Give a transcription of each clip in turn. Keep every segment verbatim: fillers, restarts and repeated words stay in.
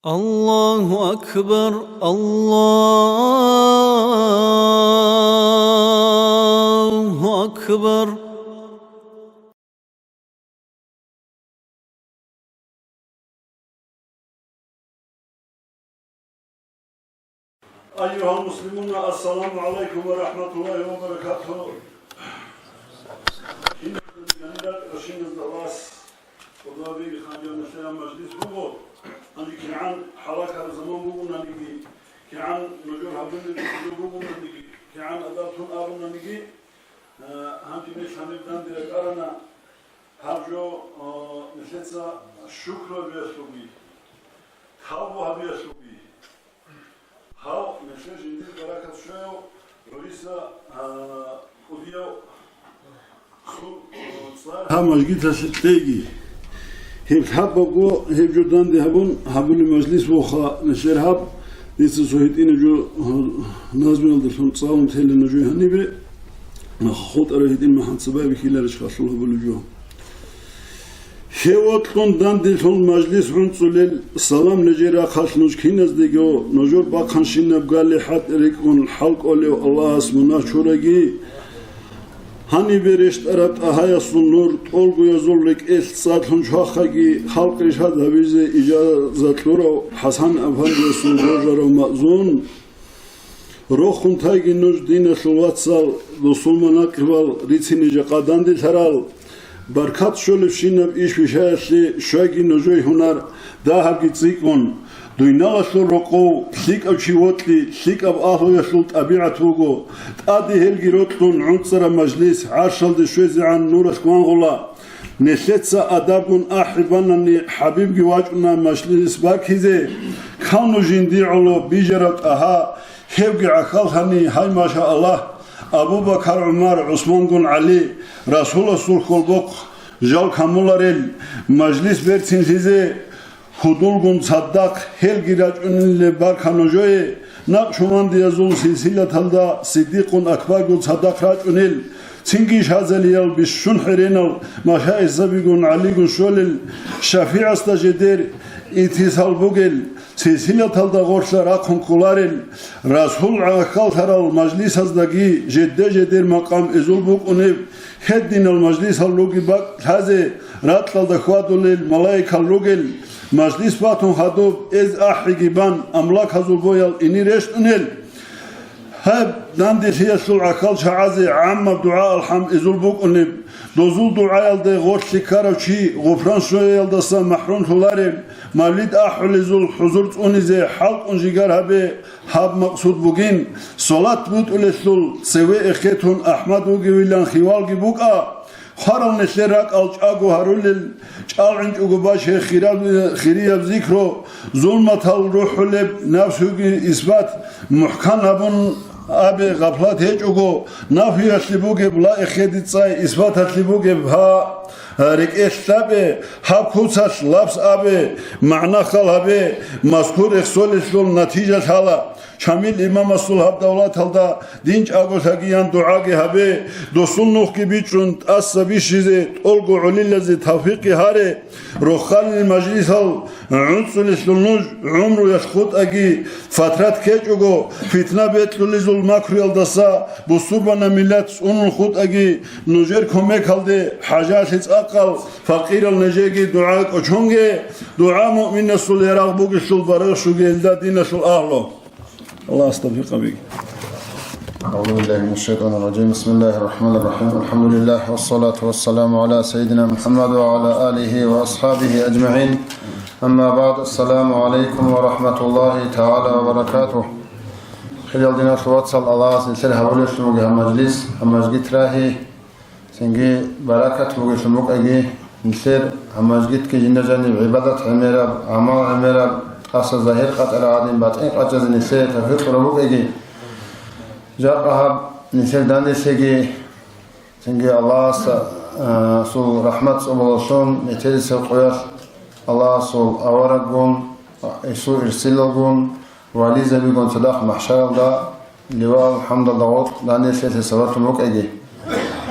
الله أكبر، الله أكبر. أيها المسلمون، السلام عليكم ورحمة الله وبركاته. Кинаб жаниб рашиназда вас, Аллагьги ханжана лъая мажлис буго, гьанже кигӀан гьалакараб заман бугонаниги, кигӀан нужер гьабулеб жо бугонаниги, кигӀан адаб тун абунаниги, э, гьанже мел гьаниб данде ракӀарана, гьаб жо, э, нилъеца шукру гьабиялъулги, тавбу гьабиялъулги. Гьав нилъер жиндир баракат щвеяв, гӀуриса, а, кӀудияв цо-, цӀар гьаб мажгиталъе кьеги. Гьеб лъабабго гьеб жо данде гьабун гьабулеб мажлис вуха нилъер гьаб. Дица цо гьитӀинаб жо, а, назмуялдалъун цӀалун тела нужее гьанибе, хутӀараб гьитӀин МахӀмуд Цабаев бихьиларищ халъул гьабулеб жо. Гьев вокьун данделъун мажлис гӀунцӀулел, салам нижер рахъалъ нуж киназдего, нужер бахъанщинаб гали хӀатӀ рикӀкӀун хӀалкӀолев Аллагьас мунагь чураги. Гьанибе рещтӀараб тӀагьаясул нур тӀолгоязул рекӀелъ цӀадлъун чвахаги, халкъ ришад гьабизе ижаза кьурав ХӀасан афандиясул божарав маъзун. Рохун тайги нуж, диналъул вацал, досул манакъибал рицине жакъа данделъарал. Баркат щолебщинаб иш-бишаялъе щвайги нужее гьунар дагьабги цӀикӀкӀун. Дуйналалъул рокъов лъикӀав чи вокьи, лъикӀаб агьлуялъул тӀабигӀат буго. ТӀаде гьелги рокьун гӀунцӀараб мажлис гӀаршалде щвезегӀан нуралъ вангъула. Нилъеца адабгун ахӀи банани, ХӀабибги вачӀуна мажлис баркизе. Кавну жинди гӀоло бижараб тӀагьа, гьевги гӀахьаллъани, гьай, машааллагь, Абу-Бакар, ГӀумар, ГӀусмангун ГӀали, Расуласул хьолбохъ жал камуларел, мажлис берцинлъизе, Гьудулгун цадахъ гьелги рачӀунилеб барка нужее, накъшбандиязул силсилаталда Сиддикъун Акбаргун цадахъ рачӀунел, цинги шазалиял бищун хӀеренал машаихзабигун ГӀалигун щолел, ШафигӀасда жедер итисал бугел, силсилаталда гъорлъа рахъун кколарел, Расул гӀахьаллъарал мажлисаздаги жедде-жедер макъам изул букӀунеб, гьединал мажлисал руги бакӀ лъазе, ракьалда хьвадулел малаикал ругел, мажлис батун хадуб эз ахӀиги бан, амлаказул боял ине рещтӀунел. Гьеб данделъиялъул гӀахьал чагӀазе гӀаммаб дугӀа-алхӀам изул букӀунеб, дозул дугӀаялде гъорлъи ккарав чи гъуфран щвеялдаса махӀрумлъулареб, мавлид ахӀулезул хӀузур цӀунизе хӀалкӀун жигар гьабе, гьаб макъсуд бугин, салат бутӀулелъул цеве эхетун АхӀмад вугевилан хивалги букӀа, хварал нилъер ракӀал чӀаго гьарулел, чӀалгӀинчӀого баче хираб-, хирияб зикру, зулматал рухӀулеб нафсуги исбат мухӀкан гьабун абе, гъафлат гьечӀого, нафиялъе бугеб ла эхеди цӀай, исбаталъе бугеб гьа рекӀелъ лъабе, гьаб куцалъ лапс абе, магӀна хал гьабе, мазкур эхсолелъул натижа лъала. Шамил имамасул гьаб давлаталда дин чӀаголъагиян дугӀаги гьабе, досул нухги бичӀчӀун тӀаса бищизе тӀолго гӀолилазе тавфикъги гьаре. Рохалил мажлисал гӀунцӀулелъул нуж гӀумруялъ хутӀаги, фатрат ккечӀого, фитна бекьулезул макруялдаса бусурбана миллат цӀунун хутӀаги, нужер кумекалде хӀажалъи цӀакъал, факъирал нижеги дугӀа кӀочонге, дугӀа муъминасул ярагъ бугелъул барагъ щуге, илда диналъул агьлу. Аллагьас тавфикъ гьабеги. أعوذ بالله من الشيطان الرجيم. بسم الله الرحمن الرحيم. الحمد لله والصلاة والسلام على سيدنا محمد وعلى آله وأصحابه أجمعين. أما بعد. السلام عليكم ورحمة الله تعالى وبركاته. Хириял диналъул вацал, Аллагьас нилъер гьабулелъун бугеб гьаб мажлис, гьаб мажгит рагьи, цинги баракат бугелъун букӀаги, нилъер гьаб мажгитги жинда жаниб гӀибадат гӀемераб, гӀамал гӀемераб, тӀаса загьир къачӀараб гӀадин батӀин къачӀазе нилъее тавфикъ кьураб букӀаги. Жакъа гьаб нилъер данделъеги, цинги Аллагьас, а, сул рахӀмат цӀоболалъун, метерисеб къоялъ Аллагьасул авараггун, Ису ирсилалгун, вализабигун цадахъ махӀшаралда, ливаал хӀамдалда гъоркь данделъиялъе сабаблъун букӀаги.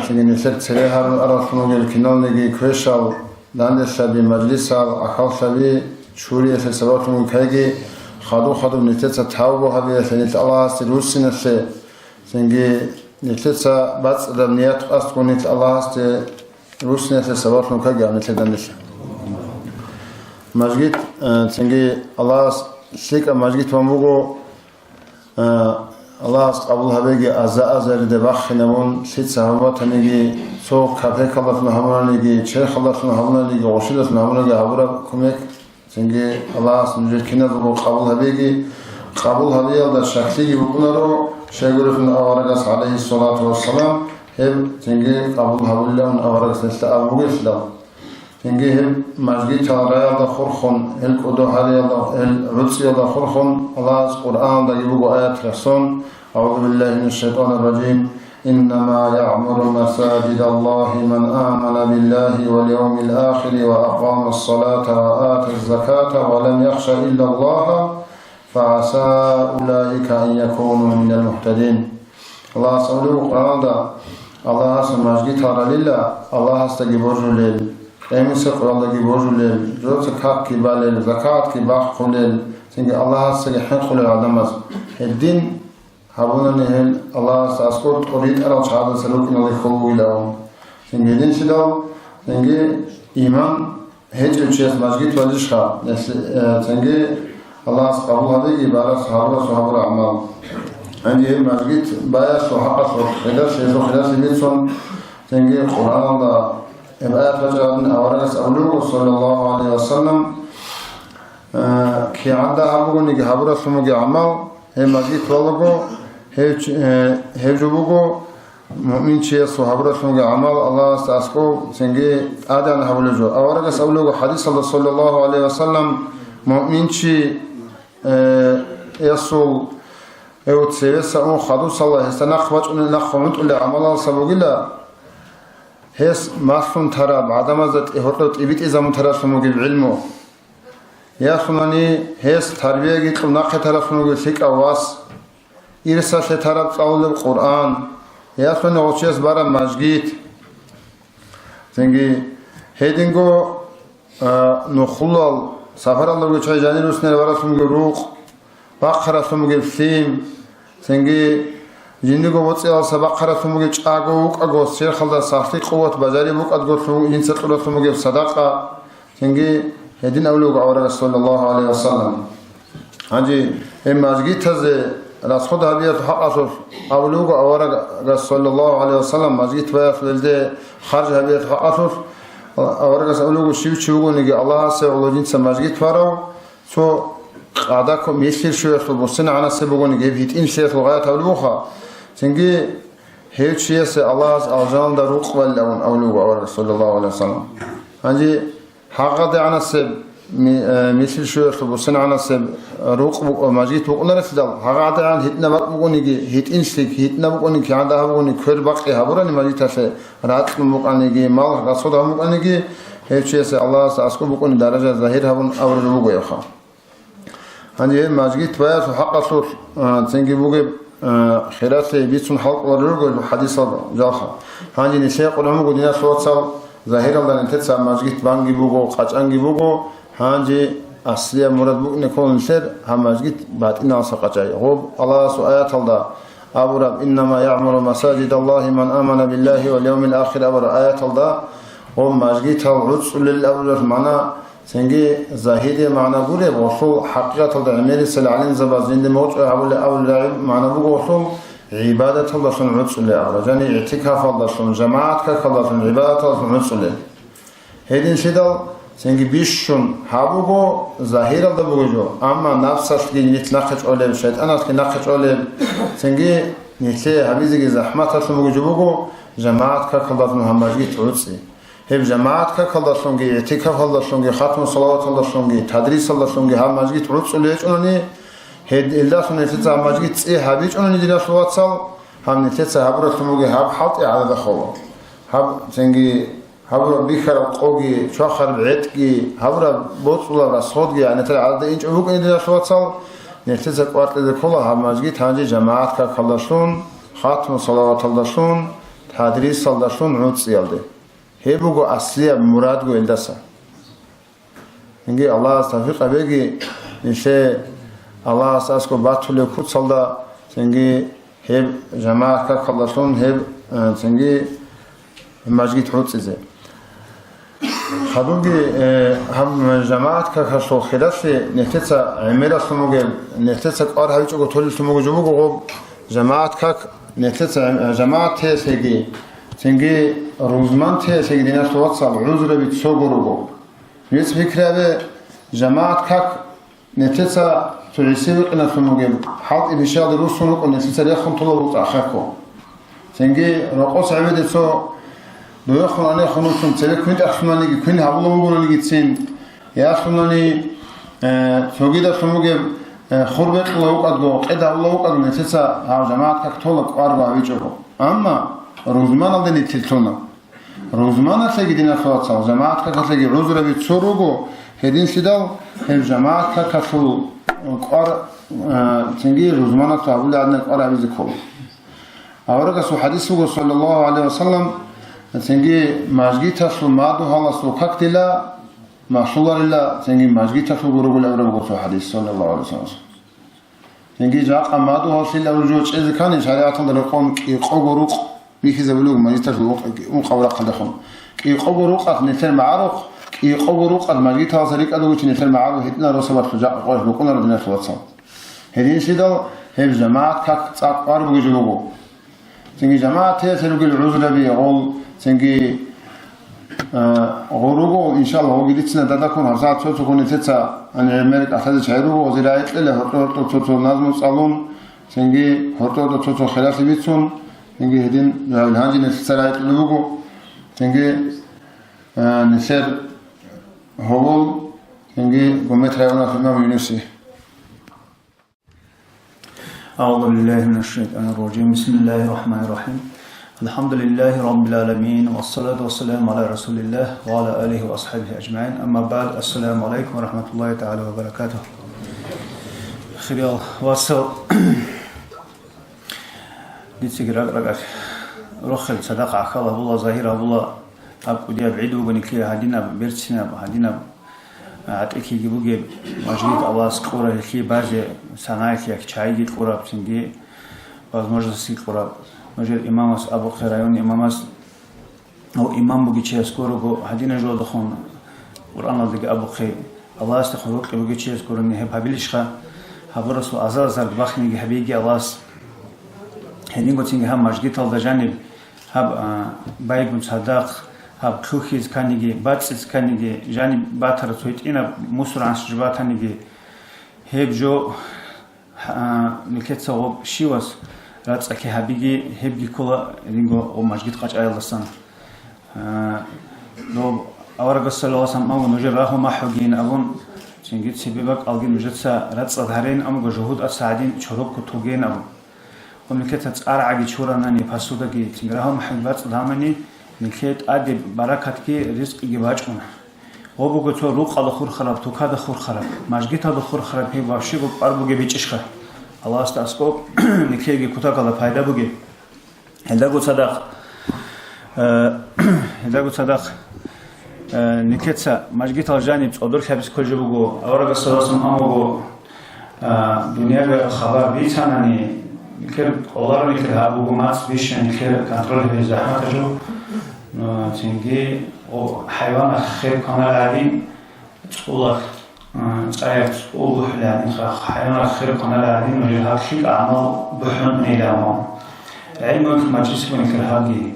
Цинги нилъер цере гьарун араллъун вугел киналниги квешал, данделъаби, мажлисал, гӀахьаллъаби, чуриялъе сабаблъун ккаги, хадуб-хадуб нилъеца тавбу гьабиялъе, нилъ Аллагьасде руссиналъе, цинги нилъеца бацӀцӀадаб ният-къасдгун нилъ Аллагьасде руссиналъе сабаблъун ккаги гьаб нилъеда нилъ. Мажгит, э, цинги Аллагьас лъикӀаб мажгит бан буго, Аллагьас къабул гьабеги, аза-азарде бахинабун, лъица гьабун батаниги, цо капекалдалъун гьабунаниги, черхалдалъун гьабунаниги, гъушидалъун гьабунаниги гьабураб кумек, цинги Аллагьас нужер киназулго къабул гьабеги, къабул гьабиялда щаклъиги букӀунаро, щайгурелъул аварагас, гӀалайгьиссалату вассалам, гьеб цинги къабул гьабулилан аварагас нилъеда абун бугелъидал. Цинги гьеб мажгитал раялда хурхун, гьел кӀодо гьариялда, гьел гӀуцӀиялда хурхун, Аллагьас Къуръаналдаги буго аят расон: «أعوذ بالله من الشيطان الرجيم. إنما يعمر مساجد الله من آمن بالله واليوم الآخر وأقام الصلاة وآتى الزكاة ولم يخش إلا الله فعسى أولئك أن يكونوا من المهتدين». Аллагьас абулеб Къуръаналда, Аллагьас мажгитал ралила, Аллагьасдаги божулел, къиямасеб къоялдаги божулел, жодоца какги балел, закатги бахъулел, цинги Аллагьасдаги хӀинкъулел гӀадамаз. Гьедин гьабунани гьел Аллагьасда аскӀор тӀоритӀарал чагӀаздаса рукӀиналде хьул бугилан. Цинги гьединлъидал, цинги иман гьечӀев чияс мажгит валищха? Гьелъ-, э, цинги Аллагьас къабул гьабеги, барас гьабурасул гьабураб гӀамал. Гьанже гьеб мажгит баясул хӀакъалъулъ хиралъи, гьезул хиралъи бицун, цинги Къуръаналда гьеб аят бачӀараб аварагас абулеб буго, саллаллагьу гӀалайгьи ва саллам, э, кигӀан дагьаб бугониги гьабуралъун бугеб гӀамал, гьеб мажгит валаго, гьев чи-, э, гьев жо буго, Муъминчиясул гьабуралъунги гӀамал Аллагьасда аскӀов цинги тӀадегӀан гьабулеб жо. Аварагас абулеб буго хӀадисалда, саллаллагьу гӀалайгьи ва саллам, муъминчи, э, ясул, э, цевеса ун хадусала гьесда нахъ бачӀунел нахъ гьунтӀулел гӀамалалса бугила, гьес малъун тараб, гӀадамазда тӀи-, гьоркьоб тӀибитӀизабун таралъун бугеб гӀилму. Ясунани гьес тарбияги кьун нахъе таралъун бугеб лъикӀав вас. Ирсалъе тараб цӀалулеб Къуръан, ясуни гъов чияс бараб мажгит. Цинги гьединго, а, нухлулал сапаралда ругел чагӀи жанир руснел варалъун бугеб рукъ, бахъаралъун бугеб лъим, цинги жиндирго боцӀиялдаса бахъаралъун бугеб чӀаго вукӀаго, черхалда сахлъи къуват бажариб букӀадго лъу-, жинца кьуралъун бугеб садакъа, Цинги гьедин абулеб буго аварагас, саллаллагьу гӀалайгьи ва саллам. Гьанже гьеб мажгитазе расход гьабиялъул хӀакъалъулъ абулеб буго аварагас, саллаллагьу гӀалайгьи ва саллам, мажгит баялъулелде харж гьабиялъул хӀакъалъулъ. Аварагас абулеб буго, щив чи вугониги Аллагьасе гӀоло жинца мажгит барав, цо къадако милъир щуялъул буссин гӀанасеб бугониги, гьеб гьитӀинлъиялъул гъаят абулеб буха. Цинги гьев чиясе Аллагьас алжаналда рукъ балел абун абулеб буго аварагас, саллаллагьу гӀалайгьи ва саллам. Гьанже гьагъадегӀанасеб ми-, э, мисил щуялъул буссинагӀанасеб рукъ бу-, мажгит букӀунарелъидал, гьагъадегӀан гьитӀинаб бакӀ бугониги, гьитӀинлъи, гьитӀинаб букӀуни, кигӀан дагьаб бугони, квер бакъи гьабурани мажгиталъе ракьун букӀаниги, мал расход гьабун букӀаниги, гьев чиясе Аллагьасда аскӀоб букӀуни даража загьир гьабун абураб жо бугоябха. Гьанже гьеб мажгит баясул хӀакъалъулъ, а, цинги бугеб, а, хиралъи бицун хӀалкӀоларел руго хӀадисал жалха. Гьанже нилъее къулун буго, диналъул вацал, загьиралда нилъеца мажгит банги буго, къачӀанги буго, гьанже аслияб мурад букӀине ккола нилъер гьаб мажгит батӀиналдаса къачӀай. Гъоб Аллагьасул аяталда абураб: «Иннама яъмуру масажидаллагьи ман амана биллагьи вал явмил ахир», абураб аяталда гъоб мажгитал гӀуцӀулел абураб магӀна, цинги загьирия магӀна гуреб, гъолъул хӀакъикъаталда гӀемерисел гӀалимзабаз жинде мугъчӀвай гьабулеб абулеб рагӀи магӀна буго гъолъул гӀибадаталдалъун гӀуцӀулеб абураб, жани игӀтикафалдалъун, жамагӀат какалдалъун, гӀибадаталдалъун гӀуцӀулеб. Гьединлъидал цинги бищун гьабуго, загьиралда буго жо, амма напсалъги нилъ нахъе чӀолеб, шайтӀаналъги нахъе чӀолеб, цинги нилъее гьабизеги захӀматалъун буго жо буго, жамагӀат какалдалъун гьаб мажгит гӀуцӀи. Гьеб жамагӀат какалдалъунги, игӀтикафалдалъунги, хатму салаваталдалъунги, тадрисалдалъунги гьаб мажгит гӀуцӀулеб гьечӀунани, гьед-, гьелдалъун нилъеца гьаб мажгит цӀи гьабичӀунани, диналъул вацал, гьаб нилъеца гьабуралъун бугеб гьаб хӀалтӀи гӀадада хола. Гьаб цинги гьабураб бихьараб къоги, чвахараб гӀетӀги, гьабураб боцӀулаб расходги гьанитал гӀадада инчӀо букӀине, диналъул вацал, нилъеца кӀвар кьезе ккола гьаб мажгит гьанже жамагӀат какалдалъун, хатму салаваталдалъун, тадрисалдалъун гӀуцӀиялде. Гьеб буго аслияб мурадго гьелдаса. Цинги Аллагьас тавфикъ гьабеги, нилъе Аллагьас аскӀоб батулеб куцалда, цинги гьеб жамагӀат какалдалъун гьеб, э, цинги мажгит гӀуцӀизе. Гьабунги, э, гьаб жамагӀат какалъул хиралъи нилъеца гӀемералъун бугеб, нилъеца кӀвар гьабичӀого толелъун буго жо буго гъоб жамагӀат как, нилъеца гӀем-, жамагӀат теялъеги, цинги рузман теялъеги, диналъул вацал, гӀузраби цого руго. Нилъ пикри гьабе, жамагӀат как нилъеца цо гӀиси вихъиналъун бугеб, хӀалтӀи бищалде руссун рукӀун нилъеца рехун тола буцӀа хъехъо. Цинги рокъос гӀемеде цо дуехун анехун вуссун, цебе квин тӀахълъунаниги, квин гьабула вугонанигицин, ялъунани, э, цогидалъун бугеб, э, хур бекьула вукӀадго, къед гьабула вукӀадго, нилъеца гьав жамагӀат как тола кӀварго гьабичӀого. Амма рузманалде нилъ лъуна. Рузманалъеги, диналъул вацал, жамагӀат какалъеги гӀузраби цо руго, гьединлъидал гьеб жамагӀат какалъул кӀвар, э, цинги рузманалъул гьабулеб гӀадинаб кӀвар гьабизе ккола. Аварагасул хӀадис буго, саллаллагьу гӀалайгьи вассалам, цинги мажгиталъул мадугьаласул как дила малъуларила, цинги мажгиталъулго ругел абураб буго цо хӀадис, саллаллагьу гӀалайгьи вассалам. Цинги жакъа мадугьаллъила ружугьа чӀезе ккани, шаригӀаталда рекъон кӀикъого рукъ бихьизабулеб мажгиталъул ункъ-, ункъаб рахъалдехун. КӀикъого рукъалъ нилъер магӀарухъ, кӀикъого рукъалъ мажгиталаса рикӀкӀад вугев чи нилъер магӀарухъ гьитӀинал росабалъ жакъа къоялъ букӀунаро, диналъул вацал. Гьединлъидал гьеб жамагӀат как цӀакъ кӀвар бугеб жо буго. Цинги жамагӀаталъе ругел гӀузраби гъол, цинги, э, гъур руго, иншаллагь, гъоги дицина дадаккун гьабсагӀат цо-цоккун нилъеца гӀемер кӀалъазе чагӀи руго, гъозе рагӀи кьела, гьоркьор-гьоркьор цо-цо назму цӀалун, цинги гьоркьор-гьоркьор цо-цо хиралъи бицун, цинги гьедин гьанже нилъеца рагӀи кьолеб буго, цинги, э, нилъер гьобол, цинги Гумет районалъул имам Юнуси. أعوذ بالله من الشيطان الرجيم. بسم الله الرحمن الرحيم. الحمد لله رب العالمين. والصلاة والسلام على رسول الله وعلى آله وأصحابه أجمعين. أما بعد. السلام عليكم ورحمة الله تعالى وبركاته. Хириял вацал, дицаги ракӀ-ракӀалъ рохел цадахъ гӀахьал гьабула, загьир гьабула, гьаб кӀудияб гӀид бугони ккей гьадинаб, берцинаб, гьадинаб гӀатӀикиги бугеб, мажгит Аллагьас кьура гьелъие базе, санаялъе чагӀиги кьураб, цинги возможностьги кьураб. Нужер имамас абухъе, район имамас, гьав имам бугев чияс гурого, гьадинаб жолдахун Къуръаналдаги абухъе, Аллагьасдехун рокьи бугев чияс гурони гьеб гьабилищха? Гьабурасул азар-азарги бахиниги гьабиги Аллагьас. Гьединго цинги гьаб мажгиталда жаниб, гьаб, а, байгун цадахъ, гьаб лъухьиз кканиги, бацӀцӀиз кканиги, жаниб батараб цо гьитӀинаб мусор гӀанасулъ жо батаниги, гьеб жо, а, нилъеца гъоб щивас рацӀцӀалъи гьабиги, гьебги ккола гьединго гъоб мажгит къачӀаялдасан. А, доб аварагас саллаллагьу гӀалайгьи вассалам амго нужер рагьу-махӀугейин абун, цинги цебе бакӀалги нужеца рацӀцӀад гьарейин амго жугьутӀаца гӀадин чорокго тогейин абун. Ва нилъеца цӀаргӀаги чуранани, посудаги, цинги рагьу-махӀуги бацӀцӀад гьанани, нилъее тӀаде баракатги ризкъиги бачӀуна. Гъо буго цо рукъалда хурхараб, тукада хурхараб, мажгиталда хурхараб, гьеб вообще кӀвар бугеб гьечӀищха? Аллагьасда аскӀоб нилъееги кутакалда пайда бугеб. Гьелдаго цадахъ, э, гьелдаго цадахъ, э, нилъеца мажгитал жаниб цӀодорлъи гьабизе кколеб жо буго, аварагас саллаллагьу гӀалайгьи вассалам амруго, э, дунияда хабар бицанани, нилъер кӀоларо, нилъер гьаб буго мацӀ бищун, нилъер контроль гьабизе захӀматаб жо. Э, цинги, о, хӀайванас хер кваналеб гӀадин, цӀулалъ, а, цӀаялъ цӀул бухӀулеб гӀадин, ха-, хӀайванас хер кваналеб гӀадин, нужер гьаб лъикӀаб гӀамал бухӀун унеларо. ГӀилмуялъул мажлис буго нилъер гьабги.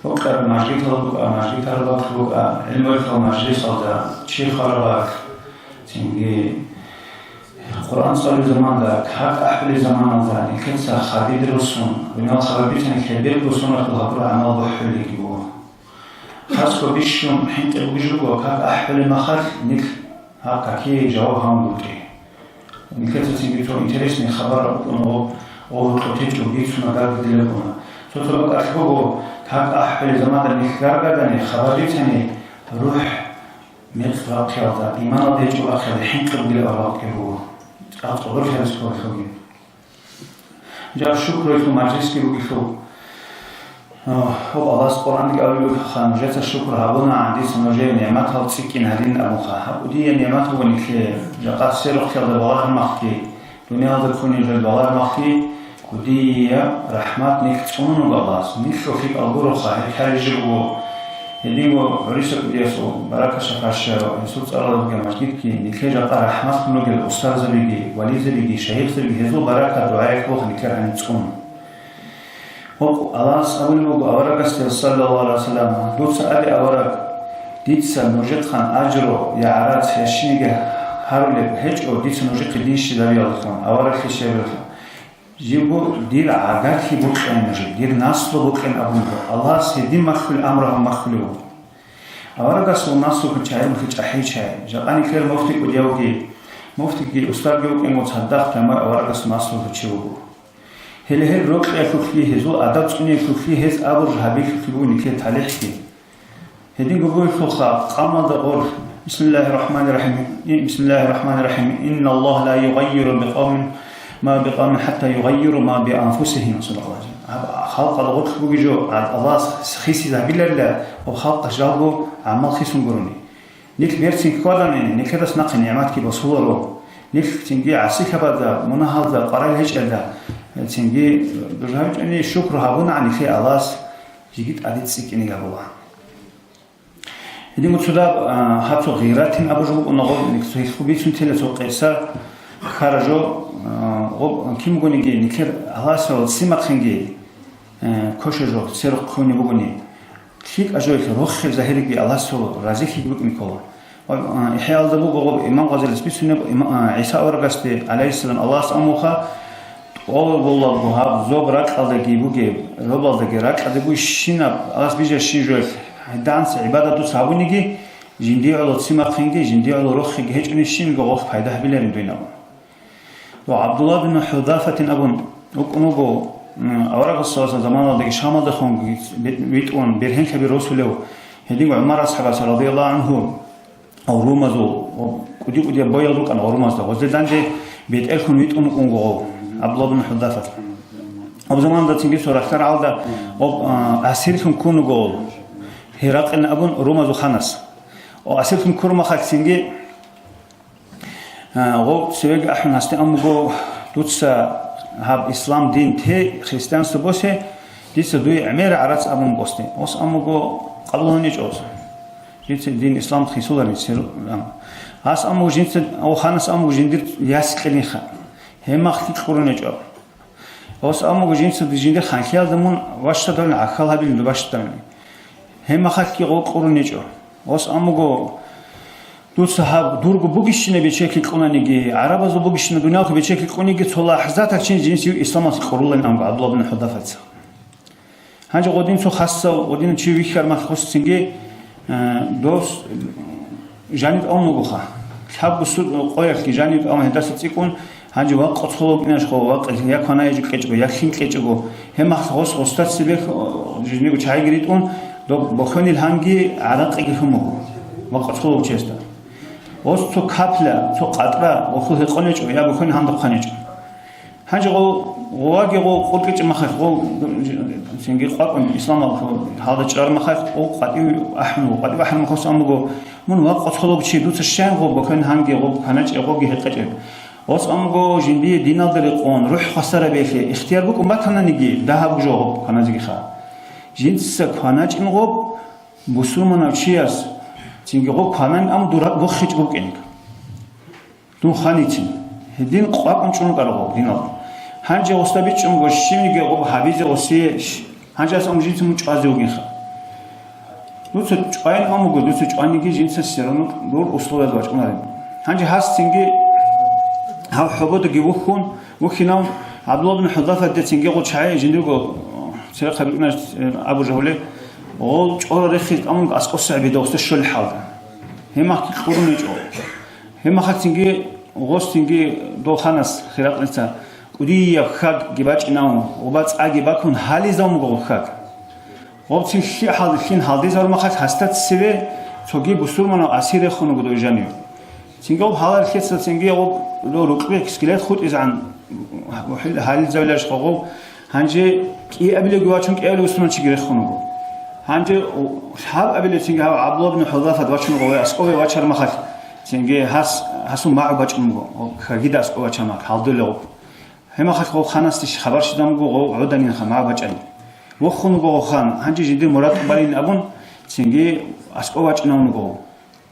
Букъараб мажгитал букӀа, мажгитал бакӀ букӀа, гӀилмуялъул мажлисалда чи хвараб бакӀ, цинги Къуръан цӀалулеб заманда, как ахӀулеб заманалда, нилъеца хадуб руссун, гьунал хабар бицани, лъеберго соналъул гьабураб гӀамал бухӀулебги буго. Хасго бищун хӀинкъи бугеб жо буго, как ахӀулеб мехалъ нилъ гьаб какие жаваб гьабун букӀин. Нилъеца цинги цо интересный хабар букӀун, о, о, кьутӀичӀо бицуна, гаргадилеб буна. Цо-цо бакӀалъ буго, как ахӀулеб заманда нилъ гаргадани, хабар бицани, рухӀ мекъи бахъиялда, иманалда гьечӀо бахъиялда хӀинкъи бугилан абун букӀине буго. ЦӀакъ цӀодорлъи гьабизе кколелъулги. Жал шукруялъул мажлисги бугелъул, Гьоб Аллагьас Къуръанги абулеб бугоха, нужеца шукр гьабуна, гьандица нужее нигӀматал цӀикӀкӀин гьарин абунха. Гьаб кӀудияб нигӀмат буго нилъее, жакъа сверухъалда балагьармахъги, дуниялда ккунеб жал балагьармахъги, кӀудияб рахӀмат нилъ цӀунун руго Аллагьас. Нилъго лъикӀал гуроха, гьеб лъалеб жо буго. Гьединго ГӀуриса кӀудиясул, Барака Шафашияв, гьесул цӀаралда бугеб мажгитги, нилъее жакъа рахӀматлъун ругел устарзабиги, вализабиги, шайихзабиги, гьезул баракат дугӀаялъ буго нилъер гьаниб цӀун. Гьоб Аллагьас абулеб буго аварагасде, саллаллагьу гӀалайгьи ва саллам, дуца абе, авараг, дица нужехъан ажру я гӀарац я щибниги гьарулеб гьечӀо, дица нужехъе дин щвезабиялдалъун, авараглъи щвезабиялдалъун. Живго дир гӀагарлъи бокьани нужее, дир наслу бокьани абун буго. Аллагьас гьедин малъулеб амру гьабун малъулеб буго. Аварагасул наслу чагӀи буго чӀахӀи чагӀи. Жакъа нилъер муфти кӀудиявги, муфтиги устарги вукӀингун цадахъ тямай аварагасул наслу чи вуго. Гьеле гьел рокьиялъулъги, гьезул адаб цӀуниялъулъги гьез абураб гьабиялъулъги буго нилъер талихӀги. Гьединго бугелъулха, къамалда гъор, Бисмиллагьир рахӀманир рахӀим, Бисмиллагьир рахӀманир рахӀим, Инналлагьа ла югъаййиру бикъавмин ма бикъавмин хӀатта югъаййиру ма бианфусигьим, саллаллагьу гӀалайгьи ва саллам. Гьаб халкъалда гъорлъ бугеб жо, Аллагьас хисизабиларила, гьаб халкъ жалго гӀамал хисун гурони. Нилъ берцин хьвадани, нилъедаса нахъе нигӀматги босуларо. Нилъ цинги гӀасилъабазда, мунагьалда къварал гьечӀелда, цинги дужавичӀони шукру гьабунагӀан нилъее Аллагьас жиги тӀаде цӀикӀкӀине гьабула. Гьедин цо даб, а, гьаб цо гъиратин абу жо букӀуна гъоб, цо гьелъул бицунтила цо къиса ккара жо, а, гъоб кин бугониги, нилъер Аллагьасул ццимахъинги, э, кошо жо, церухъ ккуни бугони. ЛъикӀа жо гьелъ рохел загьириги Аллагьасул разилъиги букӀин ккола. Ва, а, ИхӀяалда буго гъоб имам Гъазалис бицунеб, има-, а, ГӀиса аварагасде, гӀалайгьиссалам, Аллагьас амулха, тӀолабулабго гьаб зоб ракьалдаги бугеб, зобалдаги ракьалда бугебщинаб, Аллагьас бижарщин жо гьелъ, гьединца гӀибадат дуца гьабуниги, жиндие гӀоло ццимахъинги, жиндие гӀоло рохиги гьечӀони щинго гъолъ пайда гьабиларин дуйнаб. Ва ГӀабдулла бин ХӀузафатин абун вукӀун вуго, м, аварагасул заманалдаги Шамалдехун витӀун бергьенлъаби росулев, гьедин ГӀумар асхӀабас, радияллагьу гӀангьу, гъов румазул, кӀуди-кӀудияб боял рукӀана гъов румазда, гъозде данде бетӀерхьун витӀун вукӀун вуго гъов, ГӀабдулла бин ХӀузафат. Гъоб заманалда цинги цо рахьдал гӀалда гъоб, а, асирлъун ккун вуго гъов, Гьеракъил абун румазул ханас. О, асирлъун ккураб мехалъ цинги А, гъов цевеги ахӀун гьасде амуго, дуца гьаб ислам дин те, христианство босе, дица дуе гӀемер гӀарац абун босде. Ос амуго къабуланичӀо ос. Дица дин ислам хисуларин сер ам. Ас амуго жинца, о, ханас амуго жиндир яс кьелинха. Гьеб махлъи кьуруничӀо. Ос амуго жинца жиндир ханлъиялда мун ващадавлин, гӀахьал гьабилин ващадавлин. Гьеб махалъги гъов кьуруничӀо. Ос амуго, дуца гьаб дурго бугищина бечелъи кьунаниги, гӀарабазул бугищина дуниялалъул бечелъи кьуниги, цо лахӀзаталъ чин жинсив исламалъе кьурулин амго ГӀабдулла бин ХӀузафаца. Гьанже гъодин цо хасав, гъодин чи вихьар махалъ хосцинги, э, дос жаниб авун вугоха. Лъабго суд къоялъги жаниб авун гьедаса цӀикӀкӀун, гьанже вакъа цоло букӀинашха, вакъа я кванай жо кьечӀого, я лъим кьечӀого, гьеб махалъ гъос гъосда цебе, о, жиндирго чагӀиги ритӀун, доб бохьонил гьанги гӀаракъиги хьун буго, вакъа цоло бучесда. Гъос цо капля, цо къатӀра гъосул гьекъонечӀо, я бохьони гьанда хъванечӀо. Гьанже гъо-, гъоваги гъо къуркӀичӀеб махалъ, гъо цинги къвакӀун исламалъул гьалда чӀараб махалъ, гъо къватӀив ахӀун, гъо къватӀив ахӀун махалъ ан буго, мун вакъа цолаб чи, дуца щай гъо бокьун гьанги гъо кваначӀеб, гъоги гьекъечӀеб. Гъос ан буго жиндие диналда рекъон, рухӀ хвасараб белъи, ихтияр букӀун батананиги, дагьаб жо гъо кваназегиха. Жинца кваначӀин гъо бусурманав чияс, цинги гъо кванан ан дур вохичӀ букӀин. Дун ханитин. Гьедин къвакӀун чӀун вукӀарав гъов динал. Гьанже гъосда бичӀчӀун буго щибниги гъоб гьабизе гъосие щ-, гьанже ас аму жинца мун чӀвазе вугинха. Дуца чӀвайин амуго, дуца чӀваниги жинца все равно дур условияз бачӀунарин. Гьанже гьас цинги гьав хӀободаги вухьун, вухьинав ГӀабдулла бин ХӀузафатде цинги гъо чагӀи жиндирго церехъаб бикӀунарищ абу жагьулеб, гъол чӀора рехил тӀамунго аскӀоса гӀебеда гъосда щолеб хӀалда. Гьеб махъги кьурун гьечӀо. Гьеб махалъ цинги гъос цинги дов ханас Хиракълица кӀудияб хьагги бачӀинавун, гъоба цӀаги бакун гьализавун буго гъоб хьаг. Гъоб цин лъи-, хӀал-, лъин гьалдизарун махалъ гьасда цеве цоги бусурманав асир рехун вуго дов жанив. Цинги гъоб гьалар лъица цинги гъоб дов рукьби скелет хутӀизегӀан гьализавиларищха гъоб Гьанже кӀиабилевги вачун, кӀиабилев мусулманчиги рехун вуго. Гьанже лъабабилев цинги гьав ГӀабдулла бин ХӀузафат вачун вуго, ва аскӀобе вачар махалъ, цинги гьас, гьасул магӀу бачӀун буго, гьагида аскӀоб вачар махалъ, гьалдулев гъуб. Гьеб махалъ гъов ханасде хабар щвезабун буго, гъов гӀодани ха-, магӀу бачӀани. Вохун вуго гъов хан, гьанже жиндир мурад тӀубалин абун, цинги аскӀоб вачӀунавун вуго гъов.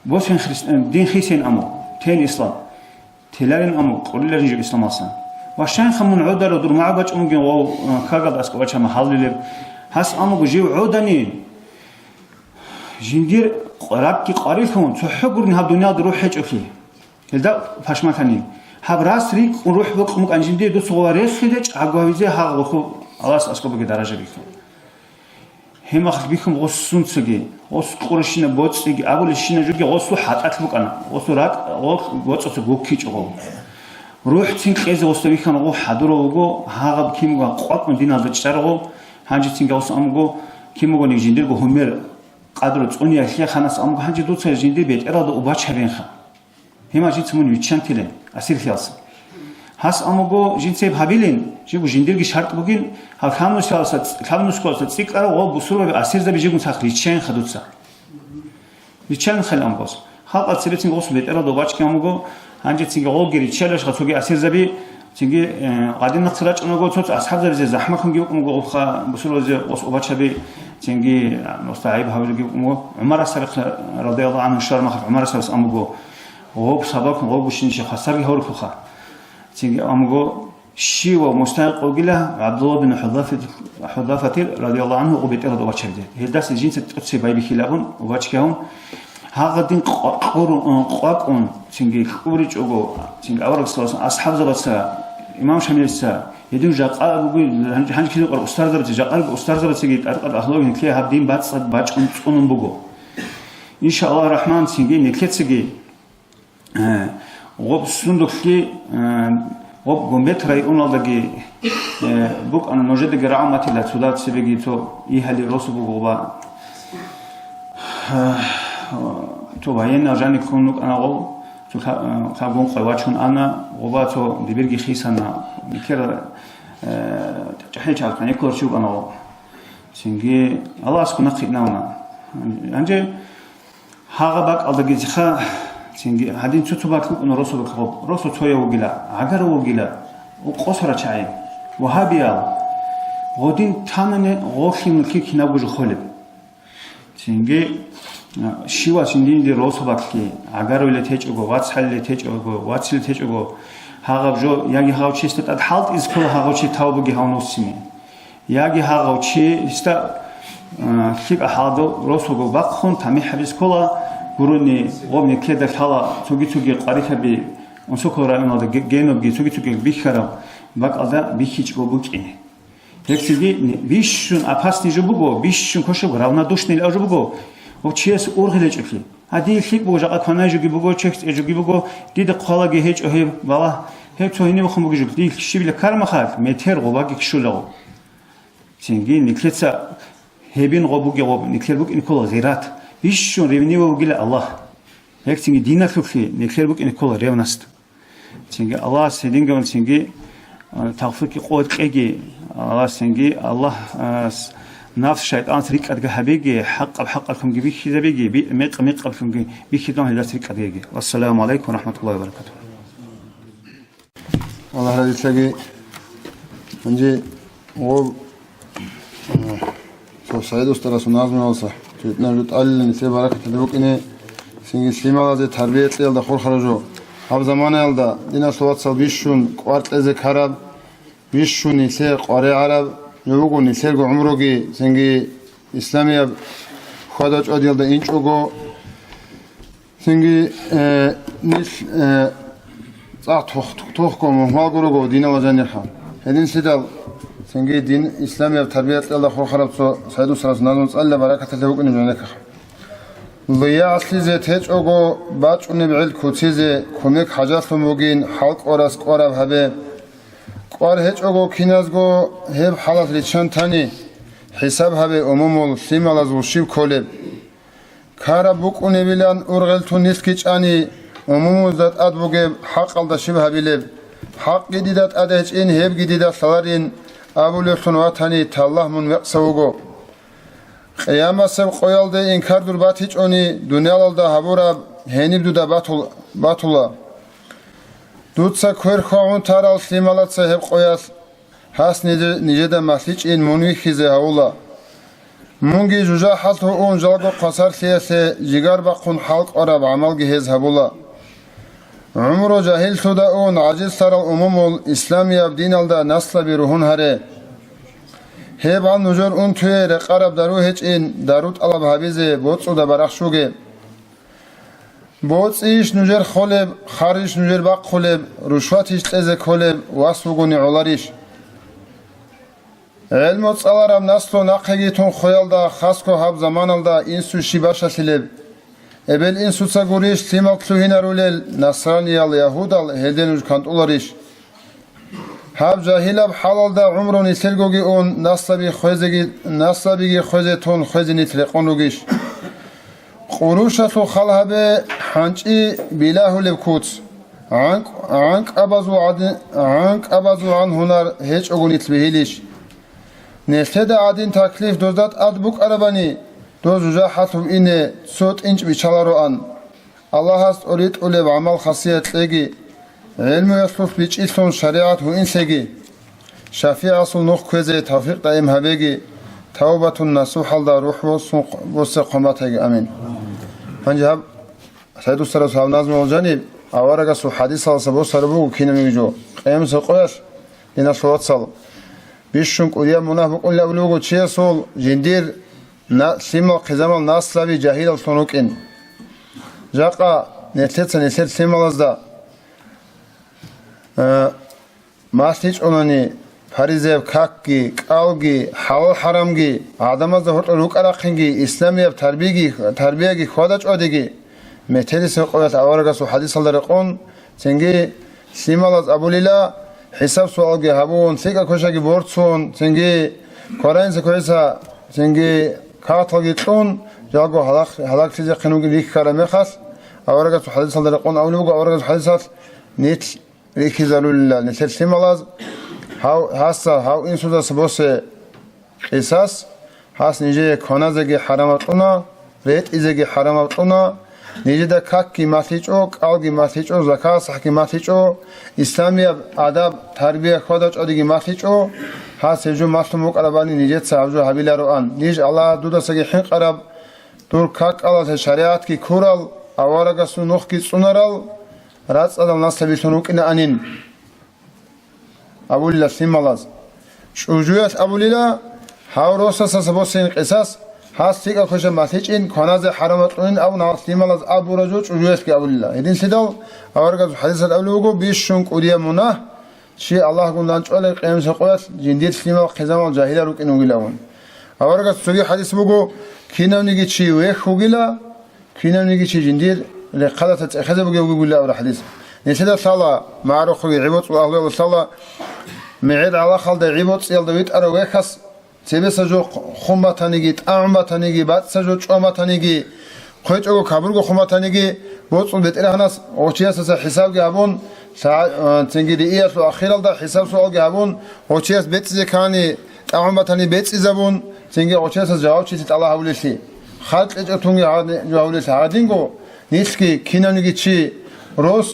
Босен хрис-, дин хисен аму, тен ислам. Теларин аму, кьуриларин жо исламалсан. Ва щайинха мун гӀодара дур магӀу бачӀун бугин гъов, э, хьагалда аскӀоб вачама гьаллилеб. Гьас амуго жив гӀодани, жиндир къ-, ракӀги къварилъун, цохӀо гурин гьаб дуниялда рухӀ гьечӀолъи. Гьелда пашмалъани. Гьаб рас рикӀкӀун рухӀ бокьун букӀан жиндир дуца гъова рехиде чӀаго гьавизе гьагъ гъосул Аллагьас аскӀобги даража бихьун. Гьеб махалъ бихьун гъосунцаги, гъос къурщина боцӀиги, абулищина жуги гъосул хӀатӀалъ букӀана, гъосул ракӀ, гъос боцӀуца гуккичӀо гъов. РухӀцин кьезе гъосда бихьана гъов хӀадурав вуго, гьагъаб кин буган къвакӀун диналда чӀарав гъов, гьанжецинги гъос амуго, кин бугони жиндирго гьумер къадру цӀуниялъе ханас амуго, гьанже дуца жиндир бетӀералда убачабинха. Гьемал жинца мун виччантилин асирлъиялса. Гьас амуго жинца гьеб гьабилин, жибго жиндирги шартӀ бугин, гьаб лъабнусалъа, лъабнусалъа цӀикӀкӀарав ва бусурбаби асирзаби жигун цахъ риччайин хадуца. Риччайин хал амгос. Халкъа цебецин гъосу бетӀералда бачки амуго, гьанже цинги гъоги риччалаш гъацоги асирзаби, цинги, э, гъадин нахъ рачӀунаго цоц асхӀабзабизе захӀмахунги вукӀун буго гъубха бусурбабизе гъос убачаби, цинги, э, гъосда гӀайиб гьабулги вукӀун буго. ГӀумар асхӀабихъ радияллагьу гӀанху щвар махалъ ГӀумар асхӀабас амуго, Гъоб сабаблъун гъоб гущинчи хвасарги гьаврухъуха. Цинги амго щивав мустахӀикъ вугила ГӀабдулла бин ХӀудайфатил, ХӀудайфатил радияллагьу гӀанху гъоб бетӀералда вачарде. Гьелдаса жинца тӀоцебе байбихьилабун вачгавун. Гьагъадин къо-, къурун, къвакӀун, цинги кьуричӀого, цинги аварагас асхӀабзабаца, имам Шамилица, гьедин жакъа бугин, гьанж-, гьанжкизе къвар устарзабаца, жакъа руго устарзабацаги тӀадкъад агьлуги никле гьаб дин бацӀцӀад бачӀун цӀунун буго. Иншааллагь рахман, цинги никлецаги, э, гъоб сундухълъи, э, гъоб Гумбет районалдаги, э, букӀана нужедаги рагӀуматила цо дацебеги цо игьали росу буго ва, э, цо военный жаник ккун рукӀана гъов, цо ка-, э, кагун къвай вачун ана, гъоба цо дибирги хисана, никер, э, чӀахӀи чагӀ каникулар чи вукӀана гъов. Цинги Аллагьас кунахъ инавна. Гьанже Гьагъа бакӀалдагица цинги гьадин цо-цо бакӀ букӀуна росулъ гъоб. Росу цояв вугила, гӀагарав вугила, укъосарал чагӀи, вагьабиял. Гъодин танани гъолъи мулки кинабго жо холеб. Цинги, а, щивас жиндинде росу бакълъи, гӀагарулел течӀого, вацгӀалилел течӀого, вацлъилел течӀого, гьагъаб жо яги гьав чесда тӀад хӀалтӀизе ккола гьагъав чи тавбуги гьав нусине. Яги гьагъав чи гьесда, а, лъикӀа хӀалда росулго бахъун тамихӀ гьабиз ккола, гурони гъоб никеда лъала цоги-цоги къварилъаби, Унсокол районалда ге-, генобги цоги-цоги бихьараб бакӀалда бихьичӀого букӀине. Гьеб цинги бищун опасный жо буго, бищун кошеб равнодушный жо буго. Гъоб чияс ургъел гьечӀолъи. А дие лъикӀ буго, жакъа кванай жоги буго, чехь цӀе жоги буго, дида хъвалаги гьечӀо гьеб, балагь, гьеб цо гьениб бухъун бугеб жо. Дие щибила ккараб махалъ, метер гъобаги ккола гъоб. Цинги никлеца гьебин гъоб бугеб гъоб, никлер букӀине ккола гъират. Бищун ревнивый вугила Аллагь. Гьеб цинги диналъулъе никлер букӀине ккола ревность. Цинги Аллагьас гьединги ва цинги, а, тавфикъги къуват кьеги, Аллагьас цинги, Аллагь, а, с-, нафс шайтӀаналъ рикӀкӀадги гьабеги, хӀакъаб хӀакъалъунги бихьизабеги, би-, мекъ-, мекъалъунги бихьизабун гьелдас рикӀкӀадги гьабеги. Вассаламу гӀалайкум ва рахӀматуллагьи ва баракатугьу. Аллагь разилъаги. Гьанже гъоб, а, цо СагӀид устарасул назмуялса, цо итнаб жо тӀалилан, нилъер баракаталда букӀине, цинги лъималазе тарбия кьеялда хурхараб жо. Гьаб заманаялда диналъул вацал бищун кӀвар кьезе ккараб, бищун нилъее къваригӀараб жо буго, нилъерго гӀумруги цинги исламияб хьвада чӀвадиялда инчӀого, цинги, э, нилъ, э, цӀакъ тох-, тохго мугьмал гурого динала жанирха. Гьединлъидал цинги дин исламияб тарбия кьеялда хурхараб цо СагӀид устарасул назму цӀалила, баракаталда букӀине жо гьанекаха. Лыягълъизе течӀого, бачӀунеб гӀел куцизе кумек хӀажалъун бугин, хӀал кӀварас кӀвараб гьабе. КӀвар гьечӀого киназго гьеб хӀалалъ риччан тани, хӀисаб гьабе умумул лъималазул щиб кколеб. Ккараб букӀунебилан ургъел тун нилъги чӀани, умумузда тӀад бугеб хӀакъалда щиб гьабилеб? ХӀакъги дида тӀад гьечӀин, гьебги дида лъаларин, абулевлъун ватани, таллагь мун мекъса вуго. Къиямасеб къоялде инкар дур батичӀони, дуниялалда гьабураб гьениб дуда батул-, батула. Дуца квер хьвагӀун тарал лъималаца гьеб къоялъ гьас ниж-, нижеда малъичӀин мун вихьизе гьавула. Мунги жужахӀалъув ун жалго хъвасарлъиялъе жигар бахъун хӀалкӀвараб гӀамалги гьез гьабула. ГӀумру жагьиллъуда ун гӀажизлъарал умумул исламияб диналда наслаби ругьун гьаре. Гьеб гьал нужер унтуе рекъараб дару гьечӀин, дару тӀалаб гьабизе боцӀуда барахщуге. БоцӀийищ нужер холеб, харрищ нужер бахъулеб, рушватищ кьезе кколеб, вас вугони гӀоларищ? ГӀелму цӀалараб наслу нахъеги тун хвеялда, хасго гьаб заманалда инсу щиб бащалъилеб? Эбел-инсуца гурищ лъимал лъугьинарулел, насраниял, ягьудал, гьелде нуж кантӀуларищ? Гьаб жагьилаб хӀалалда гӀумру нилъергоги ун, наслаби хвезеги, наслабиги хвезе тун хвезе нилъ рекъон ругищ? Къурушалъул хал гьабе, хӀанчӀи билагьулеб куц. ГӀанкӀ-, гӀанкӀабазул гӀадин, гӀанкӀабазул гӀан гьунар гьечӀого нилъ бегьилищ? Нилъеда гӀадин таклиф дозда тӀад букӀарабани, доз жужахӀалъув ине цо тӀинчӀ биччалароан. Аллагьас тӀоритӀулеб гӀамал-хасият кьеги, гӀелмуялъулъ бичӀчӀилъун шаригӀат гьуинлъеги. ШафигӀасул нух кквезе тавфикъ даим гьабеги, тавбатун насухӀалда рухӀ босун, босе хъван батаги. Амин. Гьанже гьаб, СагӀид устарас гьаб назмуялъ жаниб, аварагасул хӀадисалдаса босараб буго кинабниги жо. Къиямасеб къоялъ, диналъул вацал, бищун кӀудияб мунагь букӀунилан абулеб буго чиясул жиндир на-, лъимал-хъизамал наслаби жагьилаллъун рукӀин. Жакъа нилъеца нилъер лъималазда, э, малъичӀонани, паризаяб какги, кӀалги, хӀалал-хӀарамги, гӀадамазда гьоркьор рукӀа-рахъинги, исламияб тарбиги-, тарбияги хьвада-чӀвадиги, метерисеб къоялъ аварагасул хӀадисалда рекъон, цинги лъималаз абулила, хӀисаб-суалги гьабун, лъикӀа-квешаги борцун, цинги кваранца-квеца, цинги кагъталги кьун, жалго гьалак-, гьалаглъизехъин вугин рихьараб мехалъ, аварагасул хӀадисалда рекъон абулеб буго, аварагасул хӀадисалъ нилъ рихьизарулила нилъер лъималаз, гьав, гьасда, гьав инсудаса босе къисас, гьас нижее кваназеги хӀарамаб кьуна, ретӀизеги хӀарамаб кьуна, нижеда какги малъичӀо, кӀалги малъичӀо, закат-сахӀги малъичӀо, исламияб адаб, тарбия хьвада-чӀвадиги малъичӀо, гьас гьеб жо малъун букӀарабани нижеца гьаб жо гьабилароан. Ниж Аллагьас дудасаги хӀинкъараб, дур какалъе шаригӀатги ккурал, аварагасул нухги цӀунарал, рацӀцӀадал наслабилъун рукӀинаанин, абулила лъималаз. ЧӀужуялъ абулила, гьав росасаса босейин къисас, гьас лъикӀаб квешаб малъичӀин, кваназе хӀарамаб кьунин абун гьал лъималаз абура жо чӀужуялъги абулила. Гьединлъидал аварагасул хӀадисалъ абулеб буго, бищун кӀудияб мунагь, чи Аллагьгун данчӀвалел къиямасеб къоялъ жиндир лъимал-хъизамал жагьилал рукӀин вугилавун. Аварагас цоги хӀадис буго, кинавниги чи вехь вугила, кинавниги чи жиндир рехъалдаса цӀехезе бугев вугилан абураб хӀадис. Нилъеда лъала, магӀарухъеги гӀи-боцӀул агьлуялда лъала, мегӀер гӀалахалда гӀи-боцӀиялда витӀарав вехьас цебеса жо хун батаниги, тӀагӀун батаниги, бацӀцӀа жо чӀван батаниги, хъвечӀого кабурго хун батаниги, боцӀул бетӀергьанас гъочиясаса хӀисабги гьабун, са-, а, цинги рииялъул ахиралда хӀисаб-суалги гьабун, гъочияс бецӀизе ккани, тӀагӀун батани бецӀизабун, цинги гъочиясас жавабчилъи тӀалаб гьабулелъи. Халкъ кьечӀеб тунги гьади-, жавабулелъи гьадинго, нилъги кинавниги чи рос,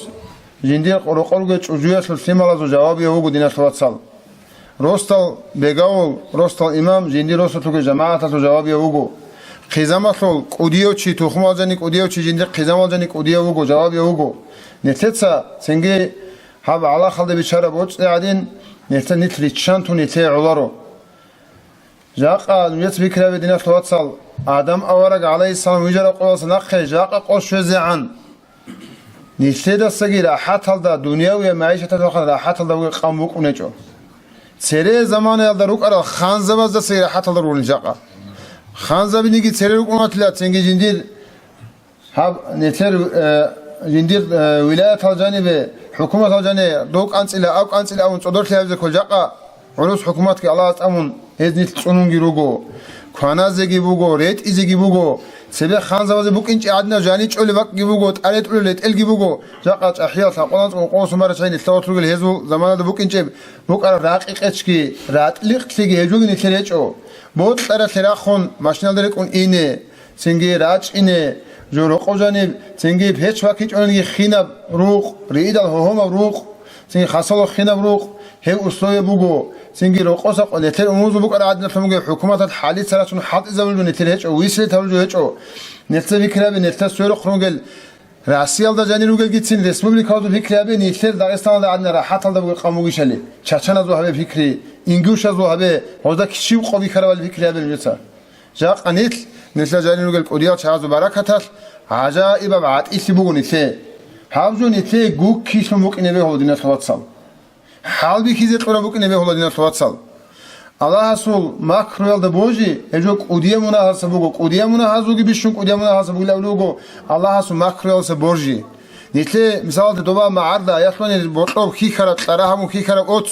жиндир рокъорги чӀужуялъул лъималазул жавабияв вуго, диналъул вацал. Росдал бегавул, росдал имам жиндир росулъулги жамагӀаталъул жавабияв вуго. Хъизамалъул кӀудияв чи, тухумалъ жани кӀудияв чи жиндир хъизамалъ жани кӀудияв вуго, жавабияв вуго. Нилъеца цинги гьаб гӀалахалда биччараб боцӀи гӀадин, нилъеца нилъ риччан тун нилъее гӀоларо. Жакъа нужеца пикри гьабе, диналъул вацал, Адам авараг гӀалайгьиссалам вижараб къоялдаса нахъе жакъа къо щвезегӀан. Нилъедасаги рахӀаталда, дунявияб магӀишаталъухъан рахӀаталда бугеб къавм букӀунечӀо. Цере заманаялда рукӀарал ханзабаздасаги рахӀаталда ругони жакъа. Ханзабиниги цере рукӀунатила цинги жиндир гьаб нилъер, э, жиндир, э, вилаятал жанибе, хӀукуматал жане дов кӀанцӀила, ав кӀанцӀила абун цӀодорлъи гьабизе ккол жакъа. ГӀурус хӀукуматги Аллагьас тӀамун, гьез нилъ цӀунунги руго. Кваназеги буго, ретӀизеги буго, цебе ханзабазе букӀинчӀеб гӀадинаб жаничӀолеб бакӀги буго, тӀаретӀулел ретӀелги буго, жакъа чӀахӀиял лъабкъоялда анцӀго къосун барачагӀи нилъ ватулел гьезул заманалда букӀинчӀеб букӀараб ракъи-къечги, ратӀлихълъиги гьеб жоги нилъер гьечӀо. Бокьаралъе рахун машиналда рекӀун ине, цинги рачӀине, жо рокъов жаниб, цинги печь бакичӀониги хинаб рукъ, риидал гьогьомаб рукъ, цинги хасало хинаб рукъ, гьеб условие буго, цинги рокъоса къо-, нилъер умумузул букӀараб гӀадиналъун бугеб хӀукуматалъ хӀалица рачун хӀалтӀизабулеб жо нилъер гьечӀо, висият гьабулеб жо гьечӀо. Нилъер пикри гьабе, нилъер сверухъ ругел Россиялда жанир ругелгицин республикаялда пикри гьабе, нилъер Дагъистаналда гӀадин рахӀаталда бугеб къавму бугищали, чачаназул гьабе пикри, ингушазул гьабе, гъозда кичив къо бихьарабали пикри гьабе нужеца. Жакъа нилъ, нилъер жанир ругел кӀудиял чагӀазул баракаталъ гӀажаибаб гӀатӀилъи буго нилъее. Гьаб жо нилъее гуккилъун букӀине бегьула, диналъул вацал. ХӀалбихьизе кьураб букӀине бегьула, диналъул вацал. Аллагьасул макруялда божи, гьеб жо кӀудияб мунагьалса буго, кӀудияб мунагьазулги бищун кӀудияб мунагьалса бугилан абулеб буго Аллагьасул макруялса боржи. Нилъее, мисалалда, доба магӀарда, аялъуни бокьоб хьихьараб, кьара гьабун хьихьараб оц.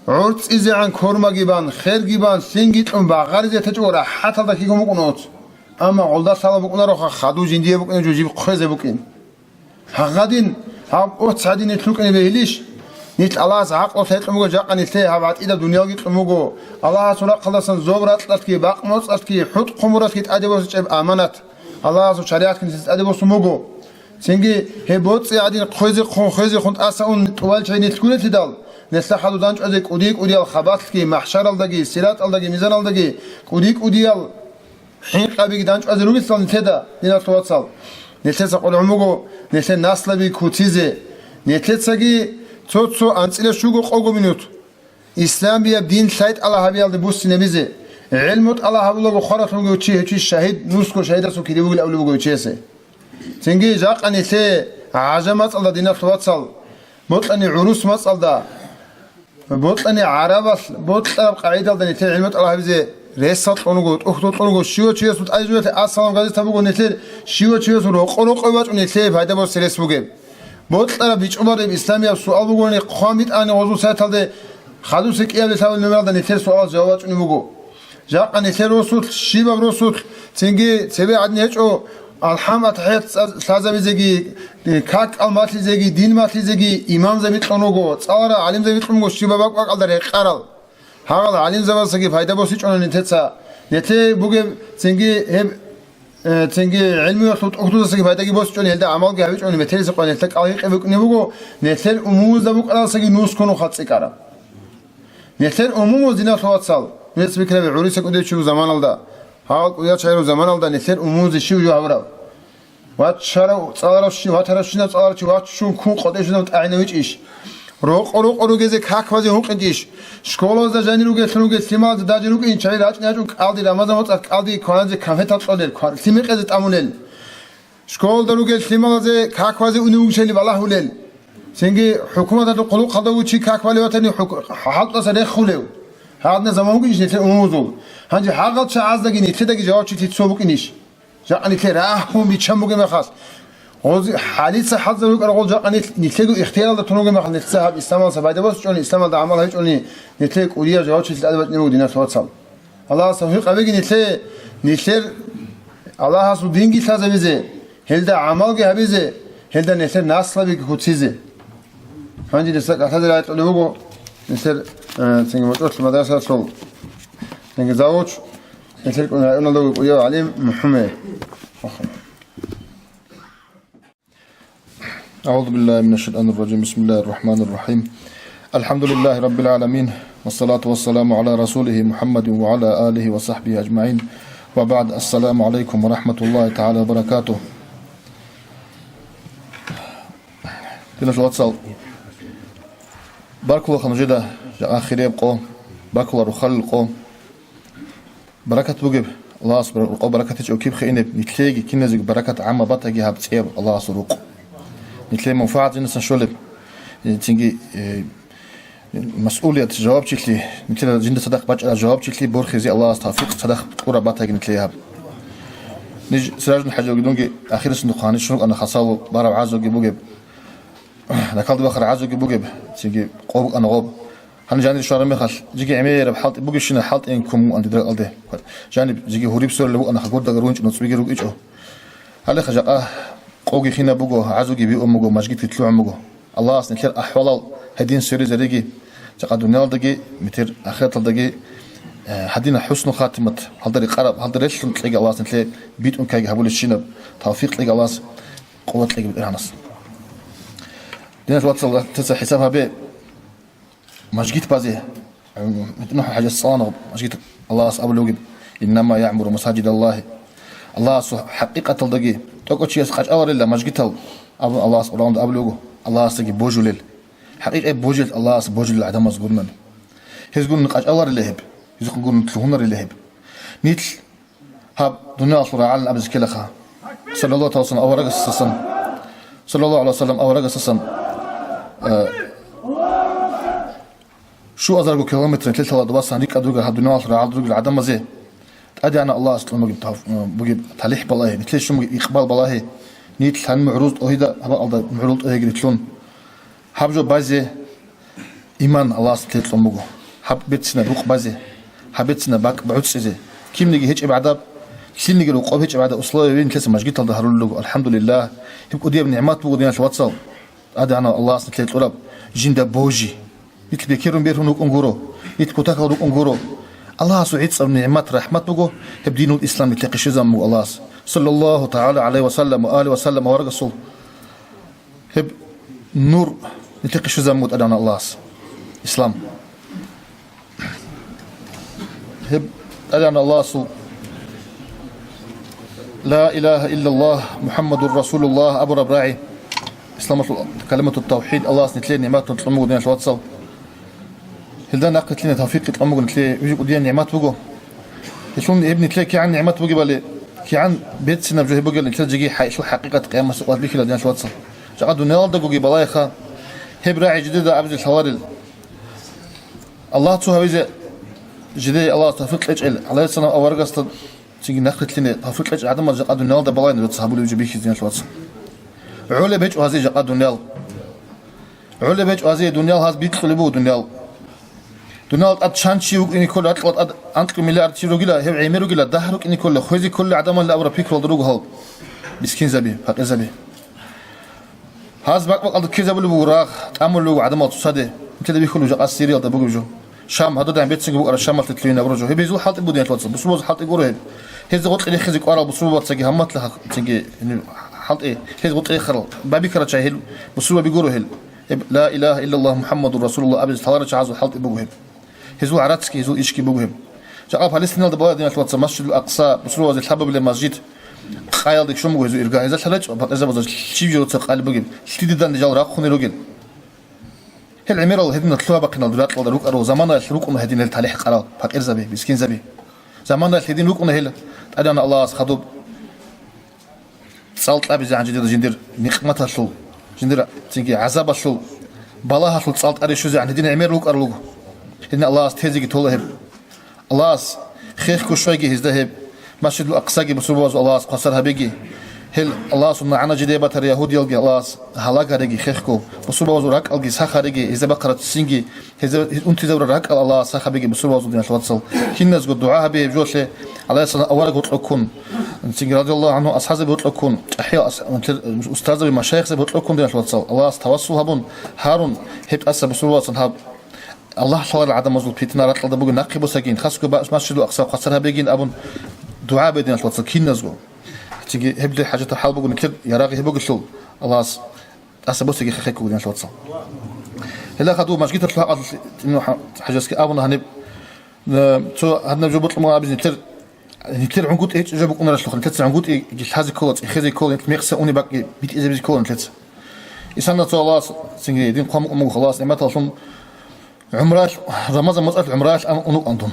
ГӀорцӀизегӀан кормаги бан, херги бан, лъинги кьун багъаризе течӀого рахӀаталда хьихьун букӀуна оц. Амма гъолда лъала букӀунароха хадув жиндие букӀине жо жиб хъвезе букӀин. Гьагъадин, гьаб оц гӀадин нилъ рукӀине бегьилищ? Нилъ Аллагьас гӀакълу лъай кьун буго, жакъа нилъее гьаб гӀатӀидаб дуниялги кьун буго. Аллагьасул рахъалдасан зоб ракьалъги, бакъ моцӀалъги, хӀутӀ хъумуралъги тӀаде босичӀеб аманат. Аллагьасул шаригӀатги нилъеца тӀаде босун буго. Цинги гьеб боцӀи гӀадин хъвезехъун, хвезехъун тӀаса ун тӀубал чагӀи нилъ гурелъидал, нилъа хадув данчӀвазе кӀуди-кӀудиял хабалъги, махӀшаралдаги, сираталдаги, мизаналдаги кӀуди-кӀудиял хӀинкъабиги данчӀвазе ругелъул нилъеда, диналъул вацал, нилъеца къваригӀун буго нилъер наслаби куцизе, нилъецаги цо-цо анцӀила щуго къого минут исламияб дин лъайтӀала гьабиялде буссинабизе, гӀелму тӀала гьабулаго хваралъунги чи гьев чи шагьид, нусго шагьидасул кири бугил абулеб буго гьев чиясе. Цинги жакъа нилъее гӀажамацӀалда, диналъул вацал, бокьани гӀурус мацӀалда, бокьани гӀарабалъ бокьараб къагӀидалда нилъер гӀилму тӀалаб гьабизе ресал кьун руго, тӀухьдул кьун руго, щивав чиясул тӀажуялъе ассалам газета буго нилъер, щивав чиясул рокъо-рокъо бачӀун нилъее пайда босе рес бугеб. Бокьараб бичӀчӀулареб исламияб суал бугони, хъван битӀани гъозул сайталде хадусе кӀиабилъ гьавил номералда нилъер суалалъ жаваб бачӀунеб буго. Жакъа нилъер росулъ, щибаб росулъ, цинги цебе гӀадин гьечӀо, алхӀам-атахӀият цӀа-, лъазабизеги, как-кӀал малъизеги, дин малъизеги имамзаби кьун руго, цӀаларал гӀалимзаби кьун руго, щибаб бакӀ-бакӀалда рекъарал. Гьагъал гӀалимзабаздасаги пайда босичӀони нилъеца. Нилъее бугеб цинги гьеб, э, цинги гӀилмуялъул тӀухьдудасаги пайдаги босичӀони, гьелда гӀамалги гьабичӀони, метерисеб къо нилъер кӀалгӀи къибикӀунеб буго, нилъер умумузда букӀаралсаги нусго нухал цӀикӀкӀараб. Нилъер умумуз, диналъул вацал, нилъ бикьаби гӀурисакӀ удев чи вуз заманалда, гьагъал кӀудиял чагӀи руз заманалда нилъер умумузе щив жо гьавурав? Вачарав цӀаларав щи, ватарав щинав цӀаларав чи вачун ккун къотӀешунав тӀагӀинавичӀищ? Рокъо-рокъо ругезе как базе гьукъинчӀищ? Школазда жанир ругеллъун ругел лъималазда дажи рукӀин чагӀи рачӀни гьачӀун кӀалди, Рамазан моцӀалъ кӀалди кваназе конфетал кьолел, ква-, лъимекъезе тӀамулел. Школалда ругел лъималазе как базе унев вугищали балагьулел. Цинги хӀукуматалъул хъулухъалда вугев чи как балев ватани хӀук-, хӀалтӀаса рехулев. Гьадна заман вугищ нилъер умумузул. Гьанже гьагъал чагӀаздаги нилъедаги жавабчилъи цо букӀинищ? Жакъа нилъер рагьун биччан бугеб мехалъ, гъози-, хӀалица хӀалзаб рукӀарал гъол жакъа нилъ-, нилъего ихтияралда тун ругеб мехалъ, нилъеца гьаб исламалдаса пайда босичӀони, исламалда гӀамал гьабичӀони, нилъее кӀудияб жавабчилъи тӀаде бачӀунеб буго, диналъул вацал. Аллагьас тавфикъ гьабеги нилъее, нилъер Аллагьасул динги лъазабизе, гьелда гӀамалги гьабизе, гьелда нилъер наслабиги куцизе. Гьанже нилъер кӀалъазе рагӀи кьолеб буго, нилъер, э, цинги мутӀигӀлъи мадрасалъул цинги завуч, нилъер кӀун районалда вугев гӀалим МухӀаммед. أعوذ بالله من الشيطان الرجيم. بسم الله الرحمن الرحيم. الحمد لله رب العالمين. والصلاة والسلام على رسوله محمد وعلى آله وصحبه أجمعين. وبعد. السلام عليكم ورحمة الله تعالى وبركاته. Диналъул вацал, баркулаха нужеда жакъа хирияб къо, баркула руххалил къо. Баракат бугеб, Аллагьас бар-, рукъа баракат гьечӀев киб хиинеб, нилъееги киназеги баракат гӀамма батаги гьаб цӀияб Аллагьасул рукъ. Нилъее манфагӀат жиндасан щолеб, э, цинги, э, масъулият, жавабчилъи, нилъеда жинда цадахъ бачӀараб жавабчилъи борхизе Аллагьас тавфикъ цадахъ кьураб батаги нилъее гьаб. Ниж Сиражул ХӀажи вугедунги ахирисун духъ гьанишун рукӀана хасало бараб гӀазуги бугеб. Ракалда бахъараб гӀазуги бугеб, цинги къо букӀана гъоб. Гьанже жанир щвараб мехалъ, жеги гӀемераб хӀалтӀи бугебщинаб хӀалтӀи ин ккун вугоан дида ракьалде. Жаниб жеги гьуриб сорила вукӀана, гурдагар рунчӀун цӀбиги рукӀичӀо. Гьалеха жакъа къоги хинаб буго, гӀазуги биун буго, мажгитги лъугӀун буго. Аллагьас нилъер ахӀвалал гьедин сверизариги, жакъа дуниялалдаги, метер ахираталдаги, э, гьадинаб хӀусну хатимат, гьалда рекъараб, гьалда релълъун кьеги Аллагьас нилъее битӀун ккайги гьабулебщинаб тавфикъ кьеги Аллагьас, къуват кьеги БетӀергьанас. Диналъ вацал, дица хӀисаб гьабе. Мажгит базе, гьитӀинаб хӀажас цӀалана мажгит, Аллагьас абулев вугеб: «Иннама яъмуру масажидаллагьи». Аллагьасул хӀакъикъаталдаги тӀокӀав чияс къачӀаларила мажгитал, абун Аллагьас Къуръанда абулев вуго, Аллагьасдаги божулел. ХӀакъикъи божел Аллагьас божилел гӀадамаз гурнани. Гьез гурун къачӀаларила гьеб, гьезухъ гурун лъугьунарила гьеб. Нилъ гьаб дуниялалъул рагӀалин абизе ккелаха. Саллаллагьу гӀалайгьи ва саллам аварагасдасан, саллаллагьу гӀалайгьи ва саллам аварагасдасан, э, щуазарго километр нилъелъ лъала дубасан рикӀкӀад ругел гьаб дуниялалъул рагӀалда ругел гӀадамазе ТӀадегӀанав Аллагьас кьун бугеб тав-, э, бугеб талихӀ балагье, нилъее щун бугеб икъбал балагье, нилъ гьаниб мугӀрулъ тӀогьида, гьаб бакӀалда мугӀрулъ тӀогьеги рилълъун. Гьаб жо базе, иман Аллагьас нилъее кьун буго. Гьаб берцинаб рукъ базе, гьаб берцинаб бакӀ бугӀуцӀизе. Кинниги гьечӀеб гӀадаб, кинниги рокъоб гьечӀеб гӀадаб условияби нилъеца мажгиталда гьарулел руго. АлхӀамдулиллагь, гьеб кӀудияб нигӀмат буго, диналъ вацал, ТӀадегӀанав Аллагьас нилъее кьураб жинда божи. Нилъ бекерун бергьун рукӀун гуро, нилъ кутакал рукӀун гуро. Аллагьасул гӀицӀаб нигӀмат, рахӀмат буго, гьеб динул ислам нилъехъе щвезабун буго Аллагьас. Саллаллагьу тагӀала гӀалайгьи ва саллам ва алигьи ва саллам аварагасул. Гьеб нур нилъехъе щвезабун буго ТӀадегӀанав Аллагьас. Ислам. Гьеб ТӀадегӀанав Аллагьасул «Ла илагьа иллаллагь, МухӀаммадур Расулуллагь» абураб рагӀи, исламалъул калиматут тавхӀид, Аллагьас нилъее нигӀматун кьун буго, диналъ вацал. Гьелда нахъе лъине тавфикъ кьун буго нилъее, гьеб кӀудияб нигӀмат буго. Гьелъул гьеб нилъее кигӀан нигӀмат бугебали, кигӀан берцинаб жо гьеб бугел нилъер жеги хӀай-, гьелъул хӀакъикъат къиямасеб къоялъ бихьила, диналъ вацал. Жакъа дуниялалдагоги балагьеха, гьеб рагӀи жидеда абизе лъаларел. Аллагь цо гьавизе жидее Аллагьас тавфикъ кьечӀел, гӀалайгьиссалам аварагасда цинги нахъе лъине тавфикъ кьечӀел гӀадамаз жакъа дуниялалда балагье нужеца гьабулеб жо бихьизе, диналъ вацал. ГӀолеб гьечӀо гьазие жакъа дуниял. ГӀолеб гьечӀо гьазие дуниял, гьаз бикьулеб буго дуниял. Дуниял тӀад чан чи вукӀине ккола, ракьалда тӀад анкьго миллиард чи ругила, гьев гӀемер ругила, дагь рукӀине ккола, хвезе кколел гӀадамалин абураб пикру гьалда руго гьал мискинзаби, пакъирзаби. Гьаз бакӀ-бакӀалда ккезабулеб буго рагъ, тӀамулеб буго гӀадамал цоцаде. Нилъеда бихьулеб жакъа Сириялда бугеб жо. Шам, гьадуда гьаниб берцинго букӀараб Шамалъе лъугьинабураб жо. Гьеб гьезул хӀалтӀи буго, диналъ вацал, бусурбабазул хӀалтӀи гуро гьеб. Гьезда гъоркье рехизе кӀварал бусурбабацаги гьамматла гьа-, цинги, гьениб хӀалтӀи, гьез гъоркье рехарал, байбихьарал чагӀи гьел бусурбаби гуро гьел. Гьеб «Ла илагьа иллаллагь МухӀаммадур Расулуллагь» абизе лъаларал чагӀазул хӀалтӀи буго гьеб. Гьезул гӀарацги, гьезул ишги буго гьеб. Жакъа Палестиналда балагье, диналъ вацал, Масжидул Акъса, бусурбабазе лъабабилеб масжид, къаялде щун буго гьезул ирга. Гьезда лъаларал чӀо-, пакъирзабазда щиб жо цо къали бугеб, лъиде данде жал рахъунел ругел. Гьел гӀемерал гьединал лъугьа-бахъинал ракьалда рукӀарал заманаялъ рукӀуна гьедин гьел талихӀ къарал, пакъирзаби, мискинзаби. Заманаялъ гьедин рукӀуна гьел, ТӀадегӀанав Аллагьас хадуб цӀал кьабизегӀан жидеда жиндир никъматалъул, жиндир цинги гӀазабалъул, балагьалъул цӀал тӀаде щвезегӀан гьедин гӀемер рукӀарал руго. Гьедин Аллагьас тезеги тола гьеб. Аллагьас хехго щвайги гьезда гьеб. Масжидул Акъсаги бусурбабазул Аллагьас хвасар гьабеги. Гьел Аллагьасул нагӀана жидее батарал ягьудиялги Аллагьас гьалаг гьареги хехго. Бусурбабазул ракӀалги сах гьареги, гьезда бахъараб ццинги, гьезда унтизабурал ракӀал Аллагьас сах гьабеги бусурбабазул, диналъ вацал. Киназго дугӀа гьабе гьеб жоялъе, гӀалайгьиссалам авараг гьоркьоб ккун, цинги радияллагьу гӀангьу асхӀабзаби гьоркьоб ккун, чӀахӀиял ас-, унтер-, устарзаби, машайихзаби гьоркьоб ккун, диналъ вацал. Аллагьас тавассул гьабун, гьарун, гьеб тӀаса бусурбабацан гьаб Аллагь лъаларел гӀадамазул питна ракьалда бугин нахъе босагин, хасго ба-, Масжидул Акъса хвасар гьабегин абун дугӀа гьабе, диналъ вацал, киназго. Цинги гьеб хӀажатаб хӀал буго, нилъер ярагъи гьеб бугелъул, Аллагьас тӀаса босиги хехго, диналъ вацал. Гьеле хадуб мажгиталъул хӀакъалъулъ хӀажасги абуна гьаниб, э, цо гьадинаб жо бокьун буго абизе, нилъер, нилъер гӀунгутӀи гьечӀеб жо букӀунарелъулха, нилъеца гӀунгутӀиги лъазе ккола, цӀехезе ккола, нилъ мекъса уни бакӀги битӀизабизе ккола нилъеца. Исанна цо Аллагьас, цинги дин хъван букӀун буго Аллагьас нигӀматалъун, ГӀумраялъ, Рамазан моцӀалъ гӀумраялъ ан унукъан дун.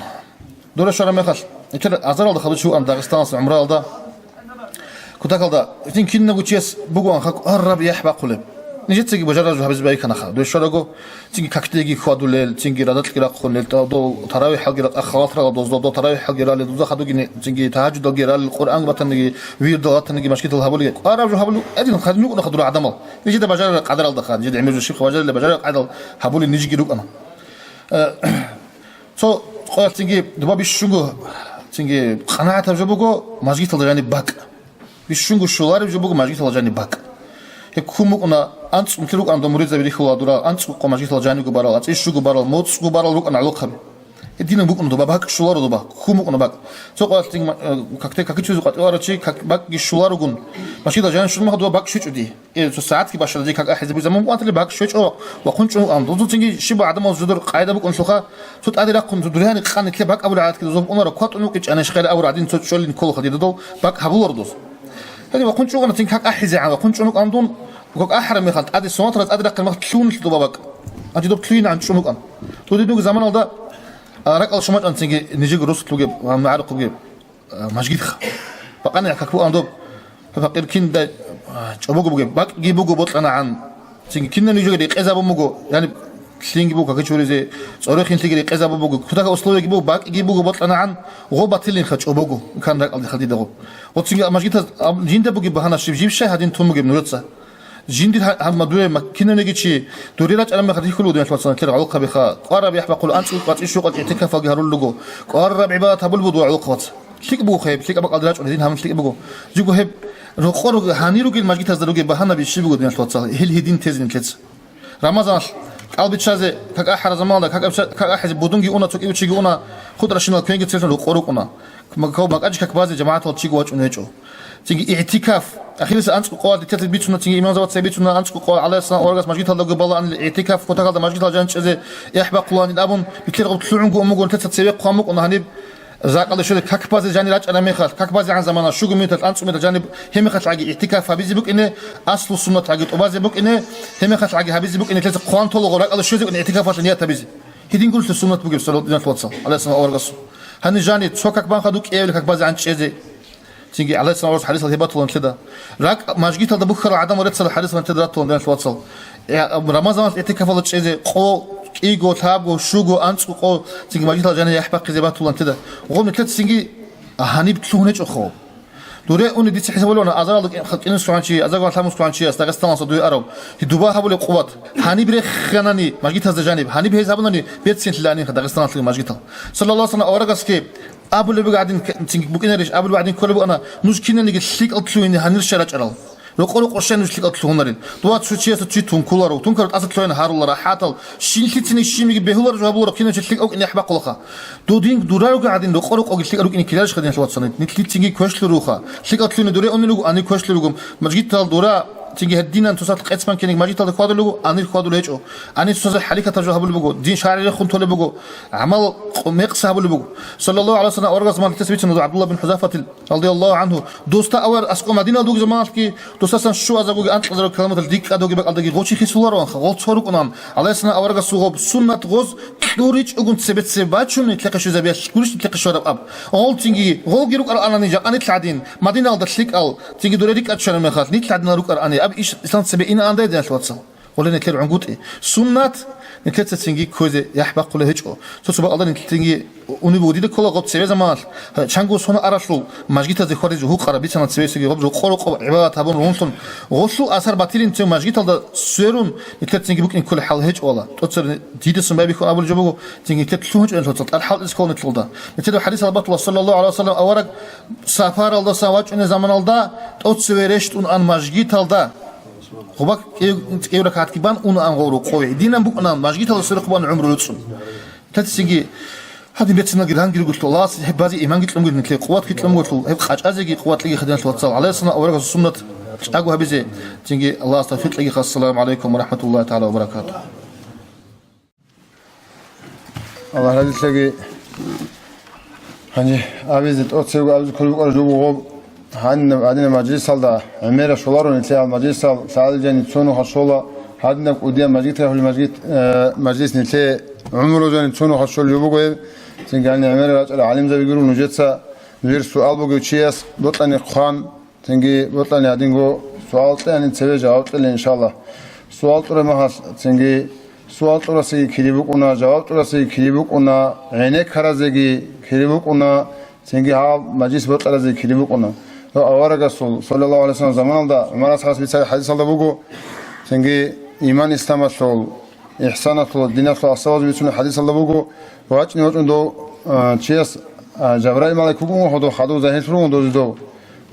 Дуре щвараб мехалъ, итер азаралда хадув чи вуан Дагъистаналъ гӀумраялда. Кутакалда, итин кинабго чияс бугоан хак-, гьарраб яхӀ бахъулеб. Нижецаги бажараб жо гьабизе байканаха. Дуре щвараго, цинги какдеги хьвадулел, цинги радакьги рахъунел, дов таравихӀалги ракъа халатрала доздо, дов таравихӀалги ралел, дуза хадуги цинги тагьажудалги ралел, Къуръан батаниги, вирдал батаниги, машгитал гьабулеги. Къвараб жо гьабулев, гьадин хадув нукӀуна хадур гӀадамал. Нижеда бажарараб къадаралдаха, нижеда гӀемер жо щибха бажарилеб, бажарараб къадарал гьабулел нижеги рукӀана. Э, цо къоялъ цинги дуба бищунго, цинги къанагӀатаб жо буго мажгиталда жаниб бакӀ. Бищунго щолареб жо буго мажгиталда жаниб бакӀ. Гьеб ккун букӀуна, анцӀ унтил рукӀан дов муридзаби рихьула дура, анцӀго къо мажгиталда жанибго барал, ацӀищуго барал, моцӀго барал рукӀана гӀолохъаби. Гьединаб букӀуна дуба бакӀ, щоларо дуба, ккун букӀуна бакӀ. Цо къоялъ цинги ма-, э, какде какичузе къватӀиварав чи как-, бакӀги щоларогун, мажгиталда жаниб щун мехалъ дуба бакӀ щвечӀо дие. Э, цо сагӀатги башалде как ахӀизабу заман букӀантали бакӀ щвечӀо ва хъунчӀун букӀан. Дозул цинги щиб гӀадамал жодор къайда букӀунлъуха, цо тӀаде рахъун, цо дургьани къан итлъе бакӀ абулеб гӀадатги дозул букӀунаро, кватӀун вукӀинчӀани хъел абур гӀадин цо чӀолин кколаха дида дов бакӀ гьабулар доз. Гьедин ва хъунчӀун вукӀана цин как ахӀизегӀан ва хъунчӀун вукӀан дун, как ахӀараб мехалъ тӀаде сунатра тӀаде рахъин мехалъ лъугьунлъи дуба бакӀ. Гьанже доб лъугьинегӀан чӀун вукӀан. Дудинуги заманалда, а, ракӀал шумачӀан цинги нижеги росулъ бугеб ва магӀарухъ бугеб. А, мажгитха. Бакъани как бугӀан доб, пакъир кинда, а, чӀобого бугеб, бакӀги буго бокьанагӀан. Цинги кинаб нижеги рекъезабун буго, яни лъинги буго каки чуризе, цӀорохинлъиги рекъезабун буго, кутака условияги буго, бакӀги буго бокьанагӀан, гъо батилинха чӀобого, кан ракӀалдеха дида гъо. Гъо цинги мажгитаз, а, жинда бугеб багьана щиб, жиб щай гьадин тун бугеб нужеца? Жиндир гьа-, гьаб мадуе ма-, кинавниги чи, дуре рачӀараб мехалъ рихьулев динал вацал, кер гӀолохъабиха, кӀвараб яхӀ бахъулев анцӀго къватӀищу къватӀи гӀитикафалги гьарулел руго, кӀвараб гӀибадат гьабулеб буго гӀолохъабац. ЛъикӀ бугоха гьеб, лъикӀаб бакӀалде рачӀун гьедин гьаниб лъикӀ буго. Жиго гьеб рокъор гьанир ругел мажгитазда ругеб багьанаби щиб буго диналъ вацал, гьел гьедин тезе нилъеца. Рамазаналъ кӀал биччазе, как ахӀараб заманалда, как абча-, как ахӀизе будунги уна, цо кӀибичиги уна, хутӀаращинал квенги цевлъун рокъор рукӀуна. Ма-, гьав макӀаджи как базе жамагӀатал чиго вачӀун гьечӀо. Цинги игӀтикаф. Ахирисеб анцӀго къо ватӀа нилъеца бицуна, цинги имамзабацаги бицуна, анцӀго къо гӀалайгьиссалам аварагас мажгиталдаго балаанил игӀтикаф, кутакалда мажгитал жанчӀезе яхӀ бахъулаанил абун, битӀер гъоб лъугӀунго умуго нилъеца цеве хъван букӀуна гьаниб. Закъалде щвезе как базе жанир рачӀараб мехалъ, как базегӀан замана щуго минуталъ, анцӀго минуталъ жаниб гьеб мехалъ гӀаги игӀтикаф гьабизе букӀине, аслу суннат гӀаги тӀубазе букӀине, гьеб мехалъ гӀаги гьабизе букӀине нилъеца хъван толаго ракӀалде щвезе букӀине игӀтикафалъе ният гьабизе. Гьедин гурелъул суннат бугеб, салават диналъ вацал, гӀалайгьиссалам аварагасул. Гьанир жани цо как бан хадуб кӀиявили как базегӀан чӀезе. Цинги гӀалайгьиссалам аварагас хӀадисал гьеб батулан лъеда. РакӀ мажгиталда бухьарал гӀадамал реццалда хӀадисал гьеб батулан диналъ вацал. Э, Рамазаналъ игӀтикафалда чӀезе къо, кӀиго, лъабго, щуго, анцӀго къо, цинги мажгиталда жани яхӀ бахъизе батулан лъеда. Гъоб нилъеца цинги гьаниб лъугьун гьечӀо хъо. Дуре уни дица хӀисабулевана, азаралда кӀи-, кӀинусгӀан чи, азарго гьалъамусгӀан чияс, Дагъистаналса дуе арав, гьи дуба гьабулеб къуват. Гьаниб реханани, мажгитазда жаниб, гьаниб гьез гьабунани, берцинлъилаанинха Дагъистаналъуги мажгитал. Саллаллагьу гӀалайгьи ва саллам аварагасги абулеб гӀадин, к-, цинги букӀинарищ, абулеб гӀадин кколеб букӀана, нуж кинаниги лъикӀал лъугьине гьанир щай рачӀарал. Рокъо-рокъо щай нуж лъикӀал лъугьунарин. Дуа цо чиясда чи тункуларо, тункарав тӀаса лъугьин гьарулара, хӀатал, щинлъицаниги щибниги бегьуларо жо гьабуларо, кинав чи лъикӀав вукӀине яхӀ бахъулаха. Дудин дурарого гӀадин рокъо-рокъоги лъикӀал рукӀине ккеларищха диналъ вацал? Нилъ-, нилъ цинги квешлъуруха. ЛъикӀал лъугьине дуре унел руго, гьанир квешлъур руго. Мажгитал дура, цинги гьединан цо сахлъ къецман ккениг мажгиталда хьвадулел руго, гьанир хьвадулел гьечӀо. Гьанир цо сахлъ хӀаликатаб жо гьабулеб буго, дин шаригӀ рехун толеб буго, гӀамал къо-, мекъса гьабулеб буго. Саллаллагьу гӀалайгьи ва саллам аварагас ман лъица бицана ГӀабдуллагь бин ХӀузафатил, радияллагьу гӀангьу, досда авар аскӀо Мадиналда вугеб заманалъги, досасан щуазаргоги анкьазарго каламатал диккадоги бакӀалдаги гъочи хисулароанха, гъол цо рукӀунаан, гӀалайгьиссалам аварагасул гъоб суннат гъоз кьуричӀогун цебе-цебе бачун, нилъехъе щвезабиялъ гурищ нилъехъе щвараб аб. Гъол цинги, гъолги рукӀаралани жакъа нилъ гӀадин, Мадиналда лъикӀал, цинги дуре рикӀкӀад щвараб мехалъ, нилъ гӀадинал рукӀарани, аб иш ислам цебе инаан дай диналъ вацал. Гъоле нилъер гӀунгутӀи. Суннат, нилъеца цинги кквезе яхӀ бахъулеб гьечӀо. Цо-цо бакӀалда нилъ цинги унеб буго дида ккола гъоб цебе заманалъ, чанго сона аралъул мажгитазе хьвадизе гьукъараб бицана цевесеги гъоб рокъо-рокъо гӀибадат гьабун ругьунлъун, гъолъул асар батилин цев мажгиталда сверун, нилъер цинги букӀин кколеб хӀал гьечӀо ала. ТӀоцебе дидасан байбихьун абулеб жо буго, цинги нилъер лъугьун чӀванилъуца, тӀад хӀалтӀизе ккола нилъулда. Нилъер хӀадисалда батула, саллаллагьу гӀалайгьи ва саллам авараг сапаралдасан вачӀунеб заманалда тӀоцеве рещтӀун ан мажгиталда. Гъубак кӀев-, кӀев ракагӀатги бан унаан гъов рукъове. Динан букӀунаан, мажгиталда сверухъ бан гӀумру руцӀцӀун. Тацинги гьадин бецинги ранги ругелъул, Аллагьас гьеб базе иманги кьунгел нилъе, къуватги кьунгелъул, гьеб къачӀазеги къуват кьеги хадиналъ вацал. ГӀалайгьиссалам аварагасул суннат чӀаго гьабизе, цинги Аллагьас тавфикъ кьеги. Ассаламу гӀалайкум ва рахӀматуллагьи тагӀала ва баракатугьу. Аллагь разилъаги. Гьанже абизе тӀоцевго абизе кколеб букӀараб жо буго, гьадинаб, гьадинаб мажлисалда гӀемераб щоларо нилъее гьал мажлисал, лъагӀалил жани цо нуха щола, гьадинаб кӀудияб мажгит рахулеб мажгит, э, мажлис нилъее гӀумру жани цо нуха щолеб жо буго гьеб. Цинги гьаниб гӀемерал рачӀарал гӀалимзабиги руго нужеца, нужер суал бугев чияс бокьани хъван, цинги бокьани гьадинго суал кьеани цеве жаваб кьела, иншаллагь. Суал кьураб мехалъ цинги суал кьурасеги кири букӀуна, жаваб кьурасеги кири букӀуна, гӀенеккаразеги кири букӀуна, цинги гьаб мажлис бокьаразеги кири букӀуна. Гьев аварагасул, саллаллагьу гӀалайгьи ва саллам, заманалда ГӀумар асхӀабас бицараб хӀадисалда буго, цинги иман-исламалъул ИхӀсаналъул, диналъул асабаз бицунеб хӀадисалда буго, вачӀни вачӀун дов, а, чияс, а, Жабраил малаик вугун гьодов хадув загьирлъун вугун дозе дов.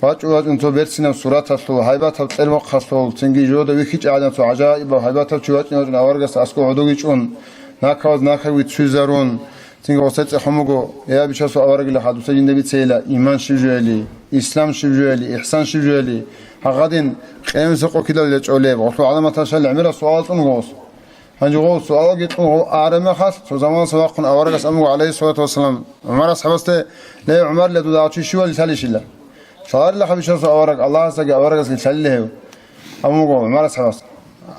ВачӀун вачӀун цо берцинаб сураталъул, гьайбатаб кьермухъалъул, цинги жода вихьичӀеб гӀадин цо гӀажаибаб гьайбатаб чи вачӀни вачӀун аварагасда аскӀов гьодов вичӀун, накаваз накаги цуйзарун, цинги гъосда цӀехун буго, я бичасул аварагила хадуса жинда бицейила, иман щиб жояли, ислам щиб жояли, ихсан щиб жояли, гьагъадин къиямасеб къо кидал чӀолеб, гъолъул гӀаламатал шал гӀемерал суал цӀун гъос. Гьанже гъол суалги кьун гъол араб мехалъ, цо заманалъ вахъун аварагас амуго, гӀалайгьиссалату вассалам, ГӀумар асхӀабасде: «Ле, ГӀумар, ле, дуда гьав чи щивали лъалищила? Лъаларила хабичасул авараг, Аллагьасдаги аварагасги лъалила гьев». Амуго ГӀумар асхӀабас.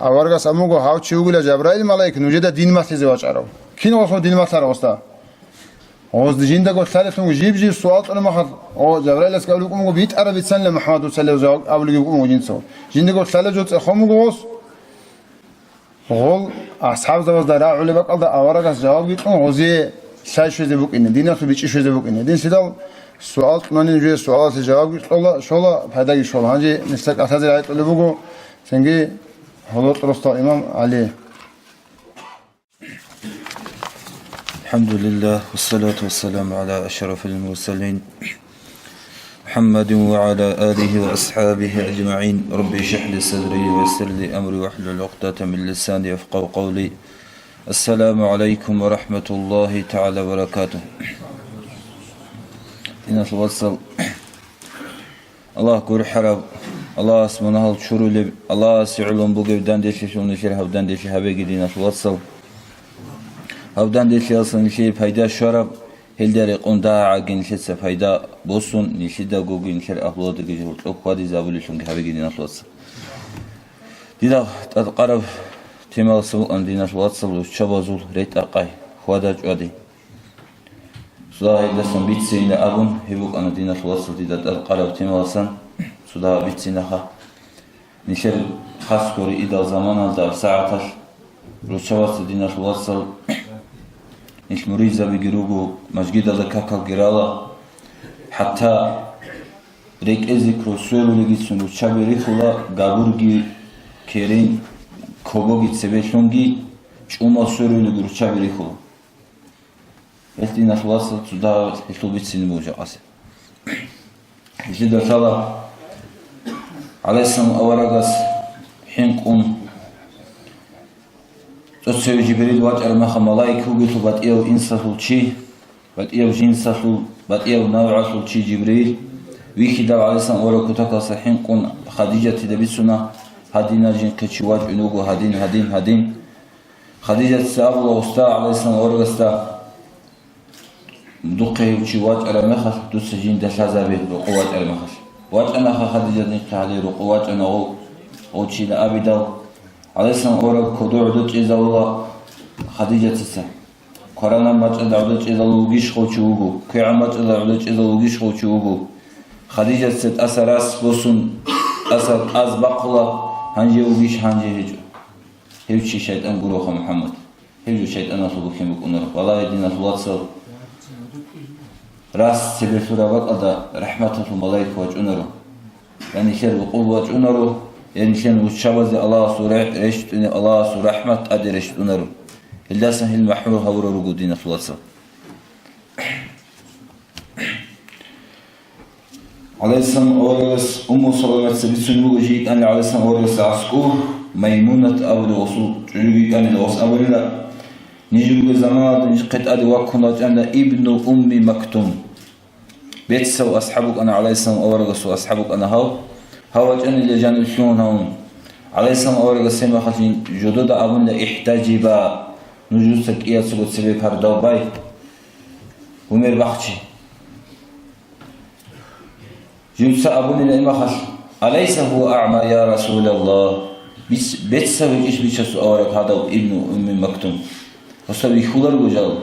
Аварагас амуго: «Гьав чи вугила Жабраил малаик, нужеда дин малъизе вачӀарав». Кин гъосул дин малъарав гъосда? Гъозда жиндаго лъалелъун жиб-жиб суал кьуна махал, о, Жабраиласги абулеб букӀун буго, битӀараб бицанила МухӀаммад дуцалев жаваб абулеб букӀун буго жинцаго. Жиндаго лъалел жо цӀехун буго гъос. Гъол асхӀабзабазда рагӀулеб бакӀалда аварагас жавабги кьун гъозие лъай щвезе букӀине, диналъул бичӀчӀи щвезе букӀине. Динлъидал суал кьунани нужее суалалъе жавабги кьола, щола, пайдаги щола. Гьанже нилъер кӀалъазе рагӀи кьолеб буго цинги гьоло росдал имам ГӀали. الحمد لله والصلاة والسلام على أشرف المرسلين محمد وعلى آله وأصحابه أجمعين. رب اشرح لي صدري ويسر لي أمري واحلل عقدة من لساني يفقهوا قولي. السلام عليكم ورحمة الله تعالى وبركاته. Диналъул вацал, Аллагь гурхӀараб, Аллагьас мунагьал чурулеб, Аллагьасе гӀоло бугеб данделъи нилъер гьаб данделъи гьабеги, диналъул вацал. Гьаб данделъиялдаса нилъее пайда щвараб, гьелда рекъон дагьабги нилъеца пайда босун, нилъидагоги нилъер агьлуялдаги гьоркьоб хьвадизе гьабулелъунги гьабеги, диналъул вацал. Дида тӀадкъараб темалдаса букӀана, диналъул вацал, руччабазул ретӀа-къай, хьвада-чӀвади. Цо дагьаб гьелдасан бицейин абун, гьеб букӀана, диналъул вацал, дида тӀадкъараб темалдасан цо дагьаб бицинха. Нилъер хасго рекъидал заманалда, сагӀаталъ руччабаца, диналъул вацал, нилъ муридзабиги руго, мажгиталда какалги рала, хӀатта рекӀезе ккола, сверулегицин руччаби рихула, габурги, керен, кобоги цебелъунги чӀумал сверулеги руччаби рихула. Гьелъ, диналъул вацал, цо дагьаб гьелъул бицине буго жакъасе. Гьелъидал лъала гӀалайгьиссалам аварагас хӀинкъун, цо-цеве Жибрил вачӀараб мехалъ малаик вугелъул батӀияв инсалъул чи, батӀияв жинсалъул, батӀияв навгӀалъул чи Жибрил, вихьидал гӀалайгьиссалам авараг кутакалдаса хӀинкъун Хадижатида бицуна, гьадинал жинхъе чи вачӀун вуго, гьадин, гьадин, гьадин. Хадижатица абула, уста, гӀалайгьиссалам аварагасда: «Духъе гьев чи вачӀараб мехалъ, дуца жинда лъазабе, рокъов вачӀараб мехалъ». ВачӀанаха Хадижат нихъе гьале, рокъов вачӀана гъов, гъов чина абидал. ГӀалайгьиссалам авараг кодо гӀодов чӀезавула Хадижатица. Кваранаб мачӀалда гӀодов чӀезавулев вугищ гъов чи вуго, квегӀаб мачӀалда гӀодов чӀезавулев вугищ гъов чи вуго. Хадижатица тӀаса рас босун, тӀаса къаз бахъула, гьанже вугищ, гьанже гьечӀо. Гьев чи шайтӀан гуроха, МухӀаммад. Гьев жо шайтӀаналъул бухьен букӀунаро. Валагье, диналъул вацал, рас цебе лъураб бакӀалда рахӀматалъул малаик вачӀунаро. Я нилъер рукъуб вачӀунаро, я нилъер руччабазе Аллагьасул регь-, рещтӀунеб, Аллагьасул рахӀмат тӀаде рещтӀунаро. Гьелдасан гьел махӀрум гьавурал руго, диналъул вацал. ГӀалайгьиссалам аварагас Умму Саламатица бицунеб буго, жий йикӀанила гӀалайгьиссалам аварагасда аскӀов, Маймунат абулев гъосул чӀужуги йикӀанила, гъос абунила: «Ниж ругел заманалда нижехъе тӀаде ваккун вачӀанила Ибну Умми Мактум». Бецав асхӀаб вукӀана, гӀалайгьиссалам аварагасул асхӀаб вукӀана гьав. Гьав вачӀанила жаниб лъугьун гьавун. ГӀалайгьиссалам аварагас гьеб мехалъ жодода абунила: «ИхӀтажиба, нуж дуца кӀияцаго цебе пардав бай, гьумер бахчи». Жинца абунила имахалъ: «Алайса гьува аъма, я Расулаллагь?» Бицав гьечӀищ бичасул авараг гьадав Ибну Умми Мактум? Гьосда вихьуларго жал.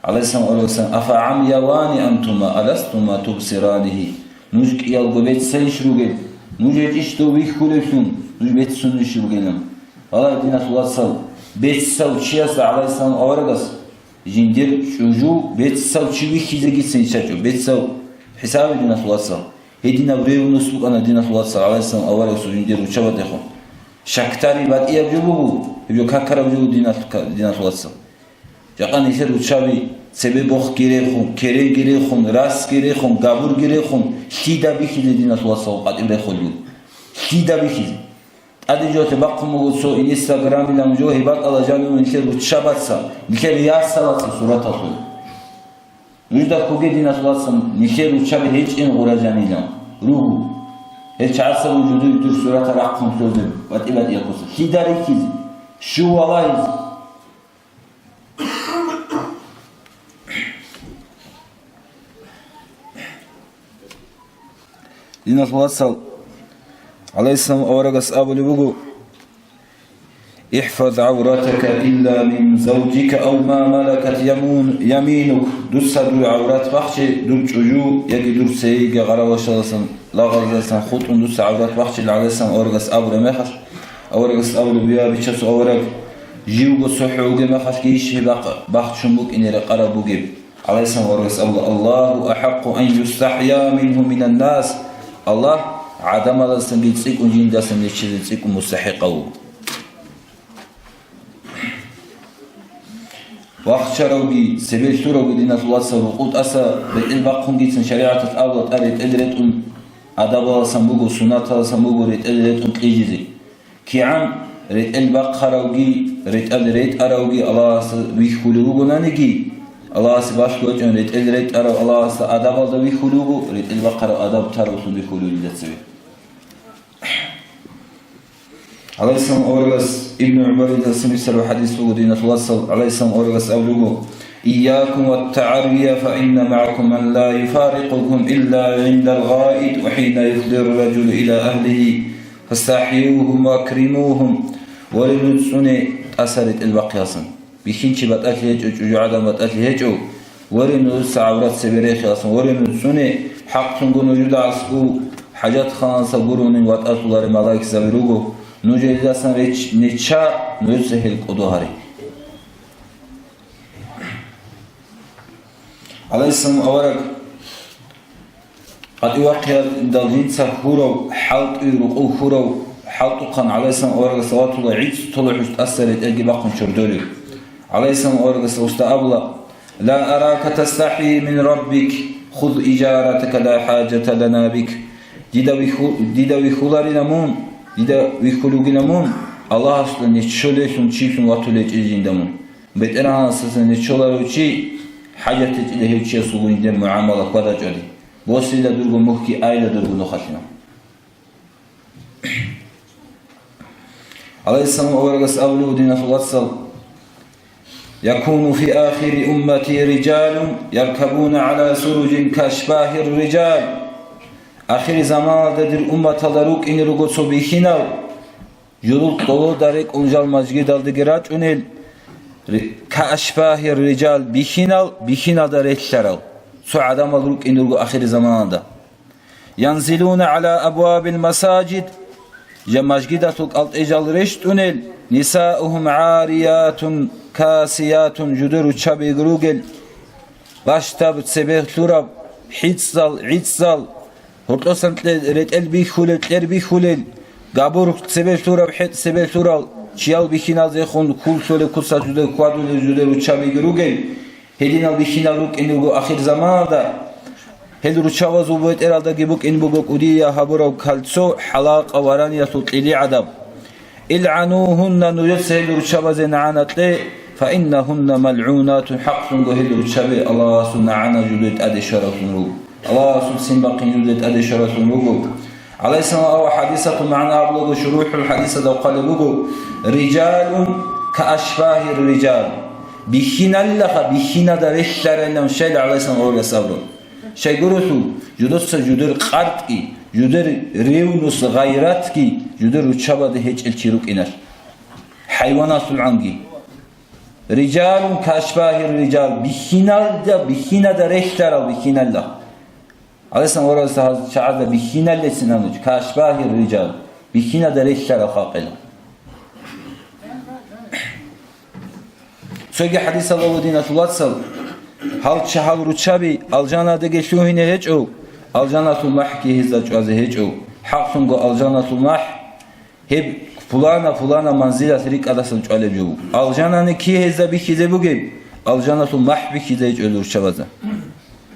ГӀалайгьиссалам аварагасан: «Афа гӀамявани антума, аластума тубсиранигьи?» Нуж кӀиялго бецавищ ругел? Нуж гьечӀищ дов вихьулевлъун, нуж бецунищ ругелан? Валагье, диналъул вацал, бецав чиясда гӀалайгьиссалам аварагас жиндир чӀужу бецав чи вихьизегицин иччачӀо, бецав хӀисабе, диналъул вацал. Гьединаб ревнус букӀана, диналъул вацал, гӀалайгьиссалам аварагасул жиндир руччабаздехун. Щакдари батӀияб жо буго, гьеб жо какараб жо буго, диналъ-, диналъул вацал. Жакъа нилъер руччаби цебе бохги рехун, керенги рехун, расги рехун, габурги рехун, лъида бихьизе, диналъул вацал, къватӀиб рехулев? Лъида бихьизе? ТӀаде жоялъе бахъун буго цо инстаграмилан жо, гьеб бакӀалда жанив нилъер руччабаца, нилъер ясалаца сураталъул. Нужда ккоге, диналъул вацал, нилъер руччаби гьечӀин гъура жанилан руго. Гьел чагӀаца буго жудуй дур сурата рахъун лъозе батӀи-батӀияб куца. Лъида рихьизе? Щив валагьизе? Диналъул вацал, гӀалайгьиссалам аварагас абулеб буго: «ИхӀфаз гӀавратака илла мин завжика ав ма малакат ямун-, яминук». Дуца дур гӀаврат бахче, дур чӀужу яги дур цеги гъаравашаласан, лагъазасан хутӀун дуца гӀаврат бахчила, гӀалайгьиссалам аварагас абураб мехалъ, аварагас абулеб буго: «Я, Бичасул авараг, живго цохӀо вугеб мехалъги иш гьеб бахъ-, бахчун букӀине рекъараб бугеб?» ГӀалайгьиссалам аварагас абула: «Аллагьу ахӀакъу ан юстахӀя мингьу минаннас». Аллагь гӀадамалдасанги цӀикӀкӀун жиндасан неччезе цӀикӀкӀун мустахӀикъав вуго. Вахчаравги, цебе лъуравги, диналъул вацал, рукъу тӀаса ретӀел бахъунгицин шаригӀаталъ абула тӀад ретӀел ретӀун адабаласан буго, суннаталасан буго ретӀел ретӀун кьижизе. КигӀан ретӀел бахъаравги, ретӀел ретӀаравги Аллагьасда вихьулев вугонаниги, Аллагьасе балъго бачӀун ретӀел ретӀарав Аллагьасда адабалда вихьулев вуго, ретӀел бахъарав адаб таравлъун вихьулев дида цеве. ГӀалайгьиссалам аварагас, Ибну ГӀумаридасан бицараб хӀадис буго, диналъул вацал, гӀалайгьиссалам аварагас абулеб буго: «Ийякум ваттагӀарвия, фа инна магӀакум ман ла юфарикъукум илла гӀиндал гъаид ва хӀина юфдиру ражулу иля агьлигьи». «ФастахӀюгьум ва акримугьум». Воре, нуж цӀуне тӀаса ретӀел бахъеялсан. Бихьинчи батӀалъи гьечӀо, чӀужугӀадан батӀалъи гьечӀо. Воре, нужеца гӀаврат цебе рехеялсан. Воре, нуж цӀуне, хӀакълъунго нужеда аскӀов хӀажатханалдаса гуронин ватӀалъуларел малаикзаби руго. Нуж гьелдасан реч-, неча, нужеца гьел кӀодо гьаре. ГӀалайгьиссалам авараг къватӀивахъиялдал жинца хьурав, хӀалтӀуе рукъов хьурав, хӀалтӀухъан гӀалайгьиссалам аварагас салаватулла гӀицӀ толохӀуш тӀаса ретӀелги бахъун чордолев. ГӀалайгьиссалам аварагас гьесда абула: «Ла арака тастахӀи мин раббик, хуз ижаратака ла хӀажата лана бик». Дида вихьу-, дида вихьуларила мун, дида вихьулев вугила мун, Аллагьасда нечолелъун чилъун ватулев гьечӀила жинда мун. БетӀергьанасдасан нечоларев чи, хӀажат гьечӀила гьев чиясулгун жидер мугӀамала хьвада-чӀвади. Босила дурго мухьги, айила дурго нухалъина. ГӀалайгьиссалам аварагас абулев, диналъул вацал: «Якуну фи ахири уммати риджалун яркабуна гӀала суружин кашбагьир риджал». Ахири заманалда дир умматалда рукӀине руго цо бихьинал, журул кьолода рекӀун жал мажгидалдеги рачӀунел, ри-, каашбагьир риджал, бихьинал, бихьиналда релълъарал цо гӀадамал рукӀине руго ахири заманалда. «Янзилуна гӀала абвабил масажид», жа мажгидалъул кӀалтӀе жал рещтӀунел, «нисаухум гӀариятун касиятун», жудер руччаби ругел, бащдаб цебе лъураб, хӀицӀзал, гӀицӀзал, гьоркьосан кье-, ретӀел бихьулел, кьер бихьулел, габур цебе лъураб, хӀетӀ цебе лъурал, чиял бихьиналдехун хьул лъолеб куцалъ жудер хьвадулел жудер руччабиги ругел, гьединал бихьинал рукӀине руго ахир заманалда. Гьел руччабазул бетӀералдаги букӀине буго кӀудиял гьабураб кольцо, хӀалакъа вараниялъул кьили гӀадаб. «ИлгӀанугьунна», нужеца гьел руччабазе нагӀана кье, «фаиннагьунна малгӀунатун», хӀакълъунго гьел руччаби Аллагьасул нагӀана жудер тӀаде щваравлъун руго. Аллагьасул ццин бахъин жудер тӀаде щваравлъун руго. ГӀалайгьиссалам аварагасул хӀадисалъул магӀна абулаго, шурухӀул хӀадисалда хъвалеб буго: «Риджалун каашбагьир риджал». Бихьиналлаха, бихьиналда релълъарайилан щайила гӀалайгьиссалам аварагас абураб. Щайгурелъул, жудаса жудер къартӀги, жудер ревнус, гъайратги жудер руччабаде гьечӀел чи рукӀиналъ, хӀайваналъулгӀанги. «Риджалун каашбагьир риджал», бихьиналда, бихьиналда релълъарал бихьиналла. ГӀалайгьиссалам аварагас гьал чагӀазда бихьиналлецин абуч, «каашбагьир риджал», бихьиналда релълъарал халкъила. Цоги хӀадисалда буго, диналъул вацал, гьал чагьал руччаби алжаналдаги лъугьине гьечӀо, алжаналъул махӀги гьезда чӀвазе гьечӀо. ХӀакълъунго алжаналъул махӀ гьеб пулана-пулана манзилалъ рикӀкӀадасан чӀвалеб жо буго. Алжанани кигьезда бихьизе бугеб, алжаналъул махӀ бихьизе чӀвел руччабазда.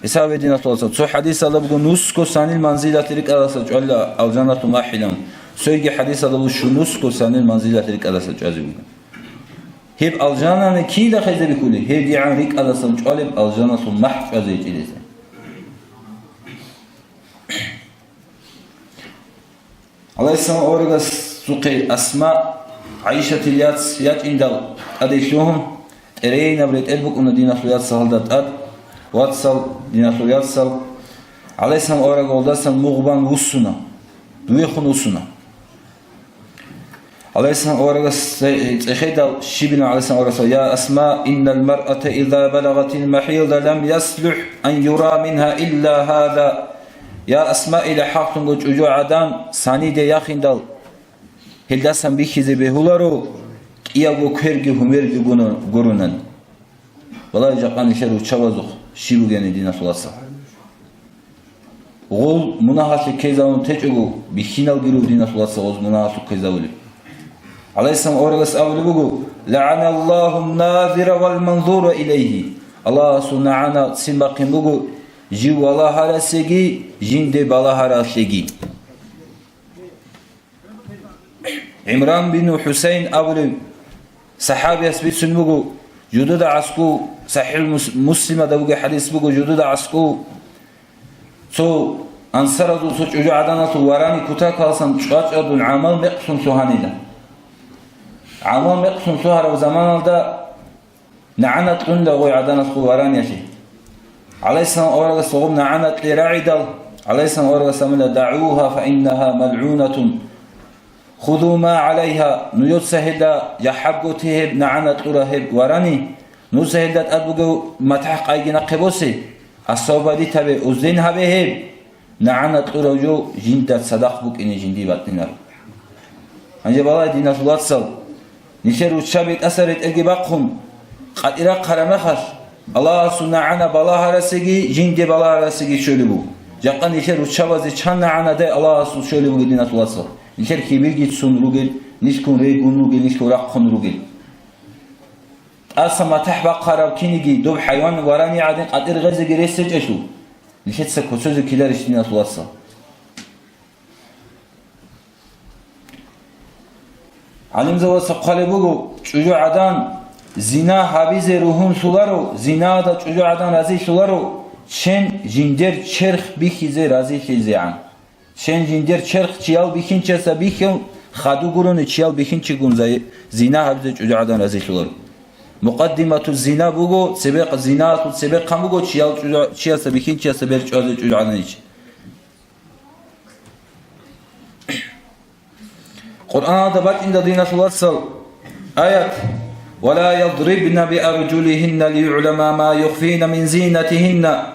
Гьесабе, диналъул вацал, цо хӀадисалда буго нусго санил манзилалъ рикӀкӀадасан чӀвалила алжаналъул махӀилан, цойги хӀадисалда буго щунусго санил манзилалъ рикӀкӀадасан чӀвазе буго. Гьеб алжанани кида хезе бихьулеб, гьебгигӀан рикӀкӀадасан чӀвалеб алжаналъул махӀ чӀвазе гьечӀелезда. ГӀалайгьиссалам аварагасухъе Асма ГӀайшатил яц ячӀиндал тӀаде лъугьун, тӀерейинаб ретӀел букӀуна диналъул яцал гьалда тӀад, вацал, диналъул яцал. ГӀалайгьиссалам авараг гьалдасан мугъ бан вуссуна, вехун вуссуна. ГӀалайгьиссалам аварагас цӀехедал щибина ГӀалайгьиссалам аварагас: «Я Асма, иннал маръата иза балагъатил махӀида лам яслухӀ ан юра мингьа илла гьаза». Я Асма, ила хӀакълъунго чӀужугӀадан саниде яхиндал, гьелдасан бихьизе бегьуларо, кӀиявго кверги гьумерги гуна-, гурунан. Валлагь, жакъа нилъер руччабазухъ щиб бугени, диналъул вацал. Гъул мунагьалъе ккезавун течӀого, бихьиналги руго, диналъул вацал, гъоз мунагьалъув ккезавулеб. ГӀалайгьиссалам аварагас абулеб буго: «ЛагӀаналлагьу назира вал манзура илайгьи». Аллагьасул нагӀана ццин бахъин буго жив валагьарасеги, жинде балагьаралъеги. ГӀимран бин ХӀусайн абулев сахӀабияс бицун буго, жудуда гӀаскӀу, СахӀихӀ Мус-, Муслимада бугеб хӀадис буго, жудуда гӀаскӀу цо ансаразул цо чӀужугӀаданалъул варани кутакаласан чӀвачӀадун гӀамал мекълъун лъугьанила. ГӀамал мекълъун лъугьараб заманалда нагӀана кьунила гъой гӀаданалъул вараниялъе. ГӀалайгьиссалам аварагас гъоб нагӀана кье рагӀидал, ГӀалайгьиссалам аварагас абуна: «ДагӀугьа, фа иннагьа малгӀунатун. Хузу ма гӀалайгьа, нужеца гьелда жахӀабго те гьеб нагӀана кьура гьеб варани, нужеца гьелда тӀад бугев матахӀ къайги нахъе босе, освободить гьабе, узден гьабе гьеб». НагӀана кьурав жо жинда цадахъ букӀине жиндие батӀинаро. Гьанже балагье, диналъул вацал, нилъер руччаби тӀаса ретӀелги бахъун, къатӀи рахъараб мехалъ, Аллагьасул нагӀана балагьарасеги, жинде балагьарасеги щолеб буго. Жакъа нилъер руччабазе чан нагӀанадай Аллагьасул щолеб буго, диналъул вацал. Нилъер кибирги цун ругел, нилъгун регун ругел, нилъгун рахъун ругел. ТӀаса матахӀ бахъараб киниги доб хӀайван варани гӀадин къатӀир гъезеги рес гьечӀелъул, нилъеца куцазе ккеларищ, диналъул вацал? ГӀалимзабаца хъвалеб буго, чӀужугӀадан зина гьабизе ругьунлъуларо, зинада чӀужугӀадан разилъуларо, чен жиндер черх бихьизе разилъизегӀан. Чен жиндер черх чиял бихьинчиясда бихьун, хадув гурони чиял бихьинчигун зай-, зина гьабизе чӀужугӀадан разилъуларо. Мукъаддимату зина буго, цебе-, зиналъул цебехъан буго чиял чӀужу-, чиясда бихьинчиясда бер чӀвазе чӀужугӀаданичи. Къуръаналда бачӀинда, диналъул вацал, аят: «Ва ла ядрибна би аржулигьинна лиюгӀлама ма юхфина мин зинатигьинна».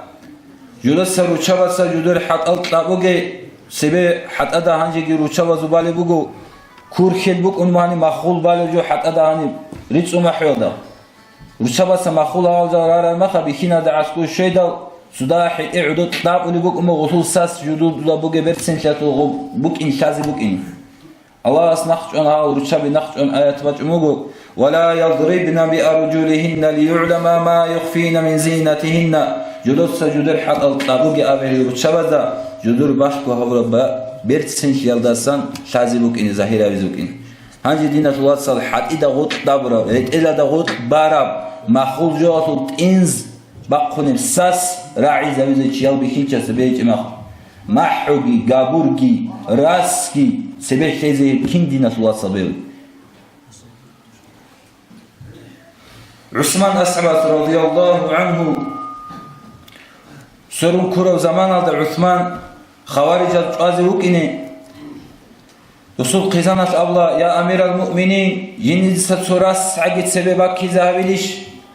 Жудаса ручабаца жудер хӀатӀал кьабуге, цебе хӀатӀада гьанжеги ручабазул балеб буго, курхьел букӀун мани махул балев жо хӀатӀада гьаниб рицӀцӀу махӀуялда. Ручабаца махул гьавалда раран маха бихьинада гӀаскӀуй щведал, цуда хӀетӀе гӀодо кьабулеб букӀун гъулъул сас жудуда бугеб берцинлъиялъул гъуб букӀин лъазе букӀин. Аллагьас нахъчӀван гьал ручаби нахъчӀван аят бачӀун буго: «Ва ла ядрибна би аржулигьинна лиюгӀлама ма юхфина мин зинатигьинна». Жудоца жудер хӀатӀал кьабуге абе гьел ручабазда, жудур балъго гьабураб ба-, берцинлъиялдасан лъазе букӀине, загьир гьабизе букӀине. Гьанже, диналъул вацал, хӀатӀида гъутӀ дабураб, ретӀелада гъутӀ бараб, махул жоялъул тӀинз бахъунеб сас рагӀизавизе чиял бихьинчиясда бегьичӀеб махъ. МахӀуги, габурги, расги цебе лъезе гьеб кин, диналъул вацал, бегьу? ГӀусман асхӀабас, радияллагьу гӀангьу, сверун ккурав заманалда ГӀусман хаварижаз чӀвазе вукӀине, досул хъизаналъ абула: «Я амирал муъминин, жиндица цо расгӀаги цебе баккизе гьавилищ?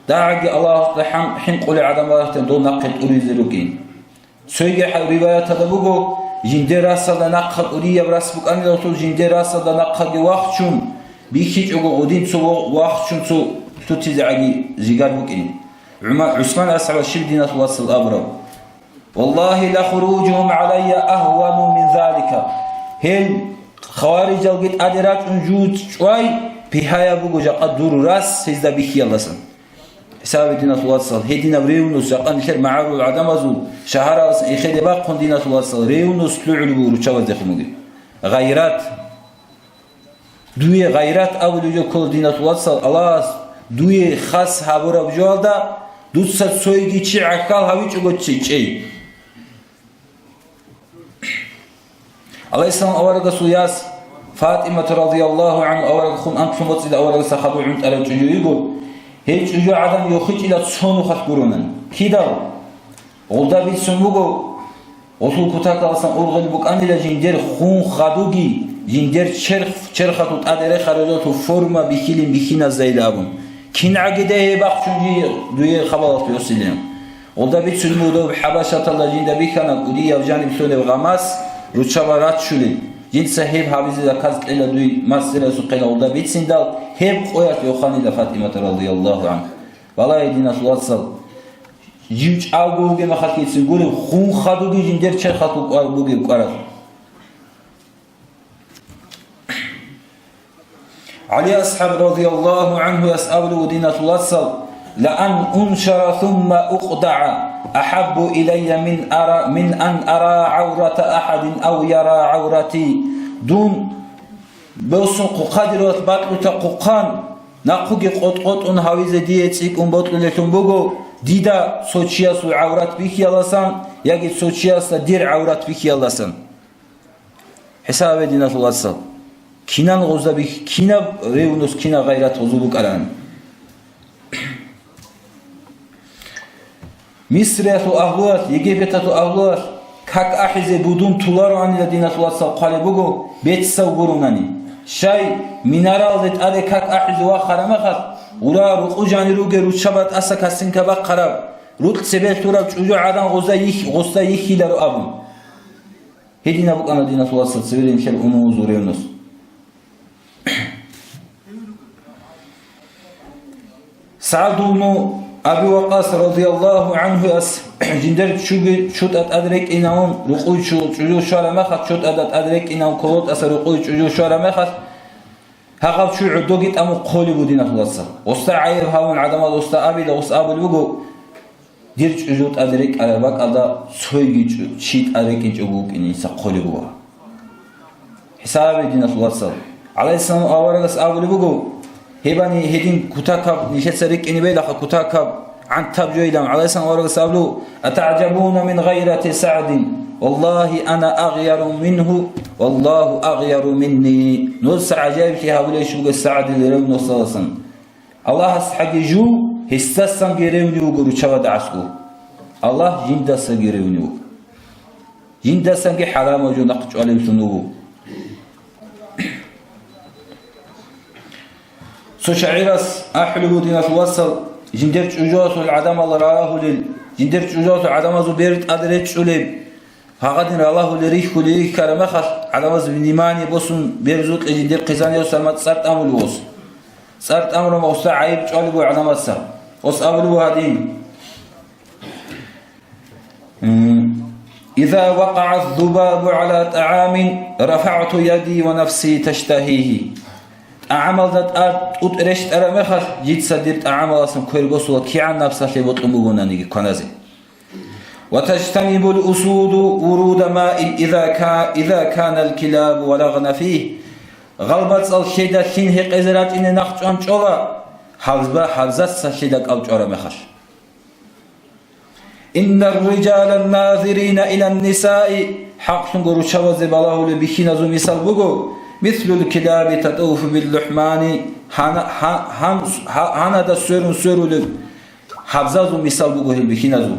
ДагӀаги Аллагьасда хӀан-, хӀинкъулел гӀадамал рахтин дол нахъе тӀуризе рукӀин». Цойги хӀа-, риваяталда буго, жиндер расалда нахъа кӀурияб рас букӀанилалъул жиндер расалда нахъаги вахчун, бихьичӀого гъудин цо ва-, вахчун цо лъутизегӀаги жигар букӀин. ГӀума-, ГӀусман асхӀабас щиб, диналъул вацал, абураб? «Валлагьи, ла хуружугьум гӀалайя агьвану мин залика». Гьел Хаварижалги тӀаде рачӀун жуз чӀвай, бигьаяб буго жакъа дур рас гьезда бихьиялдасан. ХӀисабе, диналъул вацал, гьединаб ревнус жакъа нилъер магӀарул гӀадамазул шагьаралдасан эхеде бахъун, диналъул вацал, ревнус лъугӀулеб буго руччабаздехун бугеб. Гъайрат. Дуе гъайрат абулеб жо ккола, диналъул вацал, Аллагьас дуе хас гьабураб жоялда дуца цойги чи гӀахьал гьавичӀого чи чӀей. ГӀалайгьиссалам аварагасул яс ФатӀимат радияллагьу гӀангьу аварагахун анлъун вацӀцӀила аварагасда хадув гӀунтӀарав чӀужу йиго. Гьей чӀужу гӀадан йохичӀила цо нухалъ гуронан. Кидал? Гъулда бицун буго, гъусул кутакаласан ургъел букӀанила жиндер хун хадуги, жиндер черх, черхалъул тӀаде рехаралъул форма бихьилин бихьиназайилан абун. КингӀаги дагье бахчун жи дуе хабалалъ йосилин. Гъулда бицун буго доб хӀабашаталда жинда бихьана кӀудияв жаниб лъолеб гъамас руччаба раччулел. Жинца гьеб гьабизе заказ кьела дуй мацӀирасухъела гъулда бициндал, гьеб къоялъ йоханила ФатӀимата радияллагьу гӀангьа. Валлагьи, диналъул вацал, жив чӀалго вугеб махалъгицин гуреб, хун хадуги жиндер черхалъул кӀвар бугеб кӀвараз. ГӀали асхӀаб радияллагьу гӀангьуяс абулев, диналъул вацал: «Ла ан уншара сумма укъдагӀа ахӀаббу илайя мин ара, мин ан ара гӀаврата ахӀадин ав яра гӀаврати». Дун босун хъухъадиралъ бакьута хъухъан, нахъуги къотӀ-къотӀун гьавизе дие цӀикӀкӀун бокьулелъун буго, дида цо чиясул гӀаврат бихьиялдасан яги цо чиясда дир гӀаврат бихьиялдасан. ХӀисабе, диналъул вацал, кинан гъузда бихь-, кинаб ревнус, кинаб гъайрат гъузул букӀаран? Мисриялъул агьлуялъ, Египеталъул агьлуялъ как ахӀизе будун тулароанила, диналъул вацал, хъвалеб буго, бецав гуронани. Щай, минаралде тӀаде как ахӀизе вахараб мехалъ, гъура рукъу жанир ругел руччаба тӀаса касинка бахъараб, рукъ цебе лъураб чӀужу гӀадан гъузда йихь-, гъусда йихьиларо абун. Гьединаб букӀана, диналъул вацал, цеве нилъер умумузул ревнус. СагӀд ибну Аби Вакъас радияллагьу гӀангьуяс жиндер чуги-, чутӀа тӀад рекӀинавун, рукъуй чу-, чӀужу щвараб мехалъ, чутӀада тӀад рекӀинавун, колотӀаса рукъуй чӀужу щвараб мехалъ, гьагъав чу гӀодоги тӀамун хъолеб буго, диналъул вацал. Гъусда гӀайиб гьавун гӀадамал гъусда абила, гъус абулеб буго, Дир чӀужу тӀад рекӀараб бакӀалда цойги чӀу-, чи тӀад рекӀинчӀого вукӀине инса хъолеб буго. ХӀисабе, диналъул вацал. ГӀалайгьиссалам аварагас абулеб буго, гьебани гьедин кутакаб нилъеца рекӀине бегьилаха, кутакаб гӀантаб жойилан. ГӀалайгьиссалам аварагас абулеб: «АтагӀжабуна мин гъайрати СагӀдин? Валлагьи, ана агъяру мингьу, валлагьу агъяру минни». Нужеца гӀажаиблъи гьабулеб иш буго СагӀдил ревнусаласан. Аллагьасхъаги жу, гьесдасанги ревни вуго руччабада гӀасго. Аллагь жиндасаги ревни вуго. Жиндасанги хӀарамав жо нахъ чӀвалевлъун вуго. Цо шагӀирас ахӀулеб буго, диналъул вацал, жиндер чӀужуялъул гӀадамал рагьулел, жиндер чӀужуялъул гӀадамазул бер тӀад речӀчӀулеб. Гьагъадин ралагьулел рихьулел рихьараб мехалъ, гӀадамаз внимание босун, берзукье жиндир хъизан-ясалма цӀар тӀамулев ос. ЦӀар тӀамураб гъусда гӀайиб чӀвалеб буго гӀадамаца. Ос абулеб буго гьадин: «Иза вакъагӀа ззубабу гӀала тӀагӀамин, рафагӀту яди ва нафси таштагьигьи». ТӀагӀамалда тӀад тӀутӀ рещтӀараб мехалъ, жица дир тӀагӀамаласан квер босула, кигӀан напсалъе бокьун бугонаниги кваназе. «Ва тажтанибул усуду уруда маин иза ка-, иза канал килабу валагъна фигь». ГъалбацӀал лъеда лъим гьекъезе рачӀине нахъ чӀван чӀола, гьабзба-, гьабзаца лъеда кӀал чӀвараб мехалъ. «Иннар рижала назирина илан нисаи», хӀакълъунго руччабазе балагьулеб бихьиназул мисал буго: «Мислул килаби татуфу бил лухӀмани», гьана-, гьа-, гьан-, гьа-, гьанада сверун-сверулеб гьабзазул мисал буго гьел бихьиназул.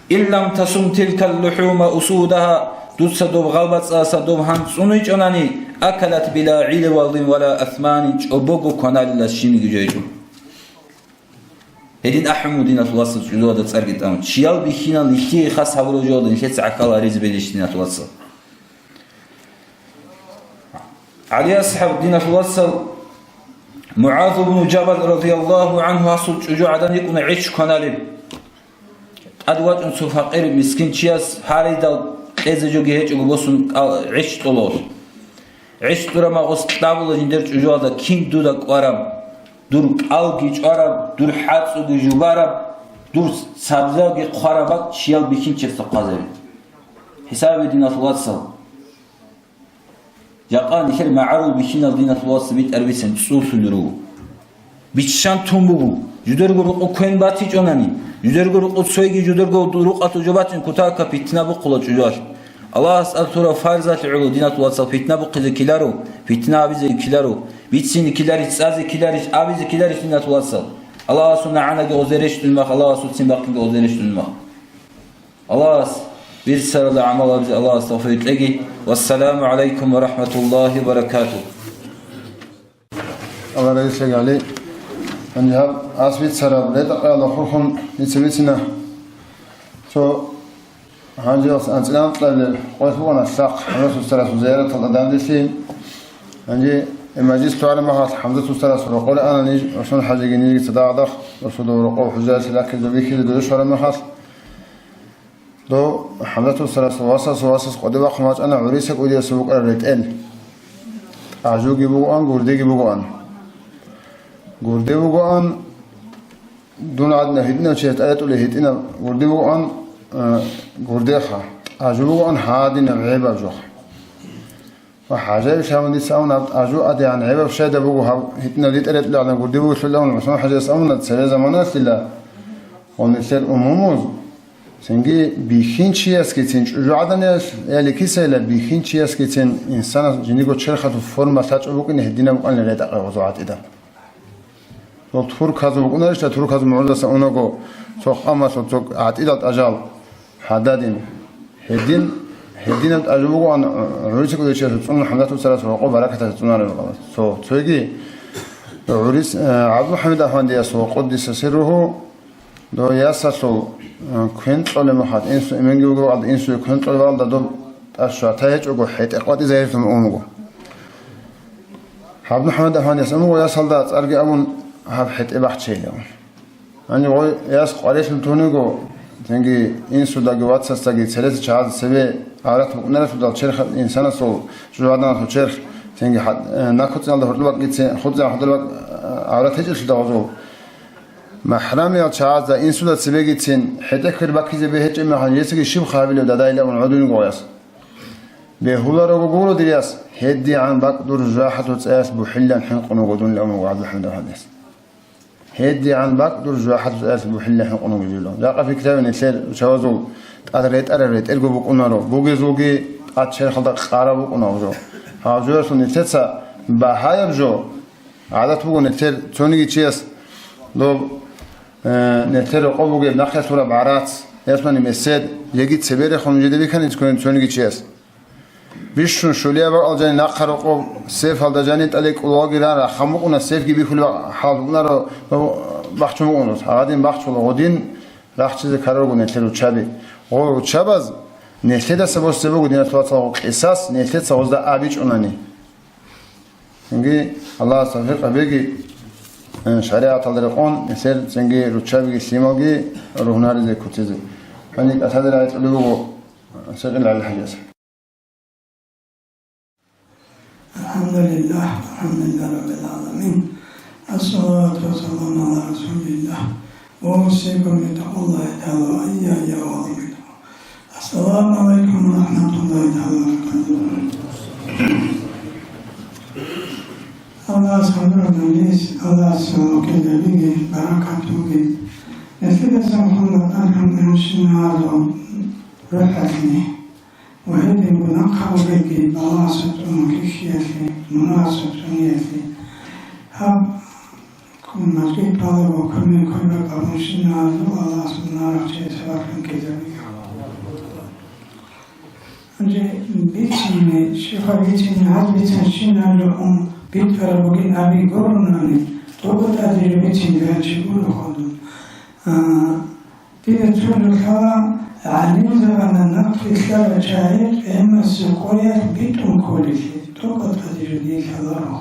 «Иллам тасум тилкал лухӀума усудагьа», дуца доб гъалбацӀаласа доб гьан цӀуничӀонани, «акалат била гӀилвалин вала асманин», чӀобого кваналила щибниги жойчӀо. Гьедин ахӀун, диналъул вацал, чӀужуялда цӀарги тӀамун. Чиял бихьинал нилъее хас гьабураб жоялда нилъеца гӀахьал гьаризе бегьищ, диналъул вацал. ГӀали асхӀаб, диналъул вацал, МугӀаз ибну Жабал радияллагьу гӀангьу гьасул чӀужу гӀадан йикӀуна гӀеч кваналеб. ТӀад вачӀун цо факъир мискин чияс гьаридал кьезе жоги гьечӀого босун кӀал-, гӀеч кьоло. ГӀищ кьураб магъус кьабула жиндир чӀужуялда кин дуда кӀвараб, дур кӀалги чӀвараб, дур хӀацӀуги жубараб, дур сабзаги хъвараб бакӀ чиял бихьинчиясда хъвазаби. ХӀисабе, диналъул вацал. Жакъа нилъер магӀарул бихьинал, диналъул вацал, битӀараб бицен цӀусулел руго. Биччан тун буго, жудерго рукъу квен батичӀонани, жудерго рукъу цойги жудерго рукъалъул жо бачӀин кутакаб питна бухъула чӀужуялъ. Аллагьас тӀад лъураб фарзалъе гӀоло, диналъул вацал, питна бухъизе ккеларо, питна абизе ккеларо, бицине ккеларищ, цӀазе ккеларищ, абизе ккеларищ, диналъул вацал. Аллагьасул нагӀанаги гъозе рещтӀунмах, Аллагьасул ццин бахъинги гъозе рещтӀунмах. Аллагьас бицаралда гӀамал гьабизе Аллагьас тавфикъ кьеги. Вассаламу гӀалайкум ва рахӀматуллагьи ва баракатугь. Аллагь разилъеги, ГӀали. Гьанже гьаб ас бицараб ретӀа-къаялда хурхун дица бицина. Цо гьанже анцӀила анкьабилеб къоялъ букӀана лъахъ ХӀамзат устарасул зияраталда данделъи. Гьанже мажлис лъугӀараб мехалъ ХӀамзат устарасул рокъоре ана ниж, ГӀусман-хӀажиги нижги цадахъ-дагъ, росулда рокъов хӀужаялъе рахъизе бихьизе додо щвараб мехалъ. Дов ХӀамзат устарасул васасул васас къоде бахъун вачӀана гӀурисакӀ удиясул букӀараб ретӀел. ТӀажуги бугоан, гурдеги бугоан. Гурде бугоан, дун гӀадинаб гьитӀинав чи гьетӀа ретӀулев гьитӀинаб гурде бугоан, э, гурдеха. ТӀажу бугоан гьадинаб гӀебаб жоха. Ва ХӀажаевич гьавун дица абуна, гьаб тӀажу гӀадигӀан гӀебаб щайда буго гьаб гьитӀинаб ритӀа ретӀулел гӀадин гурде бугелъул абун, ГӀусман-хӀажияс абуна, цеве заманалъила гьал нилъер умумуз, цинги бихьинчиясгицин, чӀужугӀаданалъе кисайила бихьинчиясгицин инсанас жиндирго черхалъул форма лъачӀеб букӀине гьединаб букӀанила ретӀа-къаялъул гӀатӀидал. Цо турказул букӀунарищ, турказул мугӀрузасан унаго, цо къамалъул цо гӀатӀидал тӀажал гьададин. Гьедин, гьединаб тӀажу бугоан, гӀурисакӀ удичиясул цӀунун ХӀамзат устарасул рокъо баракаталъе цӀунараб. Цо, цойги гӀурис, э, ГӀабдулхӀамид Ахмадиясул, къуддиса сирругьу, дов ясалъул, э, квен кьолеб мехалъ, инсу эменги бугеб бакӀалда, инсуе квен кьолеб бакӀалда доб тӀад щвараб гьечӀого, хӀетӀе къватӀизе гьерилъун умуго. ГӀабдулхӀамид Ахмадияс умуго ясалда цӀарги абун гьаб хӀетӀе бахчейилан. Гьаниб гъой яс къварилъун туниго, цинги инсудаги вацасдаги цереса чагӀаз цебе гӀаврат букӀунарелъул дал черх, инсанасул, чӀужугӀаданасул черх, цинги хӀа-, э, накуцӀиналда гьоркьоб бакӀгицин, хуцӀиналда гьоркьоб бакӀ, э, гӀаврат гьечӀелъул дагъузул. МахӀрамиял чагӀазда инсуда цебегицин хӀетӀе квер баккизе бегьечӀеб мехалъ, гьесиги щибха гьабилев, дадайилан гӀодуниго гъояс. Бегьуларого гуро дир яс, гьедигӀан бакӀ дур жужахӀалъул цӀаялъ бухӀилилан хӀинкъун вуго дун, ламуго ГӀабдулхӀамид Ахмадияс. ГьедигӀан бакӀ дур жужахӀалъул цӀаялъ бухӀилилан хӀинкъун вугевилан. Жакъа пикрияв, нилъер чагӀазул тӀад ретӀараб ретӀелго букӀунаро, бугезулги тӀад черхалда къараб букӀуна гьаб жо. Гьаб жоялъул нилъеца багьаяб жо, гӀадат буго нилъер цониги чияс доб, э, нилъер рокъоб бугеб нахъе лъураб гӀарац, ясмани месед, еги цеберехун жиде бихьанин цониги чияс. Бищун щулияб бакӀал жанин нахъа рокъоб, сефалда жанин тӀаликӀулалги ран рахъа мукъуна, сефги бихьулеб хӀал букӀунаро, бахчун букӀунус. Гьагадин бахчула гъодин рахчизе ккарарго нилъер руччаби. Гъо руччабаз нилъедаса босизе буго, диналъул вацал, гъо къисас, нилъеца гъозда абичӀунани. Цинги Аллагьас тавфикъ гьабеги, э, шаригӀаталда рекъон нилъер цинги руччабиги лъималги ругьнаризе кутизе. Гьаниб кӀалъадер гӀайцӀулеб буго Сергей ГӀалихӀажияс. الحمد لله، الحمد لله رب العالمين. الصلاة والسلام على رسول الله. وأوصيكم بتقوى الله تعالى وإياي أولا بتقوى. السلام عليكم ورحمة الله تعالى وبركاته. Аллагьас хӀалураб мажлис, Аллагьас салават гьабиги, баракат буги. Нилъеда сахлъун батӀан хӀамдамушин гьарун рухӀалъни. Ва гьединго нахъа бугебги балагьасул цӀуну кихьиялъе, мунагьасул цӀуниялъе. Гьаб мажгит балаго кумек кколеб абунщинаб Аллагьас мунагьал чиясе вахъинккизабиги. Гьанже бицине, щибха бицине, гьаз бицинщинаб жо ун битӀараб бугин аби гуронани, тӀокӀаб тӀаде жо бицине бегьанчи гуро хадуб. А, Дида цо жо лъала, гӀалимзабазда нахъе лъала чагӀи къиямасеб къоялъ битӀун кколелъи, тӀокӀаб тӀаде жо дие лъаларо,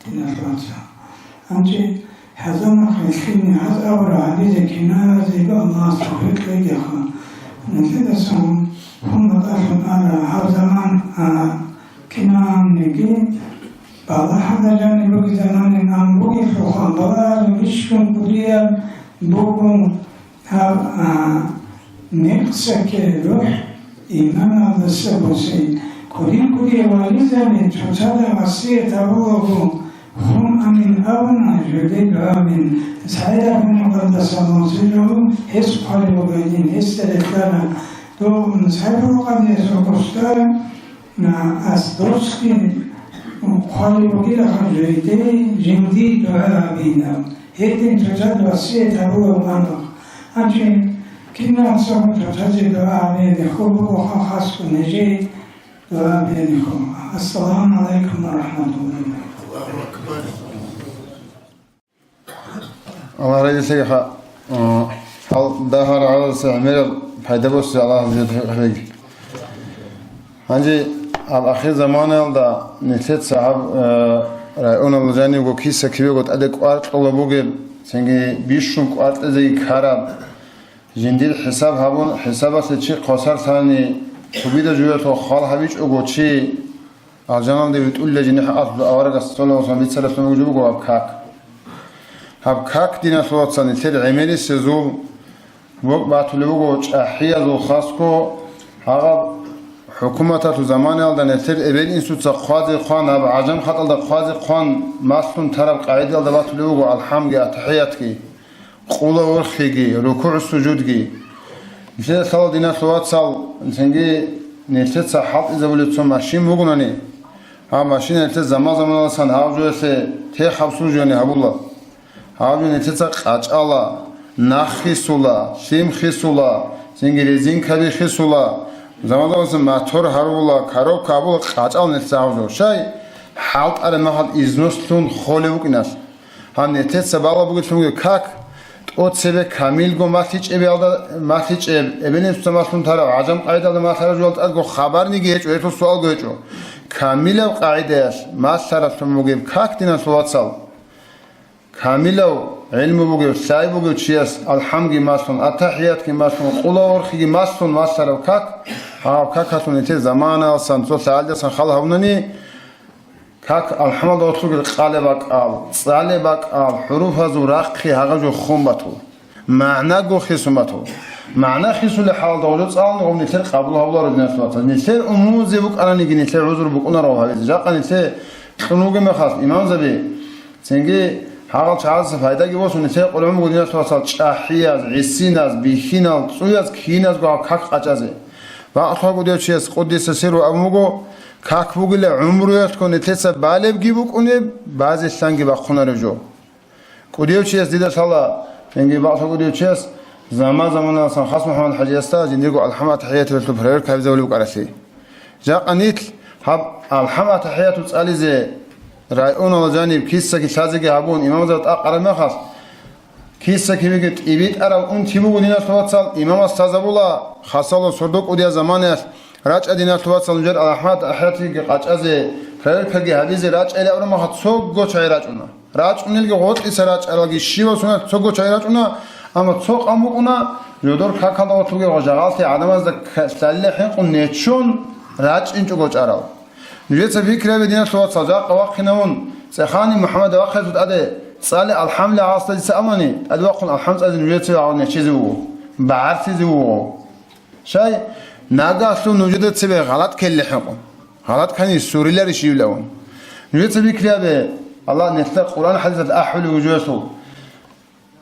диналъул вацал. Гьанже хӀазанахъе лъине гьаз абураб гьабизе киназего Аллагьас тавфикъ кьегиха. Нилъедасан хун батӀалъун ара гьаб заман, а, Кинабниги балагьалда жаниб бугезанани ан бугелъулха, балагьалин бищун кӀудияб буго гьаб, а, мекъсакки рухӀ иманалдаса босей. КӀудин-кӀудияб вализани цоцазда васият гьабулаго, хун амин абуна жугьутӀ абун, СагӀид абун Къадасаллагьу сирругьу, гьес хъвалеб бугин, гьесда релълъана. Дов СагӀид абун Къадасаллагьу сирругьу, ас досги хъвалеб бугилаха жугьутӀ жиндие дугӀа гьабинаб. Гьедин цоцазда васият гьабулеб буго. Гьанже кинабниги цоцазе дугӀа гьабизе хьул бугоха, хасго нижее дугӀа гьабизе хьул. Ассаламу гӀалайкум ва рахӀматуллагьи. Аллагь разилъеги, гьа, э, гьал дагьал гӀаласе гӀемераб пайда босе Аллагь разилъеги. Гьанже гьаб ахир заманаялда нилъеца гьаб, э, районалда жанивго киса-кибего тӀаде кӀвар кьола бугеб, цинги бищун кӀвар кьезеги ккараб, жиндир хӀисаб гьабун, хӀисабалъе чи хвасарлъани, цогидаб жоялъул хал гьабичӀого чи Алжаналде витӀулила жинихӀ алъула аварагас цолевасан бицаралъун вугев вуго гьаб как. Гьаб как, диналъул вацал, нилъер гӀемерисезул, вокь батулев вуго чӀахӀиязул хасго, гьаб хӀукуматалъул заманаялда нилъер эбел-инсуца хъвазе хъван, гьаб гӀажам хатӀалда хъвазе хъван, малъун тараб къагӀидаялда батулев вуго алхӀамги, атахӀиятги. Къула-урхиги, рукугӀ-сужудги. Нилъеда лъала, диналъул вацал, цинги нилъеца хӀалтӀизабулеб цо машин бугонани, гьаб машина нилъеца заман-заманалдасан гьаб жоялъе тех гьабсулжани гьабула. Гьаб жо нилъеца къачӀала, нах хисула, лъим хисула, цинги резинкаби хисула, заман-заманалдасан мотор гьарула, коробка гьабула, къачӀала нилъеца гьаб жо. Щай? ХӀалтӀараб мехалъ износлъун холев вукӀиналъ. Гьаниб нилъеца балеб бугелъунги как, тӀоцебе камилго малъичӀебиялда, малъичӀеб, эбел-инсуца малъун тараб, гӀажам къагӀидаялда малъараб жоялда тӀадго хабарниги гьечӀо, гьелъул суалго гьечӀо. Камилаб къагӀидаялъ малъаралъун бугеб как, диналъул вацал. Камилав гӀилму бугев, лъай бугев чияс алхӀамги малъун, атахӀиятги малъун, къула-урхиги малъун малъараб как, гьаб какалъун нилъер заманалдасан, цо лъагӀалдасан хал гьабунани, как алхӀамалда гъорлъ ругел къалеб бакӀал, цӀалеб бакӀал, хӀуруфазул рахъги гьагъаб жо хун батула. МагӀнаго хисун батула. МагӀна хисулеб хӀалалда гъоб жо цӀалуни гъоб нилъер къабул гьабуларо, диналъул вацал. Нилъер умумузе букӀананиги нилъер гӀузру букӀунаро гьабизе. Жакъа нилъее кьун вугеб мехалъ имамзаби, цинги гьагъал чагӀаздаса пайдаги босун, нилъее къулгӀун буго, диналъул вацал, чӀахӀияз, гӀисиназ, бихьинал, цӀуяз, ккиназго гьаб как къачӀазе. Бакълъун кӀудияв чияс къуддиса сирругьу абун буго, как бугила гӀумруялъго нилъеца балебги букӀунеб, базелъанги бахъунареб жо. КӀудияв чияс дида лъала, цинги бакълъун кӀудияв чияс заман-заманалдасан хас МухӀаммад ХӀажиясда жиндирго алхӀам-атахӀияталъул проверка гьабизабулеб букӀаралъе. Жакъа нилъ гьаб алхӀам-атахӀияту цӀализе районалда жаниб киса-кибе лъазеги гьабун, имамзабаз тӀакъараб мехалъ, киса-кибеги тӀибитӀараб унти буго, диналъул вацал, имамас лъазабула, хасало сордо кӀудияб заманаялъ рачӀа, диналъул вацал, нужер алхӀам-атахӀиятиги къачӀазе, проверкаги гьабизе рачӀайилан абураб мехалъ цого чагӀи рачӀуна. РачӀунелги гъоркьиса рачӀаралги щивасуна цого чагӀи рачӀуна, амма цо къан букӀуна, жодор какалда гъорлъ бугеб жагъаллъи гӀадамазда к-, лъалила хӀинкъун неччун рачӀинчӀого чӀарал. Нужеца пикри гьабе, диналъул вацал, жакъа вахъинавун, цӀехани МухӀаммад вахъиялъул тӀаде цӀале алхӀамли гьасда дица амани, тӀаде вахъун алхӀам цӀализе нужер цеве гьав неччизе вуго, багӀарсизе вуго. Щай, нагагьлъун нужеда цебе гъалатӀ ккелелъ хӀинкъун. ГъалатӀ ккани суриларищ ивлавун. Нужеца пикри гьабе, Аллагь нилъеда Къуръан-хӀадисалъ ахӀулеб вугевлъул.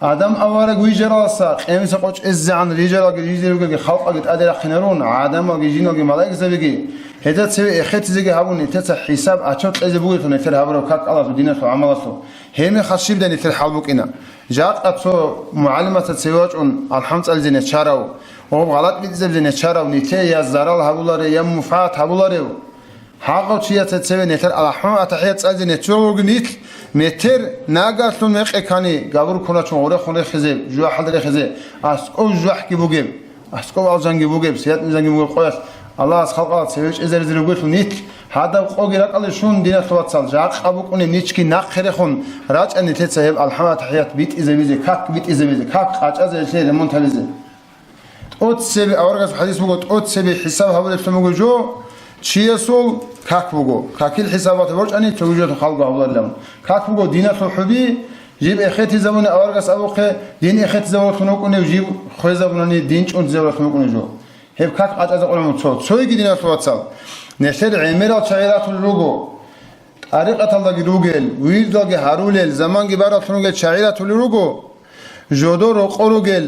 Адам авараг вижаралдаса, къемиса къо чӀезегӀан рижаралги, рижаралги халкъалги тӀаде рахъинарун, гӀадамалги, жиналги, малаикзабиги, гьезда цеве эхетизеги гьабун, нилъеца хӀисаб-отчёт кьезе бугелъул нилъер гьабураб как Аллагьасул диналъул гӀамалалъул. Гьеб мехалъ щибдай нилъер хӀал букӀина? Жакъа цо мугӀалимаца цеве вачӀун алхӀам цӀализе нечарав, гъоб гъалатӀ битӀизабизе нечарав, нилъее я зарал гьабуларев, я мунфагӀат гьабуларев? Гьагъав чияца цеве нилъер алхӀам-атахӀият цӀализе неччого вугин нилъ, метер нагагьлъун мекъи ккани, габур ккуначун гъорехун рехизе, жужахӀалда рехизе, аскӀов жужахӀги бугеб, аскӀов алжанги бугеб, сият-мизанги бугеб къоялъ Аллагьас халкъалда цеве чӀезаризе ругелъул нилъ, гьадаб къоги ракӀалде щун, диналъул вацал, жакъа букӀунеб ничги нахъе рехун рачӀа, нилъеца гьеб алхӀам-атахӀият битӀизабизе, как битӀизабизе, как къачӀазе, гьелъие ремонт гьабизе. ТӀоцебе, аварагасул хӀадис буго, тӀоцебе хӀисаб гьабулеблъун буго жо, Чиясул как буго, какил хӀисабалъ борчӀани цоги жоялъул халго гьабуларилан. Как буго диналъул хӀуби, жиб эхетизабуни аварагас абухъе, дин эхетизабуллъун вукӀунев жиб хвезабунани дин чӀунтизабуллъун вукӀунев жо. Гьеб как къачӀазе къулуму цо, цойги диналъул вацал. Нилъер гӀемерал чагӀи ратулел руго, тӀарикъаталдаги ругел, вирдалги гьарулел, заманги бараллъун ругел чагӀи ратулел руго, жодор рокъор ругел,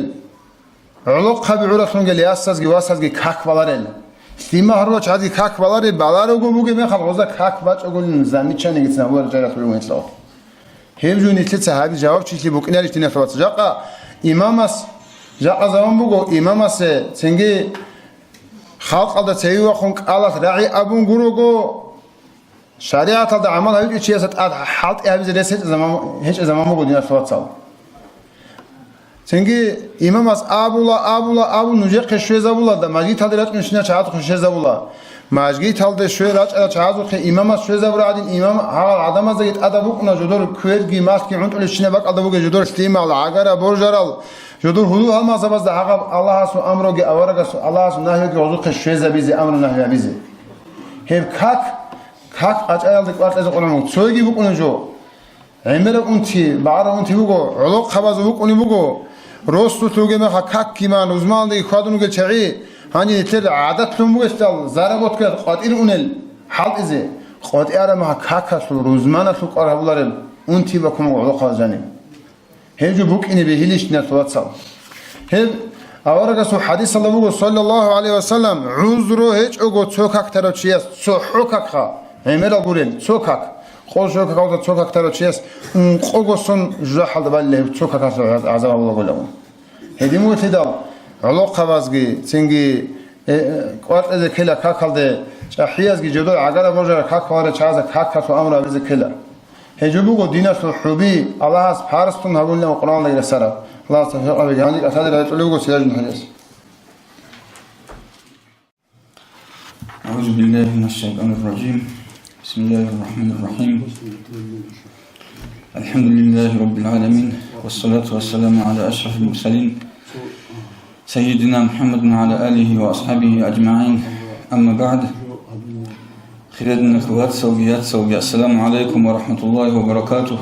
гӀолохъаби гӀуралъунгел ясазги васазги как баларел. Лъимал гьарулел чагӀазги как баларел, баларого бугеб мехалъ гъоза как бачӀагулин замечаниегицин гьабуларел чагӀи ратулел ругин лъо. Гьеб жо нилъеца гьабизе жавабчилъи букӀинарищ диналъул вацал? Жакъа имамас, жакъа заман буго, имамасе цинги халкъалда цеве вахун кӀалалъ рагӀи абун гурого, шаригӀаталда гӀамал гьабичӀев чиясда тӀад хӀалтӀи гьабизе рес гьечӀеб заман, гьечӀеб заман буго диналъул вацал. Цинги имамас абула, абула, абун нужехъе щвезабула, да, мажгиталде рачӀунщинал чагӀазухъе щвезабула. Мажгиталде щвей рачӀарал чагӀазухъе имамас щвезабурал гӀадин, имам гьал гӀадамаздаги тӀадаб букӀуна, жодор кверги малъги гӀунтӀулебщинаб бакӀалда бугел, жодор лъимал, гӀагара, божарал, жодор гьудул-гьалмагъзабазда гьагъаб Аллагьасул амруги аварагасул Аллагьасул нагьиги гъозухъе щвезабизе, амру-нагьи гьабизе. Гьеб как, как къачӀаялде кӀвар кьезе къулуму цойги букӀуна жо. ГӀемераб унти, багӀараб унти буго, гӀолохъабазул букӀунеб буго, росулъ ругеб мехалъ какги ман, рузманалдаги хьвадун ругел чагӀи, гьанже нилъер гӀадатлъун бугелъул, заработкаялъ къватӀир унел хӀалтӀизе, къватӀиараб мехалъ какалъул, рузманалъул кӀвар гьабулареб унти бакун буго гӀолохъабаз жаниб. Гьеб жо букӀине бегьилищ диналъул вацал? Гьеб аварагасул хӀадисалда буго, саллаллагьу гӀалайгьи ва саллам, гӀузру гьечӀого цо как тарав чияс, цохӀо какха, гӀемерал гурел, цо как, къо-, цо какалда цо как тарав чияс ункъого сон жужахӀалда балила гьеб цо какалъул гӀаз-, гӀазаб гьабулаго. Гьедин вугелъидал, гӀолохъабазги, цинги, э, э, кӀвар кьезе ккела какалде, чӀахӀиязги жодор гӀагара божарал как баларел чагӀазда какалъул амру гьабизе ккела. Гьеб жо буго диналъул хӀуби, Аллагьас парзлъун гьабулин Къуръаналдаги рехсараб. Аллагьас тавфикъ гьабеги. Гьанже кӀалъаде рачӀулев вуго Сиражул хӀажияс. أعوذ بالله من الشيطان الرجيم. بسم الله الرحمن الرحيم. الحمد لله رب العالمين. والصلاة والسلام على أشرف المرسلين. سيدنا محمد وعلى آله وأصحابه أجمعين. أما بعد. Хириял диналъул вацалги яцалги, ассаламу гӀалайкум ва рахӀматуллагьи ва баракатугь.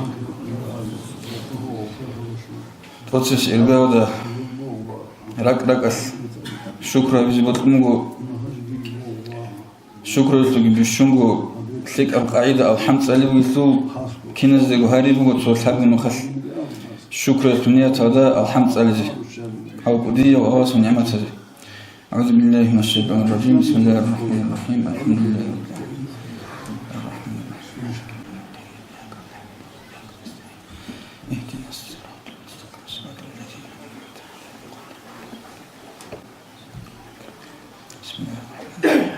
ТӀоцебесеб иргаялда ракӀ-ракӀалъ шукру гьабизе бокьун буго. Шукруялъулги бищунго лъикӀаб къагӀида алхӀам цӀалеб бугелъул, киназдаго гьари буго цо лъабго нухалъ шукруялъул нияталда алхӀам цӀализе гьав кӀудияв Аллагьасул нигӀматазе. أعوذ بالله من الشيطان الرجيم. بسم الله الرحمن الرحيم. الحمد لله رب العالمين. الرحمن الرحيم. اهدنا الصراط المستقيم. صراط الذين أنعمت عليهم. بسم الله الرحمن الرحيم.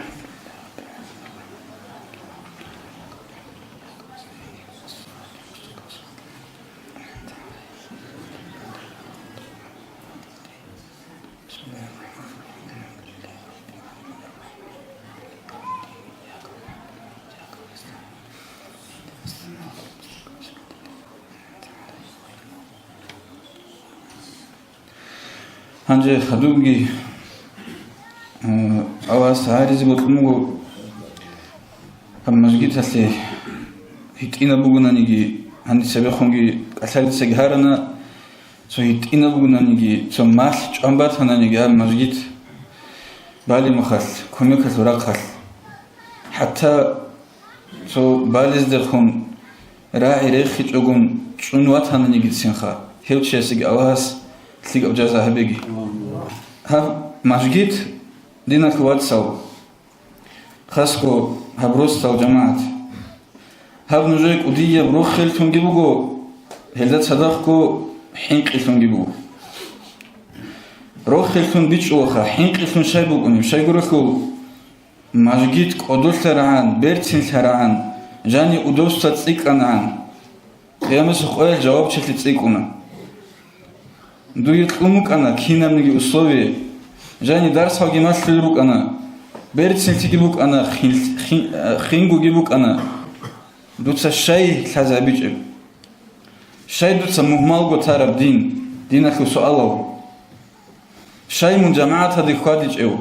Гьанже хадубги, э, Аллагьас гьаризе бокьун буго, гьаб мажгиталъе гьитӀинаб бугонаниги, гьаниб цебехунги кӀалъалицаги гьарана, цо гьитӀинаб бугонаниги, цо малъ чӀван батананиги гьаб мажгит балеб мехалъ, кумекалъул рахъалъ. ХӀатта цо балездехун рагӀи рехичӀогун чӀун ватананигицинха, гьев чиясеги Аллагьас лъикӀаб жаза гьабеги. Гьаб мажгит, диналъул вацал, хасго гьаб росдал жамагӀат, гьаб нужее кӀудияб рохеллъунги буго, гьелда цадахъго хӀинкъилъунги буго. Рохеллъун бичӀчӀулаха, хӀинкъилъун щай букӀунеб? Щайгурелъул мажгит кӀодолъарагӀан, берцинлъарагӀан, жани удобство цӀикӀкӀанагӀан, Къиямасеб къоялъ жавабчилъи цӀикӀкӀуна. Дуе кьун букӀана кинабниги условие, жани дарсалги малъулел рукӀана, берцинлъиги букӀана, хин-, хин-, хингоги букӀана. Дуца щай лъазабичӀеб? Щай дуца мугьмалго тараб дин, диналъул суалал? Щай мун жамагӀаталде хьвадичӀев?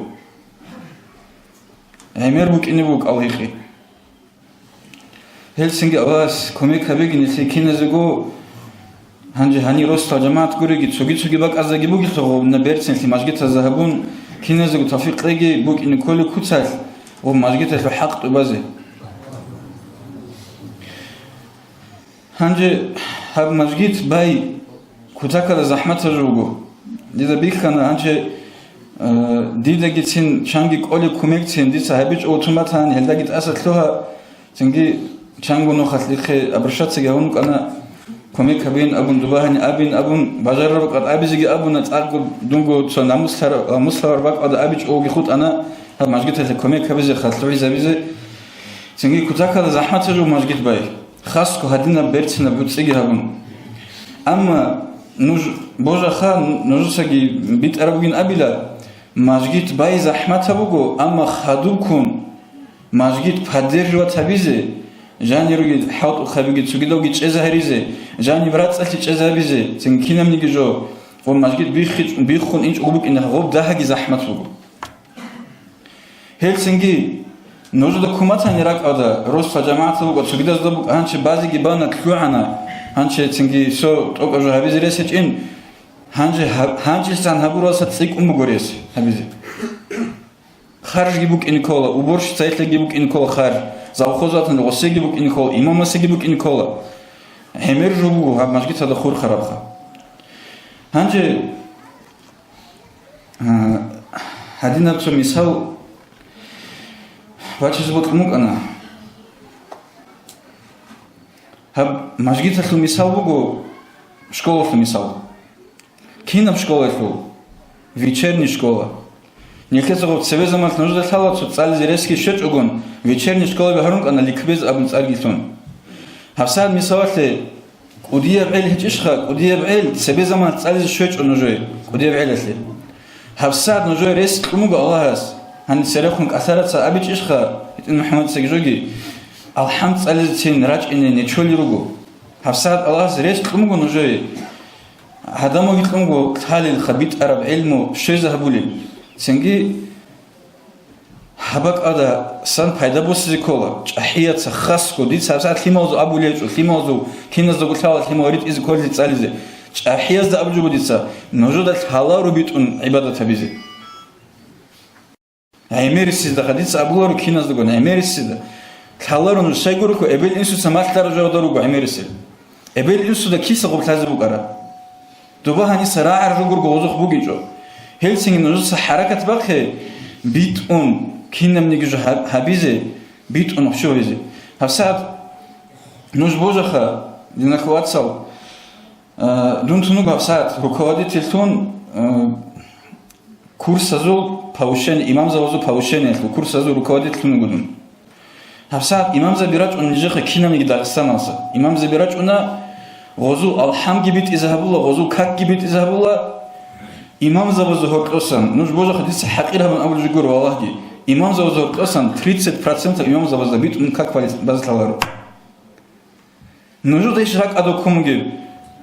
гӀемер букӀине буго кӀал гьикъи. Гьелсинги Аллагьас кумек гьабеги нилъее киназего, гьанже гьанир росдал жамагӀат гуреги, цоги-цоги бакӀаздаги бугелъул гъубна берцинлъи мажгитазда гьабун, киназего тавфикъ кьеги букӀине кколеб куцалъ ва мажгиталъул хӀакъ тӀубазе. Гьанже гьаб мажгит бай кутакалда захӀматаб жо буго. Дида бихьана, гьанже, э, дидагицин чанги кӀолеб кумекцин дица гьабичӀого тун батани, гьелдаги тӀаса лъугьа, цинги чанго нухалъ ихъе обращаться гьавун вукӀана, кумек гьабин абун, дуба гьани абин абун, бажарараб къад абизеги абуна, цӀакъго дунго цо намуслъар-, намуслъараб бакӀалда абичӀогоги хутӀана, гьаб мажгиталъе кумек гьабизе, халлъугӀизабизе. Цинги кутакалда захӀматаб жо мажгит бай. Хасго гьадинаб берцинаб гӀуцӀиги гьабун. Амма нуж божаха, нужецаги битӀараб бугин абила, мажгит бай захӀматаб буго, амма хадубккун мажгит поддерживать гьабизе, жанируги хӀалтӀухъабиги цогидалги чӀезе гьаризе, жаниб рацӀцӀалъи чӀезе гьабизе, цин кинабниги жо, ва мажгит биххи-, биххун инчӀого букӀине гъоб дагьаги захӀмат буго. Гьелцинги нужеда куматани ракӀалда, росла жамагӀатал букӀа, цогидазда букӀа, гьанчи базеги бана, лъугӀана, гьанчи цинги цо тӀокӀаб жо гьабизе рес гьечӀин, гьанже гьаб-, гьанчилъан гьабуралса цӀикӀкӀун буго рес гьабизе. Харжги букӀине ккола, уборщицайилъаги букӀине ккола харж, завхоз ватани гъосеги букӀине ккола, имамасеги букӀине ккола. ГӀемер жо буго гьаб мажгиталда хурхарабха. Гьанже А, гьадинаб цо мисал бачизе бокьун букӀана. Гьаб мажгиталъул мисал буго, школалъул мисал. Кинаб школалъул? Вечерний школа. Нилъеца гъоб цебе заман нужеда лъала цо цӀализе ресги щвечӀогун, вечерний школаби гьарун кӀана, ликбез абун цӀарги лъун. Гьабсагьат мисалалъе, КӀудияб гӀел гьечӀищха, кӀудияб гӀел, цебе заман цӀализе щвечӀо нужее, кӀудияб гӀелалъе. Гьабсагьат нужее рес кьун буго Аллагьас, гьаниб церехун кӀалъараца абичӀищха, гьитӀин МухӀаммадцаги жоги, алхӀам цӀализецин рачӀине нечолел руго. Гьабсагьат Аллагьас рес кьун буго нужее, гьадамалги кьун буго лъалелха битӀараб гӀелму щвезе гьабулел. Цинги гьабакӀалда сан пайда босизе ккола, чӀахӀияца хасго, дица гьабсагьат лъималазул абулеб гьечӀо, лъималазул киназдаго лъала лъимал ритӀизе кколел цӀализе. ЧӀахӀиязда абулеб буго дица, нужеда лъаларо битӀун гӀибадат гьабизе. ГӀемерисезда дица абуларо киназдаго, гӀемерисезда. Лъаларо нуж, щайгурелъул эбел-инсуца малъараб жавадар руго гӀемерисел. Эбел-инсуда киса гъорлъазе букӀараб? Доба гьаниса рагӀараб жо гурого гъозухъ бугичӀо. Гьелцинги нужеца хӀаракат бахъе, битӀун, кинабниги жо гьаб-, гьабизе, битӀун ухчуларизе. ГьабсагӀат нуж божаха, диналъул вацал, а, дун тун вуго гьабсагӀат руководительлъун, а, курсазул повышение, имамзабазул повышениялъул курсазул руководительлъун вуго дун. ГьабсагӀат имамзаби рачӀун нижехъе кинабниги Дагъистаналдаса. Имамзаби рачӀуна, гъозул алхӀамги битӀизе гьабула, гъозул какги битӀизе гьабула. Имамзабазул гьоркьосан, нуж божаха дица хӀакъир гьабун абулеб жо гуро, валлагьги, имамзабазул гьоркьосан тридцать процентов имамзабазда битӀун как базе лъаларо. Нужеда иш ракӀалда ккун бугеб,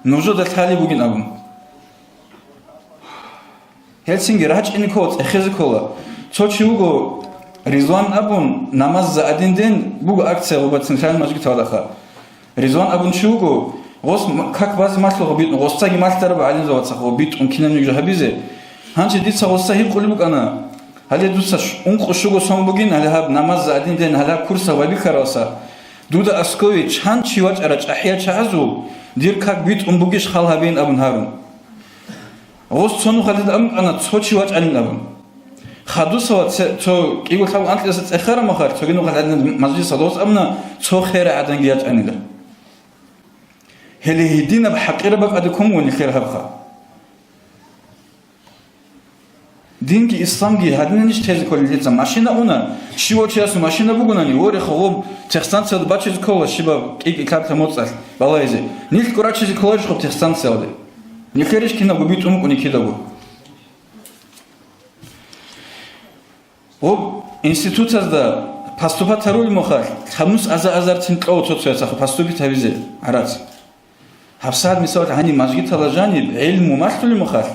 нужеда лъалеб бугин абун. Гьелцинги рачӀине ккола, цӀехезе ккола. Цо чи вуго, Ризван абун, «Намаз за один день» буго акция гъоба центральный мажгиталдаха. Ризван абун чи вуго, гъос м-, как базе малъуха битӀун, гъосцаги малъараб гӀалимзабацаха гъо битӀун кинабниги жо гьабизе. Гьанже дица гъосда гьикъулеб букӀана, гьале дуца ш-, ункъо щуго сон бугин, гьале гьаб «Намаз за один день», гьале гьаб курсах байбихьаралса, дуда аскове чан чи вачӀара чӀахӀиял чагӀазул, дир как битӀун бугищ хал гьабеян абун гьарун. Гъос цо нухалъ дида амукьана цо чи вачӀанин абун. Хадусала це-, цо кӀиго лъабго анкьидаса цӀехараб мехалъ, цоги нухалъ гьадинаб мажлисалда гъос абуна цо херай гӀаданги ячӀанила. Гьеле гьединаб хӀакъираб бакӀалде ккун буго нилъер гьабха. Динги исламги гьадинанищ тезе кколел дица? Машина уна, щивав чиясул машина бугонани, вореха гъоб техстанциялда бачизе ккола щибаб кӀи-кӀи лъаб-лъаб моцӀалъ балагьизе. Нилъго рачизе кколарищ гъоб техстанциялде? Нилъерищ кинабго битӀун букӀуни кидаго? Гъоб институтазда поступать гьарулеб мехалъ, лъабнус аза-азарцин кьола цо-цоясаха поступить гьабизе гӀарац. ГьабсагӀат, мисалалъ, гьаниб мажгиталда жаниб гӀелму малъулеб мехалъ,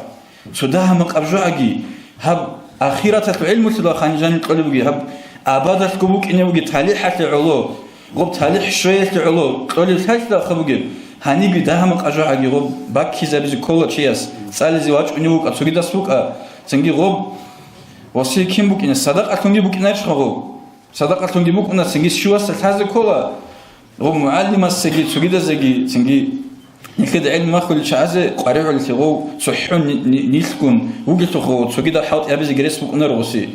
цо дагьа-макъаб жо гӀаги, гьаб ахираталъул гӀелмулъидал гьаниб жаниб кьолеб бугеб, гьаб Абадалъго букӀине бугеб талихӀалъе гӀоло, гъоб талихӀ щвеялъе гӀоло кьолеб лъалъ дахъа бугеб, гьанибги дагьа-макъа жо гӀаги гъоб баккизабизе ккола чияс, цӀализе вачӀунев вукӀа, цогидас вукӀа, цинги гъоб васил кин букӀине, садакъалъунги букӀинарищха гъоб? Садакъалъунги букӀуна, цинги щивасда лъазе ккола, гъоб мугӀалимасеги, цогидазеги, цинги нилъеда гӀелму махулел чагӀазе къваригӀулелъе гъов цохӀо ни-, ни-, нилъгун вугелъулха гъов цогидал хӀалтӀи гьабизе герес букӀунаро гъоси.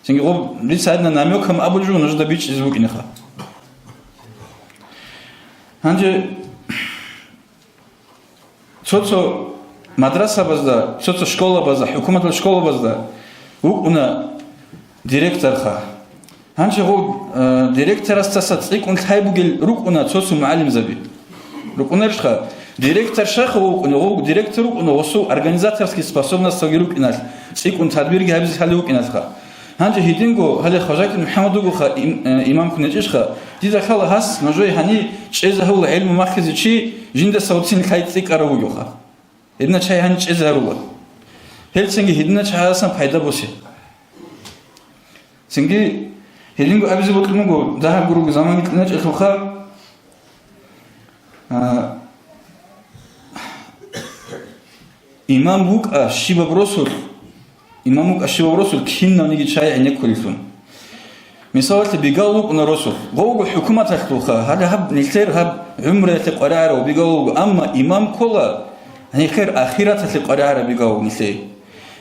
Цинги гъоб дица гьадинаб намёкаб абулеб жо нужеда бичӀчӀизе букӀинеха. Гьанже цо-цо мадрасабазда, цо-цо школабазда, хӀукуматалъул школабазда вукӀуна директорха. Гьанже гъоб, э, директорасдаса цӀикӀкӀун лъай бугел рукӀуна цо-цо мугӀалимзаби. РукӀунарищха? Директор щайха вукӀуна, гъов директор вукӀуна, гъосул организаторский способносталги рукӀиналъ, цӀикӀкӀун тадбирги гьабизе лъалев вукӀиналъха. Гьанже гьединго гьале Хважакин МухӀаммад вугоха, им-, э, имамккун гьечӀищха, дида лъала гьас нужее гьаниб чӀезе гьавула гӀелму махизе чи жиндаса гьоцин лъай цӀикӀкӀарав вугевха. Гьединал чагӀи гьаниб чӀезе гьарула. Гьелцинги гьединал чагӀаздасан пайда босе. Цинги гьединго абизе бокьун буго, дагьаб гуруги заманги кьуначӀелъулха, а, имам вукӀа щибаб росулъ, имам вукӀа щибаб росулъ кинавниги чагӀи гӀенеккулелъул. Мисалалъе, бигал вукӀуна росулъ, гъовго хӀукуматалъулха, гьале гьаб нилъер гьаб гӀумруялъе къваригӀарав бигал вуго, амма имам ккола нилъер ахираталъе къваригӀараб бигал вуго нилъее.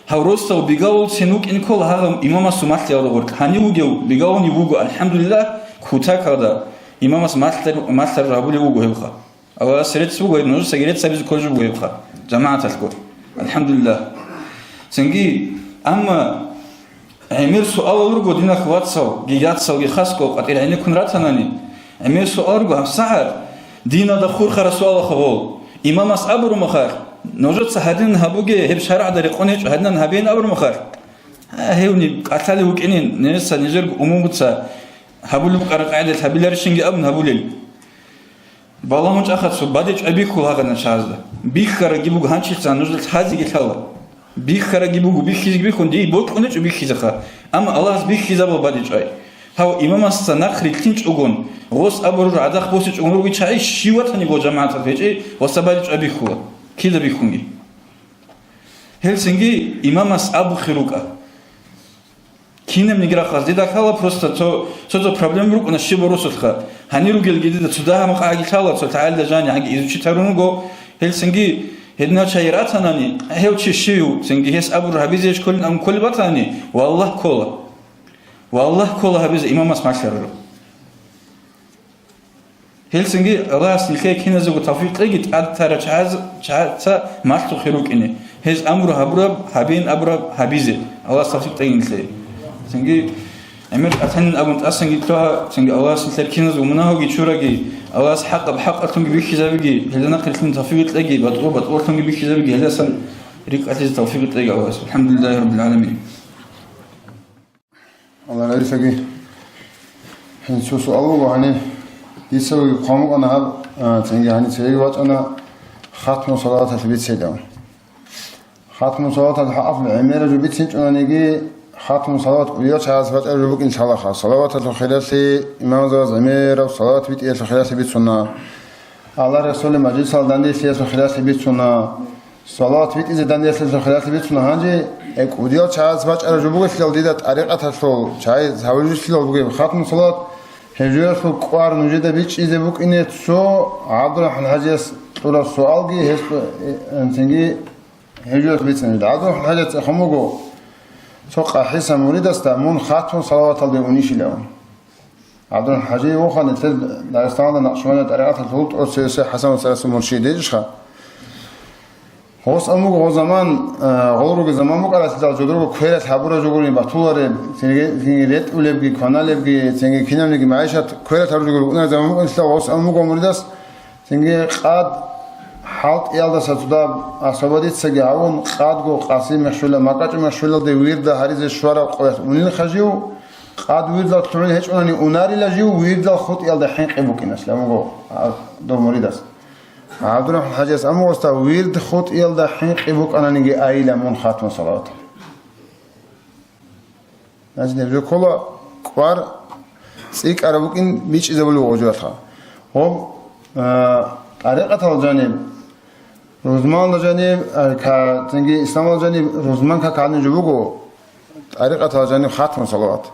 Гьав росдал бигал вуцин вукӀин ккола гьагъаб имамасул малъиялда гъоркь. Гьанив вугев бигал вуни вуго, алхӀамдулиллагь, кутакалда имамас малъар-, малъараб гьабулев вуго гьебха. Аллагьас рецц буго гьеб, нужецаги рецц гьабизе кколеб жо буго гьебха, жамагӀаталъго. АлхӀамдулиллагь. Цинги, амма гӀемер суалал руго, динахъ вацал, гигацалги хасго къватӀир гӀенеккун ратанани, гӀемер суал руго, гьабсагӀат диналда хурхараб суалаха гъол. Имамас абурумахъах, нужеца гьадин гьабуге, гьеб шаргӀалда рекъон гьечӀо, гьадинан гьабеян абурумахъах. А, гьевни кӀалъалев вукӀинин, нижеца нижерго умумуца гьабулеб букӀараб къагӀидаялъ гьабиларищинги абун гьабулел. Балагьун чӀахъацу бадиб чӀвай бихьул гьагъана чагӀазда. Бихьараги буго гьанчица нужер лъазеги лъала. Бихьараги буго, бихьизеги бихьун, дие бокьун гьечӀо бихьизеха. Амма Аллагьас бихьизабал бадиб чӀвай. Гьав имамасда нахъ рилълъинчӀогон, гъос абураб гӀадахъ босичӀогон ругел чагӀи щив ватаниго жамагӀаталъ гьечӀей, гъосда бадиб чӀвай бихьула. Кида бихьунги. Гьелцинги имамас абухъе рукӀа. Кинабниги рахъалъ дида лъала просто цо, цо-цо проблема рукӀуна щиб росулъха. Гьанир ругелги дида цо дагьа-макъа гьаги лъала, цо лъагӀалда жани гьаги изучить гьарун руго. Гьелцинги гьединав чагӀи ратанани, гьев чи щив, цинги гьес абур гьабизе кколин абун кколеб батани, валлагь, ккола. Валлагь, ккола гьабизе имамас малъараб. Гьелцинги Аллагьас нилъее киназего тавфикъ кьеги, тӀад тарав чагӀаз-, чагӀаца малъухъе рукӀине, гьез амру гьабураб, гьабеян абураб гьабизе. Аллагьас тавфикъ кьеги нилъее. Цинги гӀемер кӀалъанин абун тӀасанги лъугьа, цинги Аллагьас нилъер киназего мунагьалги чураги, Аллагьас хӀакъаб хӀакъалъунги бихьизабиги, гьелда нахъ рилълъине тавфикъ кьеги, батӀул батӀулалъунги бихьизабиги, гьелдасан рикӀкӀалъизе тавфикъ кьеги Аллагьас. АлхӀамдулиллагьи раббил гӀаламин. Аллагь разилъаги. Гьанже цо суал буго, гьаниб дица вугеб хъван букӀана гьаб, а, цинги гьаниб цереги вачӀана хатму салаваталъе бицейилан. Хатму салаваталъе хӀакъалъулъ гӀемераб жо бицинчӀониги, хатму салават кӀудиял чагӀаз бачӀараб жо букӀин лъалаха. Салаваталъул хиралъи имамзабаз гӀемераб салават битӀиялъул хиралъи бицуна. Аллагь Расулил мажлисалда данделъиялъул хиралъи бицуна. Салават битӀизе данделъиялъул хиралъи бицуна. Гьанже, э, кӀудиял чагӀаз бачӀараб жо бугелъул дида тӀарикъаталъул чагӀи гьавулелъул бугеб хатму салават, гьеб жоялъул кӀвар нужеда бичӀчӀизе букӀине цо ГӀабдурахӀман хӀажияс кьураб суалги, гьес, э, цинги гьеб жоялъ бицинеб. ГӀабдурахӀман хӀажияс цӀехун буго цо къахӀиса муридасда: «Мун хатму салаваталде унищилан?» ГӀабдурахӀман хӀажи вугоха нилъер Дагъистаналда накъшбандия тӀарикъаталъул тӀоцебесеб ХӀасан ва Сарасул муршид гьечӀищха? Гъос ам буго гъо заман, э, гъол ругел заман букӀаралъидал жодорго квералъ гьабураб жо гурони батулареб, цинги ретӀулебги, кваналебги, цинги кинабниги магӀишат квералъ гьарураб жо гуро букӀунареб заман букӀунелъидал гъос ам буго муридас, цинги къад хӀалтӀиялдаса цо дагьаб освободицаги гьавун, къадго къаси мехщвелал, макьачӀу мехщвелалде вирда гьаризе щвараб къоялъ унилха жив, къад вирдал лъугӀун гьечӀунани унарила жив, вирдал хутӀиялда хӀинкъи букӀиналъ, ам буго, а, дов муридас. ГӀабдурахӀман хӀажияс ам буго, уста, вирд хутӀиялда хӀинкъи букӀананиги айила мун хатму салаватал. Значит, гьеб жо ккола, кӀвар цӀикӀкӀараб букӀин бичӀчӀизабулеб гъожуялъа. Гъоб, а, тӀарикъатал жаниб, рузманалда жаниб, а, ка-, цинги исламалда жаниб рузман как гьаниб жо буго, тӀарикъатал жаниб хатму салават.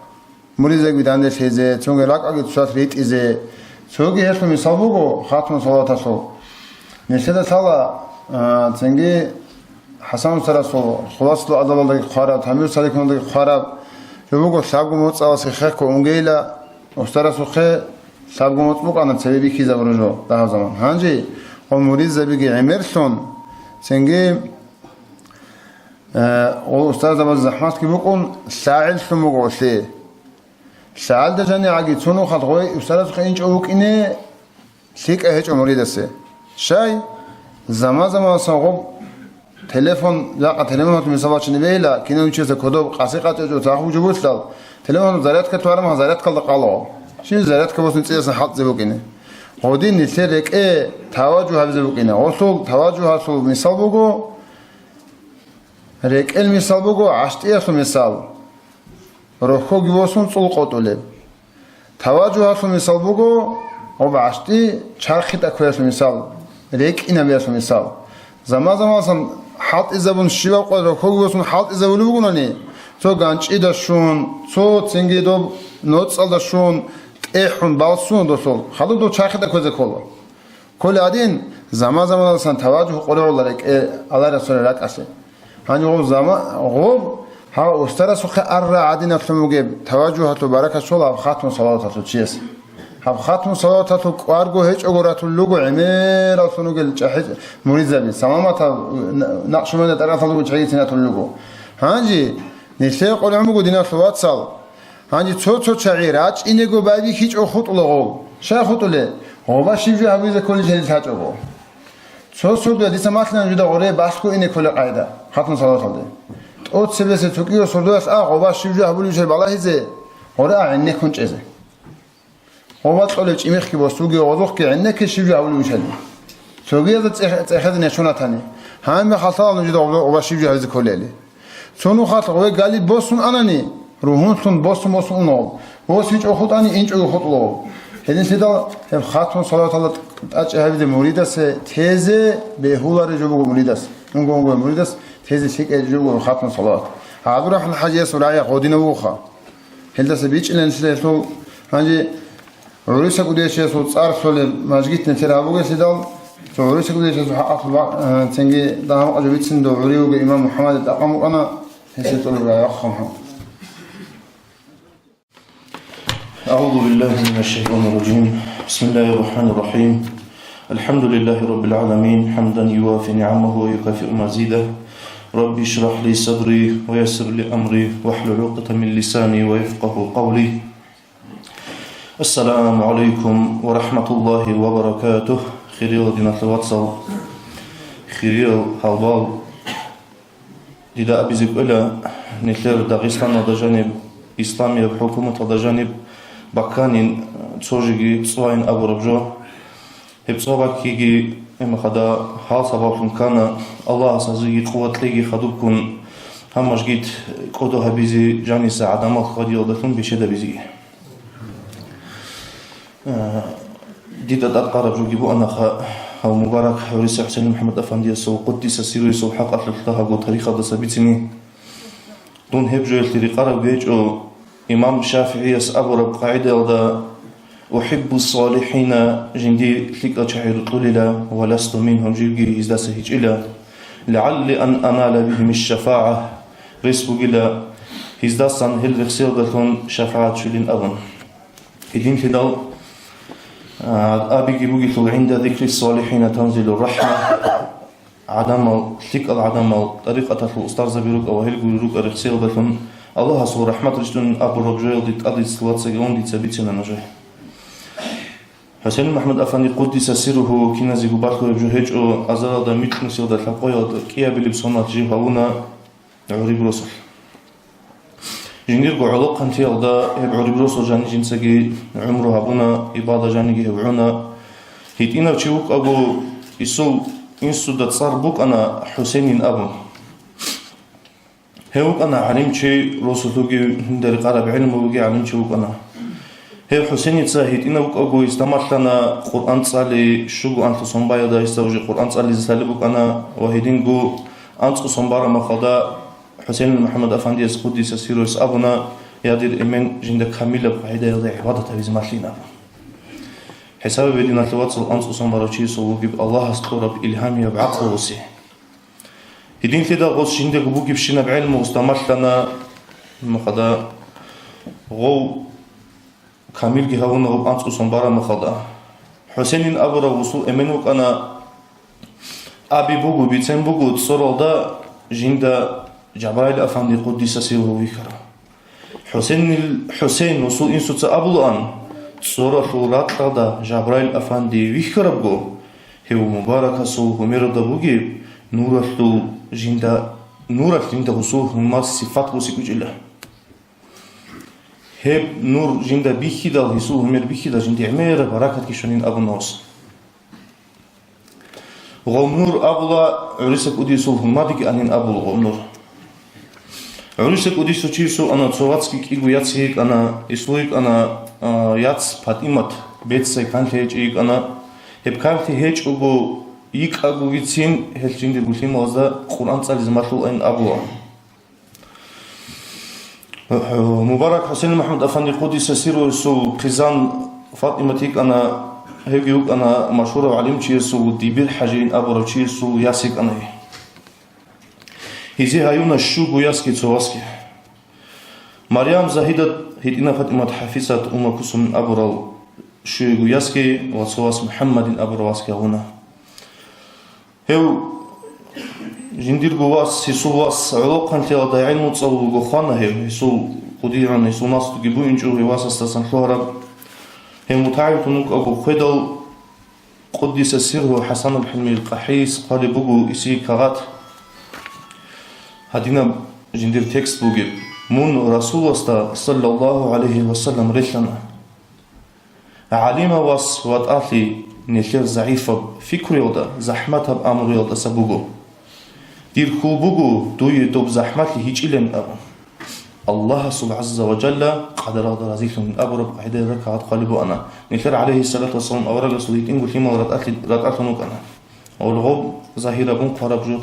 Муридзаги данделъизе, цоги ракӀаги цоцалъ ритӀизе, цоги гьелъул мисал буго хатму салаваталъул. Нилъеда лъала, а, цинги ХӀасан устарасул Хуласатул адабалдаги хъвараб, Тамбир саликуналдаги хъвараб, жо буго лъабго моцӀаласе хехго унгейила, устарасухъе лъабго моцӀ букӀана цебе бихьизабураб жо дагьаб заман. Гьанже гъо муридзабиги гӀемерлъун, цинги, э, гъо устарзабаз захӀматги букӀун, лъагӀиллъун буго гъолъи. ЛъагӀалда жанигӀаги цо нухалъ гъой устарасухъе инчӀо вукӀине, лъикӀа гьечӀо муридасе. Щай? Заман-заманасан гъоб телефон, жакъа телефон гьатун мисал бачине бегьила, кинав чиясда кодоб къаси къачӀечӀо, цахӀ бугеб бугелъул, телефон зарядка твараб мехалъ зарядкалда къала. Щив зарядка босун цӀиясан хӀалтӀизе букӀине. Гъодин нилъер рекӀее таваджугь гьабизе букӀине. Гъолъул таваджугьалъул мисал буго, рекӀел мисал буго гӀащтӀиялъул мисал. Рохьоги босун цӀул къотӀулеб. Таваджугьалъул мисал буго, гъоб гӀащтӀи чархи тӀа кквеялъул мисал, рекӀинабиялъул мисал. Заман-заманасан хӀалтӀизабун щибаб къоялъ рохьоги босун хӀалтӀизабулеб бугони, цо ганчӀида щун, цо цинги доб ноцӀалда щун, тӀехьун, балсун досул, хадуб дов чархи тӀа кквезе ккола. Кколеб гьадин, заман-заманалдасан таваджугь къоргьула рекӀе Аллагьасул ракӀалъе. Гьанив гъоб зама-, гъоб, гьав устарасухъе арра гӀадинаблъун бугеб таваджугьалъул баракат щола гьаб хатму салаваталъул чияс. Гьаб хатму салаваталъул кӀварго гьечӀого ратулел руго гӀемераллъун ругел чӀахӀи-, муридзаби, Саламатал, Накъшубандияб тӀарикъаталда руго чӀахӀиял руго. Гьанже нилъее къваригӀун буго, диналъул вацал, гьанже цо-цо чагӀи рачӀинего байбихьичӀого хутӀула гъоб. Щай хутӀулеб? Гъоба щиб жо гьабизе кколел гьелил лъачӀого. Цо сордоялъ дица малъана жуда гъоре балъго ине кколеб къагӀида, хатму салаваталде. ТӀоцебесеб цо кӀиго сордоялъ а гъоба щиб жо гьабулеб щай балагьизе, гъоре а гӀенеккун чӀезе. Гъоба кьолеб чӀимихъги босуге гъозухъги гӀенекке щиб жо гьабулеб щали. Цогиязда цӀех-, цӀехезе нечун ратани. Гьаниб халталал нужеда гъоба, гъоба щиб жо гьабизе кколели. Цо нухалъ гъове галиб босун анани, ругьунлъун босун-босун уна гъоб. БосичӀого хутӀани, инчӀого хутӀула гъоб. Гьединлъидал гьеб хатму салаваталда тӀачӀи гьабизе муридасе тезе бегьулареб жо буго муридас. Унго-унгояб муридас тезе лъикӀаб жо буго хатму салават. ГӀабдурахӀман ХӀажиясул рагӀи гъодинаб бугоха. Гьелдаса бичӀчӀилан нилъеда гьелъул гьанже гӀуриса кӀудияв чиясул цӀар лъолеб мажгит нилъер гьабугелъидал, цо гӀуриса кӀудияв чиясул хӀакъалъулъ ва-, э, цинги дагьаб-къажу бицин дов гӀурив вугев имам МухӀаммадил тӀакъан букӀана, гьесие тӀолеб рагӀи вахъун. أعوذ بالله من الشيطان الرجيم. بسم الله الرحمن الرحيم. الحمد لله رب العالمين، حمدا يوافي نعمه ويكافئ مزيده. رب اشرح لي صدري ويسر لي أمري واحلل عقدة من لساني ويفقه قولي. السلام عليكم ورحمة الله وبركاته. Хириял диналъул вацал, хириял гьалбал, дида абизе кӀвела, нилъер Дагъистаналда жаниб, исламияб хӀукуматалда жаниб бакканин, цо жеги цӀвайин абураб жо. Гьеб цӀва баккиги, гьебмехалда гьал сабаблъун ккана, Аллагьас гьазиеги къуват кьеги хадубккун, гьаб мажгит кӀодо гьабизе жаниса гӀадамал хьвадиялдалъун бечедабизеги. Э, дида тӀадкъараб жоги буанаха, гьав мубарак гӀуриса ХӀусейн МухӀаммад Афандиясул, къуддиса сирругьу, хӀакъалъулъ дагьабго тарихалдаса бицине. Дун гьеб жоялъе рекъараб гьечӀо, имам ШафигӀияс абураб къагӀидаялда: «أحب الصالحين», жиндие лъикӀал чагӀи рокьулила, «ولست منهم», живги гьездаса гьечӀила, «لعلي أن أنال بهم الشفاعة», рес бугила гьездасан гьел рехсиялдалъун шафагӀат щвелин абун. Гьединлъидал, а, абиги бугелъул: «عند ذكر الصالحين تنزل الرحمة». ГӀадамал, лъикӀал гӀадамал, тӀарикъаталъул устарзаби рукӀа ва гьел гури рукӀа рехсиялдалъун Аллагьасул рахӀмат рещтӀунин абураб жоялде тӀаде цӀалула цегалун дица бицина нужее. ХӀусейн МухӀаммад Афанди, къуддиса сирругьу, киназего балъгояб жо гьечӀо, азаралда микьнусиялда лъабкъоялда кӀиабилеб соналъ жив гьавуна гӀуриб росулъ. Жиндирго гӀолохъантиялда гьеб гӀуриб росулъ жани жинцаги гӀумру гьабуна, ибада жаниги гьев гӀуна. ГьитӀинав чи вукӀаго, исул инсуда цӀар букӀана ХӀусейнин абун. Гьев вукӀана гӀалимчи, росулъуги жинда рекъараб гӀелмуялъулги гӀалимчи вукӀана. Гьев ХӀусеница гьитӀинав вукӀаго, гьес тамалъана Къуръан цӀали, щуго анлъго сон баялда гьесда уже Къуръан цӀализе лъалеб букӀана ва гьединго анцӀго сон бараб мехалда ХӀусейнил МухӀаммад Афандияс, къуддиса сирругьу, абуна: «Я, дир эмен, жинда камилаб къагӀидаялда гӀибадат гьабизе малъин», – абун. ХӀисабе, диналъул вацал, анцӀго сон барав чиясул вугеб Аллагьас кьураб илгьамияб гӀакълу гъосе. Гьединлъидал гъос жиндаго бугебщинаб гӀелму гъосда малъана, мухъада гъов камилги гьавуна гъоб анцӀго сон бараб мехалда. ХӀусейнин абурав гъосул эмен вукӀана, аби буго, бицен буго, цӀоралда жинда Жабраил Афанди, къуддиса сирругьу, вихьарав. ХӀусейнил-, ХӀусейн гъосул инсуца абулаан: «ЦӀоралъул ракьалда Жабраил Афанди вихьарабго, гьев мубаракасул гьумералда бугеб нуралъул жинда, нуралъ жинда гъосул гьумер сипат босикӀучӀила. Гьеб нур жинда бихьидал, гьесул гьумер бихьидал, жинда гӀемераб баракатги щванин», – абуна гъос. Гъоб нур абула, гӀуриса кӀудиясул гьумерги анин абула гъоб нур. ГӀуриса кӀудиясул чиясул ана цо вацги, кӀиго яцги йикӀана, гьесул йикӀана, а, яц ПатӀимат, беццай канлъи гьечӀей йикӀана. Гьеб канлъи гьечӀого йикӀагогицин гьелъ жиндирго лъималазда Къуръан цӀализе малъулаан абула. Мубарак ХӀусейн МухӀаммад Афанди, къуддиса сирругьу, гьесул хъизан ПатӀимат йикӀана, гьевги вукӀана машгьурав гӀалимчиясул Дибир ХӀажийин абурав чиясул яс йикӀана. Гьезие гьаюна щуго ясги цо васги. Марьям Загьидат, гьитӀинаб ПатӀимат ХӀафизат, Умма Кулсумин абурал щуего ясги ва цо вас МухӀаммадин абурав васги гьавуна. Гьев жиндирго вас, гьесул вас гӀолохъанлъиялда гӀелму цӀалулго хвана гьев, гьесул хъудигӀун, гьесул наслуги бугинчӀо гьев васасдасан лъугьараб. Гьев мутагӀиллъун вукӀаго хведал, къуддиса сирругьу, ХӀасанул ХӀилмиялъ къахӀиз хъвалеб буго гьесие кагъат. Гьадинаб жиндир текст бугеб: «Мун Расуласда, саллаллагьу гӀалайгьи ва саллам, релълъана. ГӀалимав вас ватӀалъи нилъер загӀипаб пикруялда, захӀматаб амруялдаса буго. Дир хьул буго дуе доб захӀмалъи гьечӀилан», – абун. Аллагьасул гӀазза ва жалла къадаралда разилъун абураб къагӀидаялда кагъат хъвалеб буана. Нилъер гӀалайгьиссалату вассалам аварагасул гьитӀинго лъимал ратӀалъи-, ратӀалъун вукӀана. Гьел гъоб загьир абун хъвараб жо,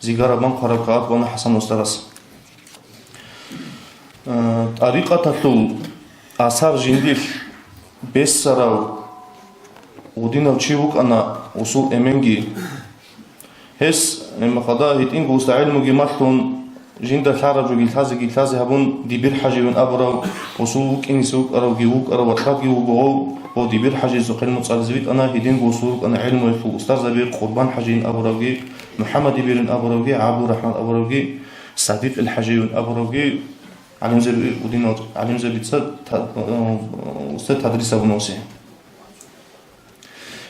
зигар абун хъвараб кагъат буана ХӀасан устарас. Э, тӀарикъаталъул асар жиндилъ бессарав гъудинав чи вукӀана гъусул эменги. Гьес, э, махада гьитӀинго уста гӀелмуги малъун, жинда лъараб жоги лъазеги лъазе гьабун, Дибир ХӀаживин абурав гъусул вукӀиниса вукӀаравги вукӀарав ватӀлабги вуго гъов, ва Дибир ХӀажиесухъ гӀелму цӀализе витӀана, гьединго гъусул рукӀана гӀелмуялъул устарзаби Къурбан ХӀажиин абуравги, МухӀаммад Дибирин абуравги, ГӀабдурахӀман абуравги, Садикъил ХӀажиевин абуравги гӀалимзаби, гъудинал гӀалимзабица та-, устар тадрис гьабуна усе.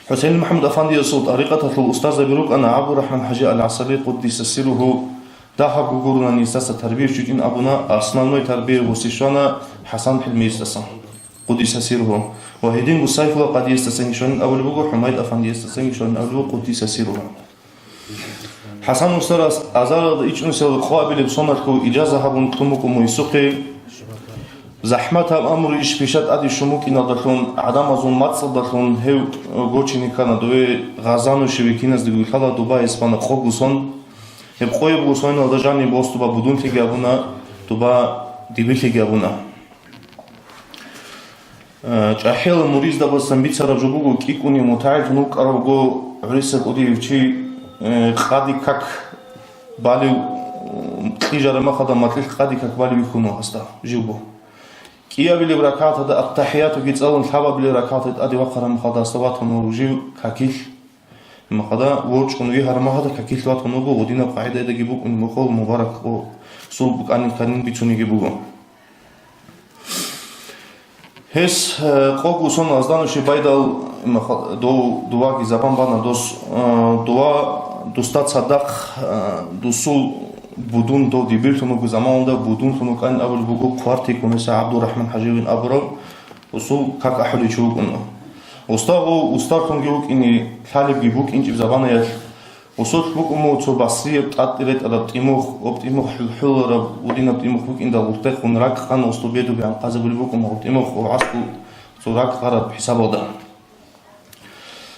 ХӀусейн МухӀаммад Афандиясул тӀарикъаталъул устарзаби рукӀана ГӀабдурахӀман ХӀажи ал-ГӀасаби, къуддиса сирругьу, дагьаб гугурунани гьесдаса тарбия щвечӀин абуна, основной тарбия гъуси щвана ХӀасан ХӀилмиецдасан, къуддиса сирругьу, ва гьединго Сайфулла къадиясдасан щванин абулеб буго, ХӀумайд Афандиясдасан щванин абулеб буго, къуддиса сирругьу. ХӀасан устарас азаралда ичӀнусиялда къоабилеб соналъго ижаза гьабун кьун букӀун мугьисухъе. ЗахӀмат гьаб амру иш пиша тӀаде щун букӀиналдалъун, гӀадамазул мацӀалдалъун гьев гочине ккана, дове гъазанущий векиназдаги вилълъала дуба гьес бана къогу сон. Гьеб къоябго соналда жаниб гъос дуба будунлъиги абуна, дуба дибирлъиги абуна. Э, чӀахӀиял муриздабасан бицараб жо буго, кӀикӀуни мутагӀиллъун вукӀаравго гӀуриса кӀудиев чи, э, къади как балев, м, кьижараб мехалда макьилъ къади как балев вихьун вуго гьасда живго. КӀиабилеб ракагӀаталда аттахӀиятуги цӀалун, лъабабилеб ракагӀаталда тӀаде вахъараб мехалда гьасда ватун вуго жив какилъ. Махъада ворчӀун вигьараб мехалда какилъ ватун вуго, гъудинаб къагӀидадаги букӀун мухъул мубарак гъусул букӀанин кканин бицунеги буго. Гьес, э, къого сон азданущий байдал, мах-, дов-, дуваги забан бана дос, э, дова, досда цадахъ, э, досул будун дов дибирлъун вуго заманалда будунлъун вукӀанин абулеб буго Хъвартикун гьес ГӀабдурахӀман ХӀаживин абурав, гъусул как ахӀулев чи вукӀуна. Устагъу устарлъунги вукӀине лъалебги букӀинчӀеб заманаялъ Гъусулъ букӀун буго цо басрияб тӀатӀи ретӀараб тӀимухъ, гъоб тӀимухъ хӀул-хӀулараб гъудинаб тӀимухъ букӀиндал гъуртӀехун ракӀ къана гъосул бедугеян къазабулеб букӀун, гъоб тӀимухъ гъоб гӀаскӀу цо ракӀ гъараб хӀисабалда.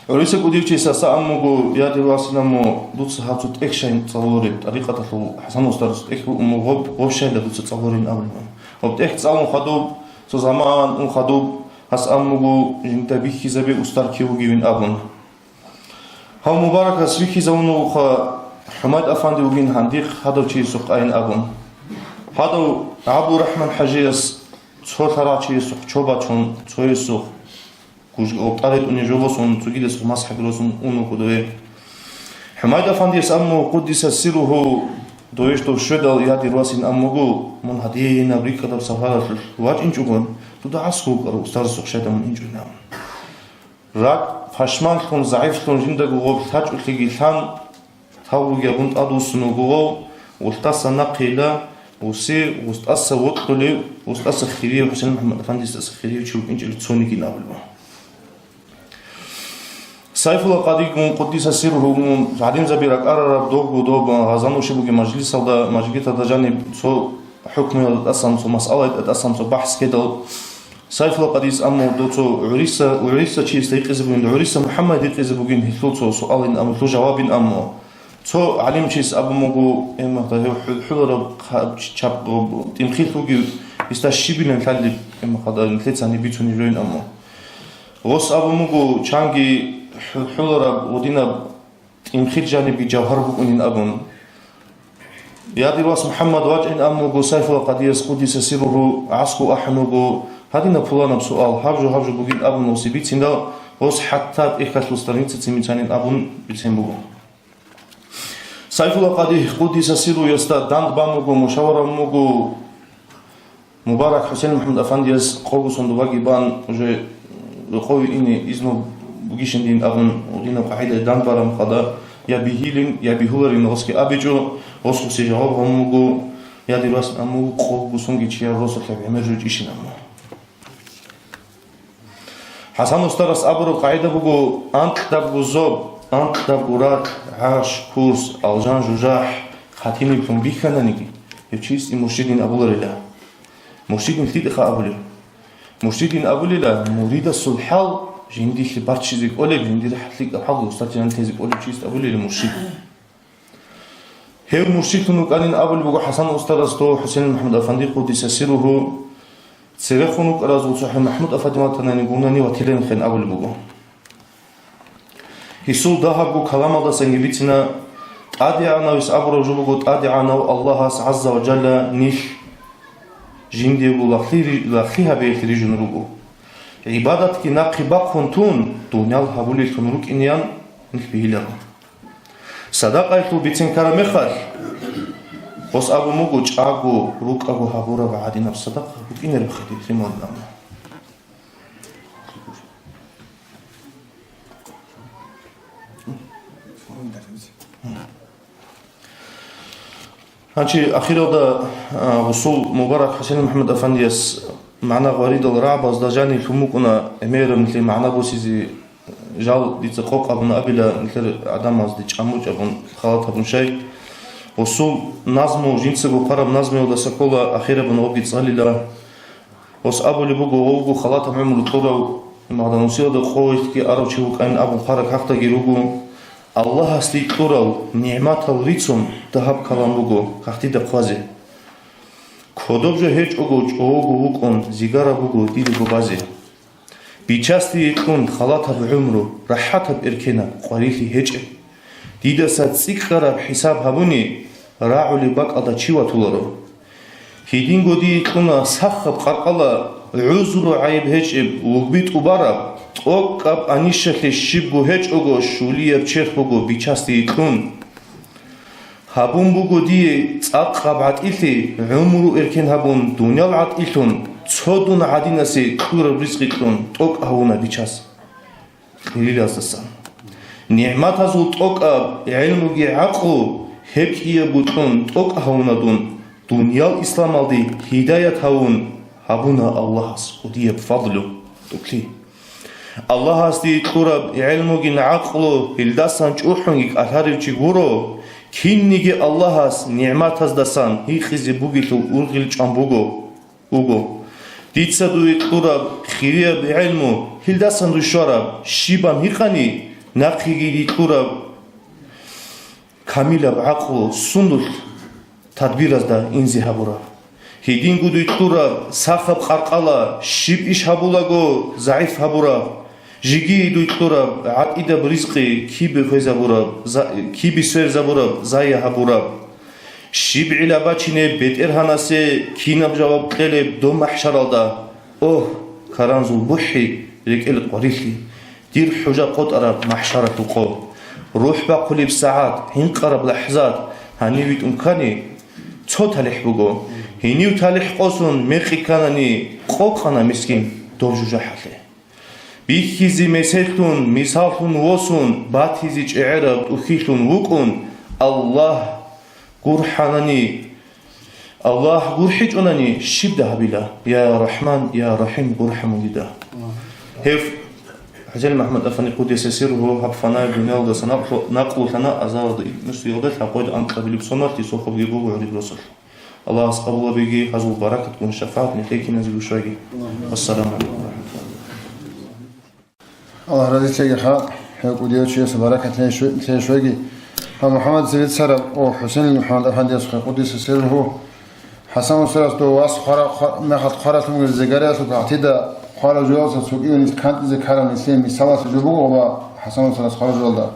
ГӀуриса кӀудияв чияс аса абун буго: «Я дир василан, дуца гьаб цо тӀехь щай цӀалулареб, тӀарикъаталъул ХӀасан устарас тӀехь букӀун буго гъоб, гъоб щайила дуца цӀалуларин», – абулеб. Гъоб тӀехь цӀалун хадуб, цо заман ун хадуб, гьас абун буго жинда бихьизабе устар кив вугевин абун. Гьав Мубаракас вихьизавун вугоха, ХӀумайд-афанди вугин гьандихъ гьадав чиясухъ айин абун. Гьадав ГӀабдурахӀман-хӀажияс цо лъарагӀчиясухъ чо бачун, цоясухъ гужги гъоб тӀад ретӀунеб жо босун, цогидасухъ масхӀаги росун ун вуго дове. ХӀумайд-афандияс абун буго, къуддиса сирругьу, довеш дов щведал, я дир васин абун буго, мун гьадинаб рикӀкӀадаб сапаралъулъ вачӀинчӀого, дуда гӀаскӀ вукӀарав устарасухъ щайда мун инчӀо абун. РакӀ пашманлъун, загӀифлъун, жиндаго гъоб лъачӀолъиги лъан, тавбуги гьабун тӀадвуссун вуго гъов, улъдаса нахъейила, усе, устӀаса вокьулев, устӀаса хирияв ХӀусен МухӀаммад-афандиясдаса хирияв чи вукӀинчӀев цонигин абулеб. Сайфулла къадигун, къуддиса сирругьугун, гӀалимзаби ракӀарараб довго доб Гъазануши бугеб мажлисалда, мажгиталда жаниб цо хӀукмуялда тӀасан, цо масъалаялда тӀасан цо бахӀс ккедал, Сайфулла къадияс абун буго, цо гӀуриса, гӀуриса чиясда гьикъизе бугин, гӀуриса МухӀаммад гьикъизе бугин гьелъул цо суалин абун, гьелъул жавабин абун. Цо гӀалимчияс абун буго, эмагьда гьев хӀул-, хӀулараб хъа-, чап-, тӀимхил вугев, гьесда щибилан лъалеб, эмагьда нилъеца гьаниб бицунеб жоин абун. Гъос абун буго, чанги хӀу-, хӀулараб гъудинаб тӀимхил жанибги жавгьар букӀунин абун. Я дир вас МухӀаммад вачӀин абун буго Сайфулла къадияс, къуддиса сирругьу, гӀаскӀу ахӀун вуго, гьадинаб пуланаб суал, гьаб жо, гьаб жо бугин абун гъосе бицинал, гъос хӀатта тӀехьалъул страницаца мицанин абун бицен буго. Сайфулла къади, къуддиса сирругьуясда данд бан буго, мушавара бан буго, Мубарак ХӀусен МухӀаммад-афандияс къогосон дубаги бан, уже рокъове ине изну бугищин дин абун, гъудинаб къагӀидаялда дандбараб мехалда, я бигьилин, я бигьуларин гъосги абичӀо, гъос гъосе жаваб гьабун буго, я дир вас абун буго, къогосонги чияр росулъ гӀемер жо гьечӀищин абун. ХӀасан устарас абураб къагӀида буго: анкьдабго зоб, анкьдабго ракь, гӀаш, курс, алжан-жужахӀ хъатиниблъун бихьананиги, гьев чиясде муршидин абуларила. Муршидин лъикӀха абулеб? Муршидин абулила муридасул хӀал жиндилъе баччизе кӀолеб, жиндир лъикӀаб хӀалги устарчилан тезе кӀолеб чиясде абулила муршид. Гьев муршидлъун вукӀанин абулеб буго ХӀасан устарас дов ХӀусен МухӀаммад-афанди, къуддиса сирругьу, церехун вукӀаразул цохӀо МахӀмуд-афанди ватанани гунани ватиланхъин абулеб буго. Гьесул дагьабго каламалдасанги бицина, ТӀадегӀанавас абураб жо буго, ТӀадегӀанав Аллагьас ГӀазза ва Жалла нилъ жиндиего лагълъи-, лагълъи гьабиялъе рижун руго. ГӀибадатги нахъе бахъун тун, дуниял гьабулеллъун рукӀинеян нилъ бигьиларо. Садакъаялъул бицен ккараб мехалъ, гъос абун буго, чӀаго, рукӀаго гьабураб гӀадинаб садакъа букӀинареб хадуб лъималилан. Гьанже ахиралда, а, гъусул Мубарак ХӀусен МухӀаммад-афандияс магӀна гъваридал рагӀабазда жаниб лъун букӀуна гӀемераб нилъер магӀна босизе. Жал дица къокъ абун абила, нилъер гӀадамазде чӀамучӀ абун, халат абун щай. Гъусул назму, жинцаго хъвараб назмуялдаса ккола, ахираб нугӀги цӀалила. Гъос абулеб буго, гъов вуго халатаб гӀумру кьурав, Магьданусиялда къоялъги арав чи вукӀанин абун хъвараб кагътаги руго, Аллагьасде кьурал нигӀматал рицун дагьаб калам буго кагътида хъвазе. Кодоб жо гьечӀого чӀого вукӀун, зигараб буго дидего базе. Бичасде кьун халатаб гӀумру, рахӀатаб эркенаб къварилъи гьечӀеб. Дидаса цӀикӀкӀараб хӀисаб гьабуни, рагӀулеб бакӀалда чи ватуларо. Гьединго дие кьуна сахаб къаркъала, гӀузру гӀайиб гьечӀеб, лугби тӀубараб, тӀокӀаб анищалъе щибго гьечӀого, щулияб черх буго бичасде кьун. Гьабун буго дие цӀакъаб гӀатӀилъи, гӀумру эркен гьабун, дуниял гӀатӀилъун, цо дун гӀадинасе кьураб ризкъи кьун, тӀокӀ гьавуна бичас. Кьирилаздасан. НигӀматазул тӀокӀаб гӀелмуги гӀакълу, гьеб кӀиябго кьун, тӀокӀ гьавуна дун, дуниял исламалде гьидаят гьавун, гьабуна Аллагьас кӀудияб фадлу, тӀокӀлъи. Аллагьасде кьураб гӀелмугин гӀакълу гьелдасан чӀухӀунги кӀалъарев чи гуро, кинниги Аллагьас нигӀматаздасан гьикъизе бугелъул ургъел чӀван буго, буго. Дица дуе кьураб хирияб гӀелму гьелдасан дущвараб щибан гьикъани, нахъеги дие кьураб камилаб гӀакълу сундулъ тадбиразда инзе гьабураб. Гьединго дуе кьураб сахаб къаркъала щиб иш гьабулаго загӀип гьабураб, жеги дуе кьураб гӀатӀидаб ризкъи кибе хвезабураб, за-, кибе сверзабураб, зая гьабураб. ЩибгӀила бачине БетӀергьанасе кинаб жаваб кьелеб доб махӀшаралда? Огь, каранзул бухӀи, рекӀел къварилъи, дир хӀужа къотӀараб махӀшаралъул къо! РухӀ бахъулеб сагӀат, гьинкъараб лахӀзат гьанив витӀун ккани, цо талихӀ буго. Гьенив талихӀ къосун мекъи кканани, къокъана мискин доб жужахӀалъе. Бихьизе меселлъун, мисаллъун восун, батизе чӀегӀераб тӀухьилъун вукӀун, Аллагь гурхӀанани, Аллагь гурхӀичӀунани, щибда гьабила? Я РахӀман, я РахӀим, гурхӀа мун дида. Гьев ХӀусейн МухӀаммад Афанди, къуддиса сирругьу, гьаб фанаяб дуниялалдаса накълу-, накълулъана, азаралда итнусиялда лъабкъоялда анкьабилеб соналъ, дисухъабги буго гӀуриб росулъ. Аллагьас къабул гьабеги, гьазул баракатгун шафагӀат нилъее киназего щвеги. Вассаламу гӀалайкум ва рахӀматуллагьи. Аллагь разилъеги хӀакъ, гьев кӀудияв чиясул баракат лъе-, лъе щвеги. Гьав МухӀаммад цебе цараб, о, ХӀусейнил МухӀаммад Афандияс, къуддиса сирругьу, ХӀасан устарас дов вас хвара-, хва-, мехалъ хваралъун бугел зигариялъул кагътида хварав жоялдаса цогидав нилъ кантӀизе ккараб нилъее мисалалъе жо буго ва ХӀасан устарас хварав жоялда.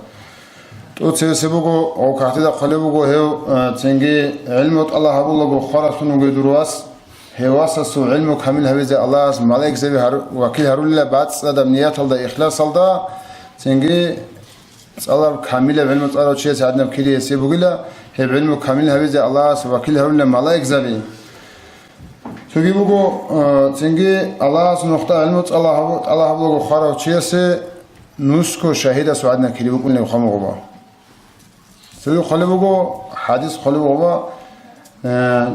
ТӀоцебесеб буго, гьав кагътида хъвалеб буго гьев, э, цинги гӀилму тӀалаб гьабулаго хваралъун вугев дур вас, гьев васасул гӀилму камил гьавизе Аллагьас малаикзаби гьару-, вакил гьарулила бацӀцӀадаб нияталда, ихласалда, цинги цӀалаб камилаб гӀилму цӀалав чиясе гӀадинаб кири гьесие бугила, гьеб гӀилму камил гьавизе Аллагьас вакил гьарулила малаикзаби. Цоги буго, э, цинги Аллагьас нухда гӀилму цӀала гьабу-, тӀалаб гьабулаго хварав чиясе нусго шагьидасул гӀадинаб кири букӀунеб хъамугъуба. Цоги хъвалеб буго, хӀадис хъвалеб буго, э,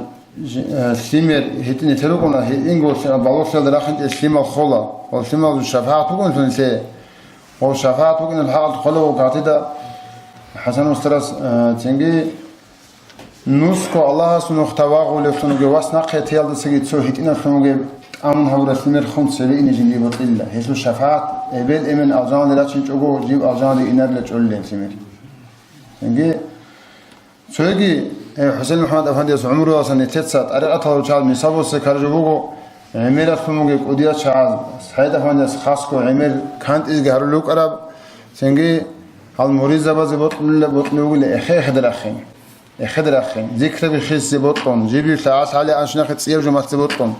жи-, э, лъимер гьитӀинилъе рукӀуна, гьитӀинго лъи-, балугълъиялда рахинчӀел лъимал хола ва лъималазул шафагӀат букӀунелъул нилъее. Ва шафагӀат букӀиналъул хӀакъалъулъ хъвалеб буго кагътида ХӀасан устарас, э, цинги нусго Аллагьас нухда вагъулевлъун вугев вас нахъе тиялдасаги цо гьитӀинаблъун вугев тӀамун гьавураб лъимер хун цеве ине жиндие бокьила. Гьелъул шафагӀат эбел-эмен алжаналде рачинчӀого, жив алжаналде инарила чӀолилан лъимер. Цинги, э, ХӀусейн МухӀаммад Афандияс гӀумруялдаса нилъеца тӀарикъаталда руччабаз мисал босизе ккараб жо буго, гӀемералъун бугеб кӀудиял чагӀаз, СагӀид Афандияс хасго гӀемер кантӀизеги гьарулев вукӀараб, цинги гьал муридзабазе бокьулеб-, бокьулеб бугила эхе-эхеде рахъин, эхеде рахъин, зикраби хисизе бокьун, жиб-жиб лъагӀалъ гьале анщинахъе цӀияб жо малъизе бокьун.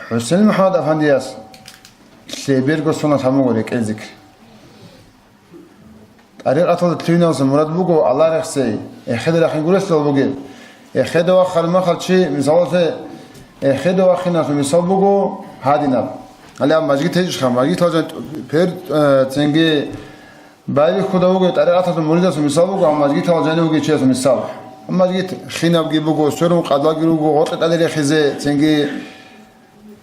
ХӀусейн МухӀаммад Афандияс лъеберго соналъ гьабун буго рекӀел зикр. ТӀарикъаталда лъугьиналдаса мурад буго Аллагь рехсей, эхеде рахъин гурелъул бугеб. Эхеде вахъараб мехалъ чи, мисалалъе, эхеде вахъиналъул мисал буго гьадинаб. Гьале аб мажгит гьечӀищха, мажгиталда жан-, пер-, э, цинги байбихьуда вугев тӀарикъаталъул муридасул мисал буго, гьаб мажгиталда жанив вугев чиясул мисал. Гьаб мажгит хинабги буго, сверун къадлаги руго, гъоркье тӀаде рехизе, цинги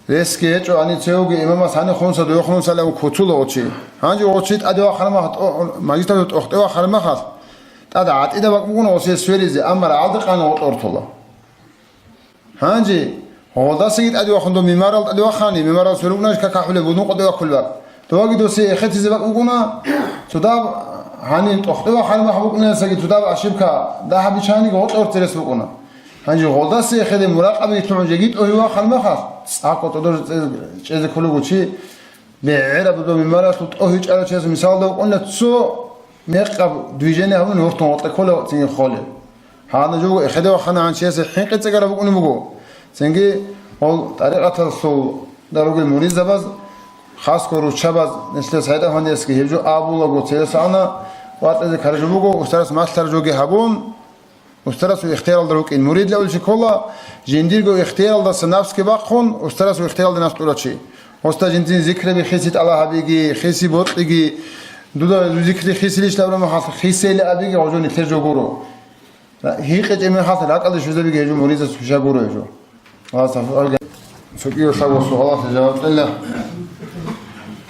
Ресги гьечӀо, гьанив цевеги имамас гьанив хунса дуе хунсалев куцула гъо чи. Гьанже гъо чи тӀаде вахъараб мехалъ, тӀо-, мажгиталда тӀохде вахъараб мехалъ, тӀад гӀатӀида бакӀ бугони гъосие сверизе, амма рагӀалда къани гъо тӀортола. Гьанже гъолдасаги тӀаде вахъун дов мимарал тӀаде вахъани, мимарал сверун вукӀунищ какахӀулеб будун къотӀе вахъулеб бакӀ. Доваги досие эхетизе бакӀ бугуна, цодаб гьанив тӀохде вахъараб мехалъ букӀунеласаги цодаб ошибка дагьаб биччаниги гъо тӀорцерес букӀуна. Гьанже гъолдаса эхеде муракъабаги лъугӀун жеги тӀогьив вахъараб мехалъ, цӀакъго цӀодор чӀезе кколего чи, бегӀераб дуда мимаралъул тӀогьичӀарав чиясул мисалда вукӀуна, цо мекъаб движение гьабун гьортун гъоркье ккола цинги холел. Гьанна жо буго эхеде вахъана гьанчиясе хӀинкъи цӀикӀкӀараб букӀунеб буго. Цинги гьол тӀарикъаталъул даруги муридзабаз, хасго руччабаз, нилъер СагӀид Афандиясги гьеб жо абулаго цересана ватӀазе ккараб жо буго, устарас малъараб жоги гьабун, Устарасул ихтияралда рукӀин мурид лъавулев чи ккола, жиндирго ихтияралдаса нафсги бахъун, устарасул ихтияралда нафс тӀурав чи. Гъосда жиндир зикраби хиси тӀалаб гьабиги, хиси бокьиги, дуда зикри хисилищ абураб мехалъ, хисейилан абиги гъожо нилъер жо гуро. ГьикъичӀеб мехалъ ракӀалде щвезабиги гьечӀо, муридас хӀуша гуро гьечӀо. Аллагьас тавфикъ кьеги. Цо кӀиго лъабго суалалъе жаваб кьела.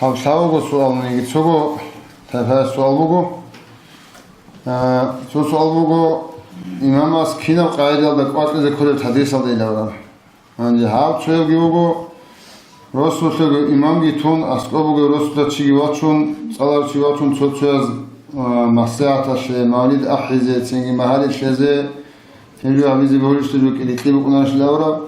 Гьаб лъабго суал, цого тайпаялъ суал буго. А, цо суал буго, имамас кинаб къагӀидалда кӀватӀизе кколеб хадисалда илавра? Гьанже гьаб цоябги буго, росулъего имамги тун, аскӀоб бугев росулъа чиги вачун, цӀаларав чи вачун, цо-цояз, а, маслихӀаталъе, мавлид ахӀизе, цинги магьари лъезе, гьеб жо гьабизе бегьулищ жо кӀирикьи букӀунарищ илавра?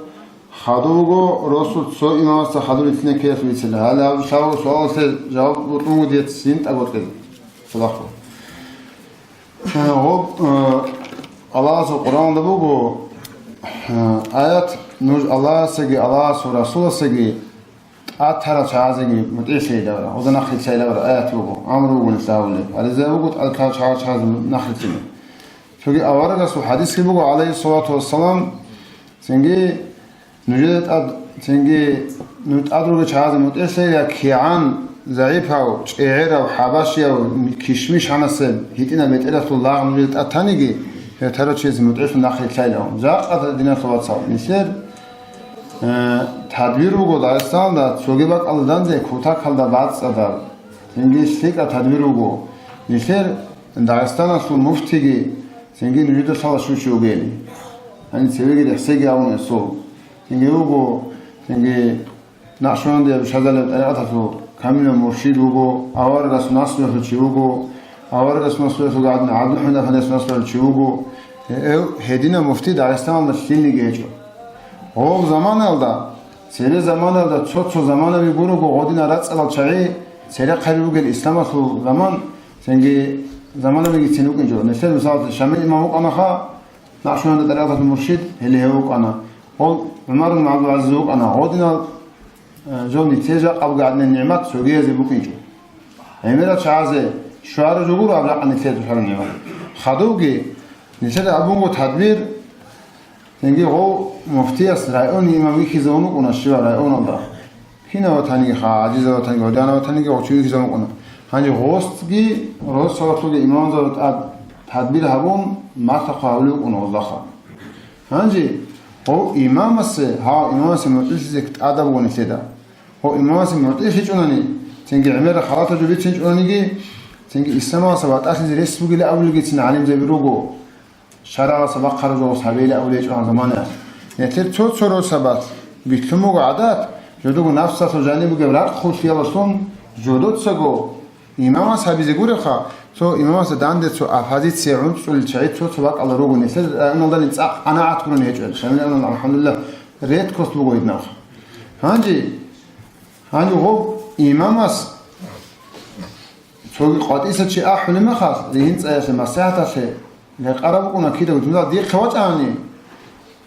Хадуб буго, росу цо имамасда хадур рилълъине ккеялъ бицина. Гьале гьаб лъабго суалалъе жаваб букӀун буго дица цин тӀагъоркье. Салаху. Гъоб, э, Аллагьасул Къуръанда буго, э, аят, нуж Аллагьасеги, Аллагьасул Расуласеги, тӀад тарал чагӀазеги мутӀигӀлъейилавра, гъозда нахъ рилълъайилавра аят буго, амру буго нилъ гьабулеб. Гьале буго тӀад тарал чагӀаз-, чагӀазе нахъ рилълъине. Цоги аварагасул хадисги буго, гӀалайгьиссалату вассалам, цинги нужеда тӀад, цинги нуж тӀад ругел чагӀазе мутӀигӀлъе, я кигӀан, загӀипав, чӀегӀерав, хӀабашияв, кишмиш гьанасеб, гьитӀинаб бетӀералъул лагъ нужеда тӀад таниги, гьеб тарав чиясе мутӀигӀлъун нахъ рилълъайилан. Жакъа диналъул вацал, нилъер, э, тадбир буго Дагъистаналда, цоги бакӀалда данде, кутакалда бацӀцӀадаб, цинги лъикӀаб тадбир буго. Нилъер Дагъистаналъул муфтиги, цинги нужеда лъала щучи вугели. Гьаниб цевеги рехсеги гьавун эсул. Цинги вуго, цинги Накъшбандияб щвезабулеб тӀарикъаталъул камилав муршид вуго, аварагасул наслуялъул чи вуго, аварагасул наслуялъул гӀадин ГӀабдулхӀамид афандиясул наслуялъул чи вуго. Гьев гьединав муфти Дагъистаналда лъилниги гьечӀо. Гъоб заманаялда, цере заманаялда, цо-цо заманаби гурого гъодинал рацӀцӀадал чагӀи церехъаби бугел исламалъул заман, цинги заманабигицин вукӀинчӀо. Нилъер мисалалъе Шамил имам вукӀанаха, Накъшбандияб тӀарикъаталъул муршид, гьеле гьев вукӀана. Гъол ГӀумар ибн ГӀабдул-ГӀазиз вукӀана. Гъодинал, э, жо нилъее жакъа бугеб гӀадинаб нигӀмат цогиязе букӀинчӀо. ГӀемерал чагӀазе щвараб жо гуро гьаб жакъа нилъее цӀухӀараб нигӀмат. Хадубги, нилъеда абун буго тадбир, цинги гъов муфтияс районный имам вихьизавун вукӀуна щивав районалда. Кинав ватаниги ха, гӀажизав ватаниги, гӀодинав ватаниги гъов чи вихьизавун вукӀуна. Гьанже гъосги, росабалъулги имамзабазда тӀад тадбир гьабун, мартахъ гьавулев вукӀуна гъоздаха. Гьанже гъов имамасе, гьав имамасе мутӀигӀлъизе тӀадаб буго нилъеда. Гъов имамасе мутӀигӀлъичӀунани, цинги гӀемерал халатаб жо бицинчӀунаниги, цинги исламалдаса ватӀалъизе рес бугилан абулелгицин гӀалимзаби руго. ШаргӀалдаса бахъараб жо гъос гьабейилан абулеб гьечӀо гьаб заманаялъ. Нилъер цо-цо росабалъ битлъун буго гӀадат, жодого напсалъул жаниб бугеб ракӀ хъулъиялдалъун жодоцаго имамас гьабизе гуребха, цо имамасда данде цо оппозиция гӀунцӀулел чагӀи цо-цо бакӀалда руго, нилъер районалдани цӀакъ къанагӀат гурони гьечӀо. Шамил районалда, алхӀамдулиллагь, редкость буго гьединабха. Гьанже, гьанже гъоб имамас Цоги къватӀиса чи ахӀулеб мехалъ, ригьин цӀаялъе, маслихӀаталъе рекъараб букӀуна кидаго, жинда дихъе вачӀани,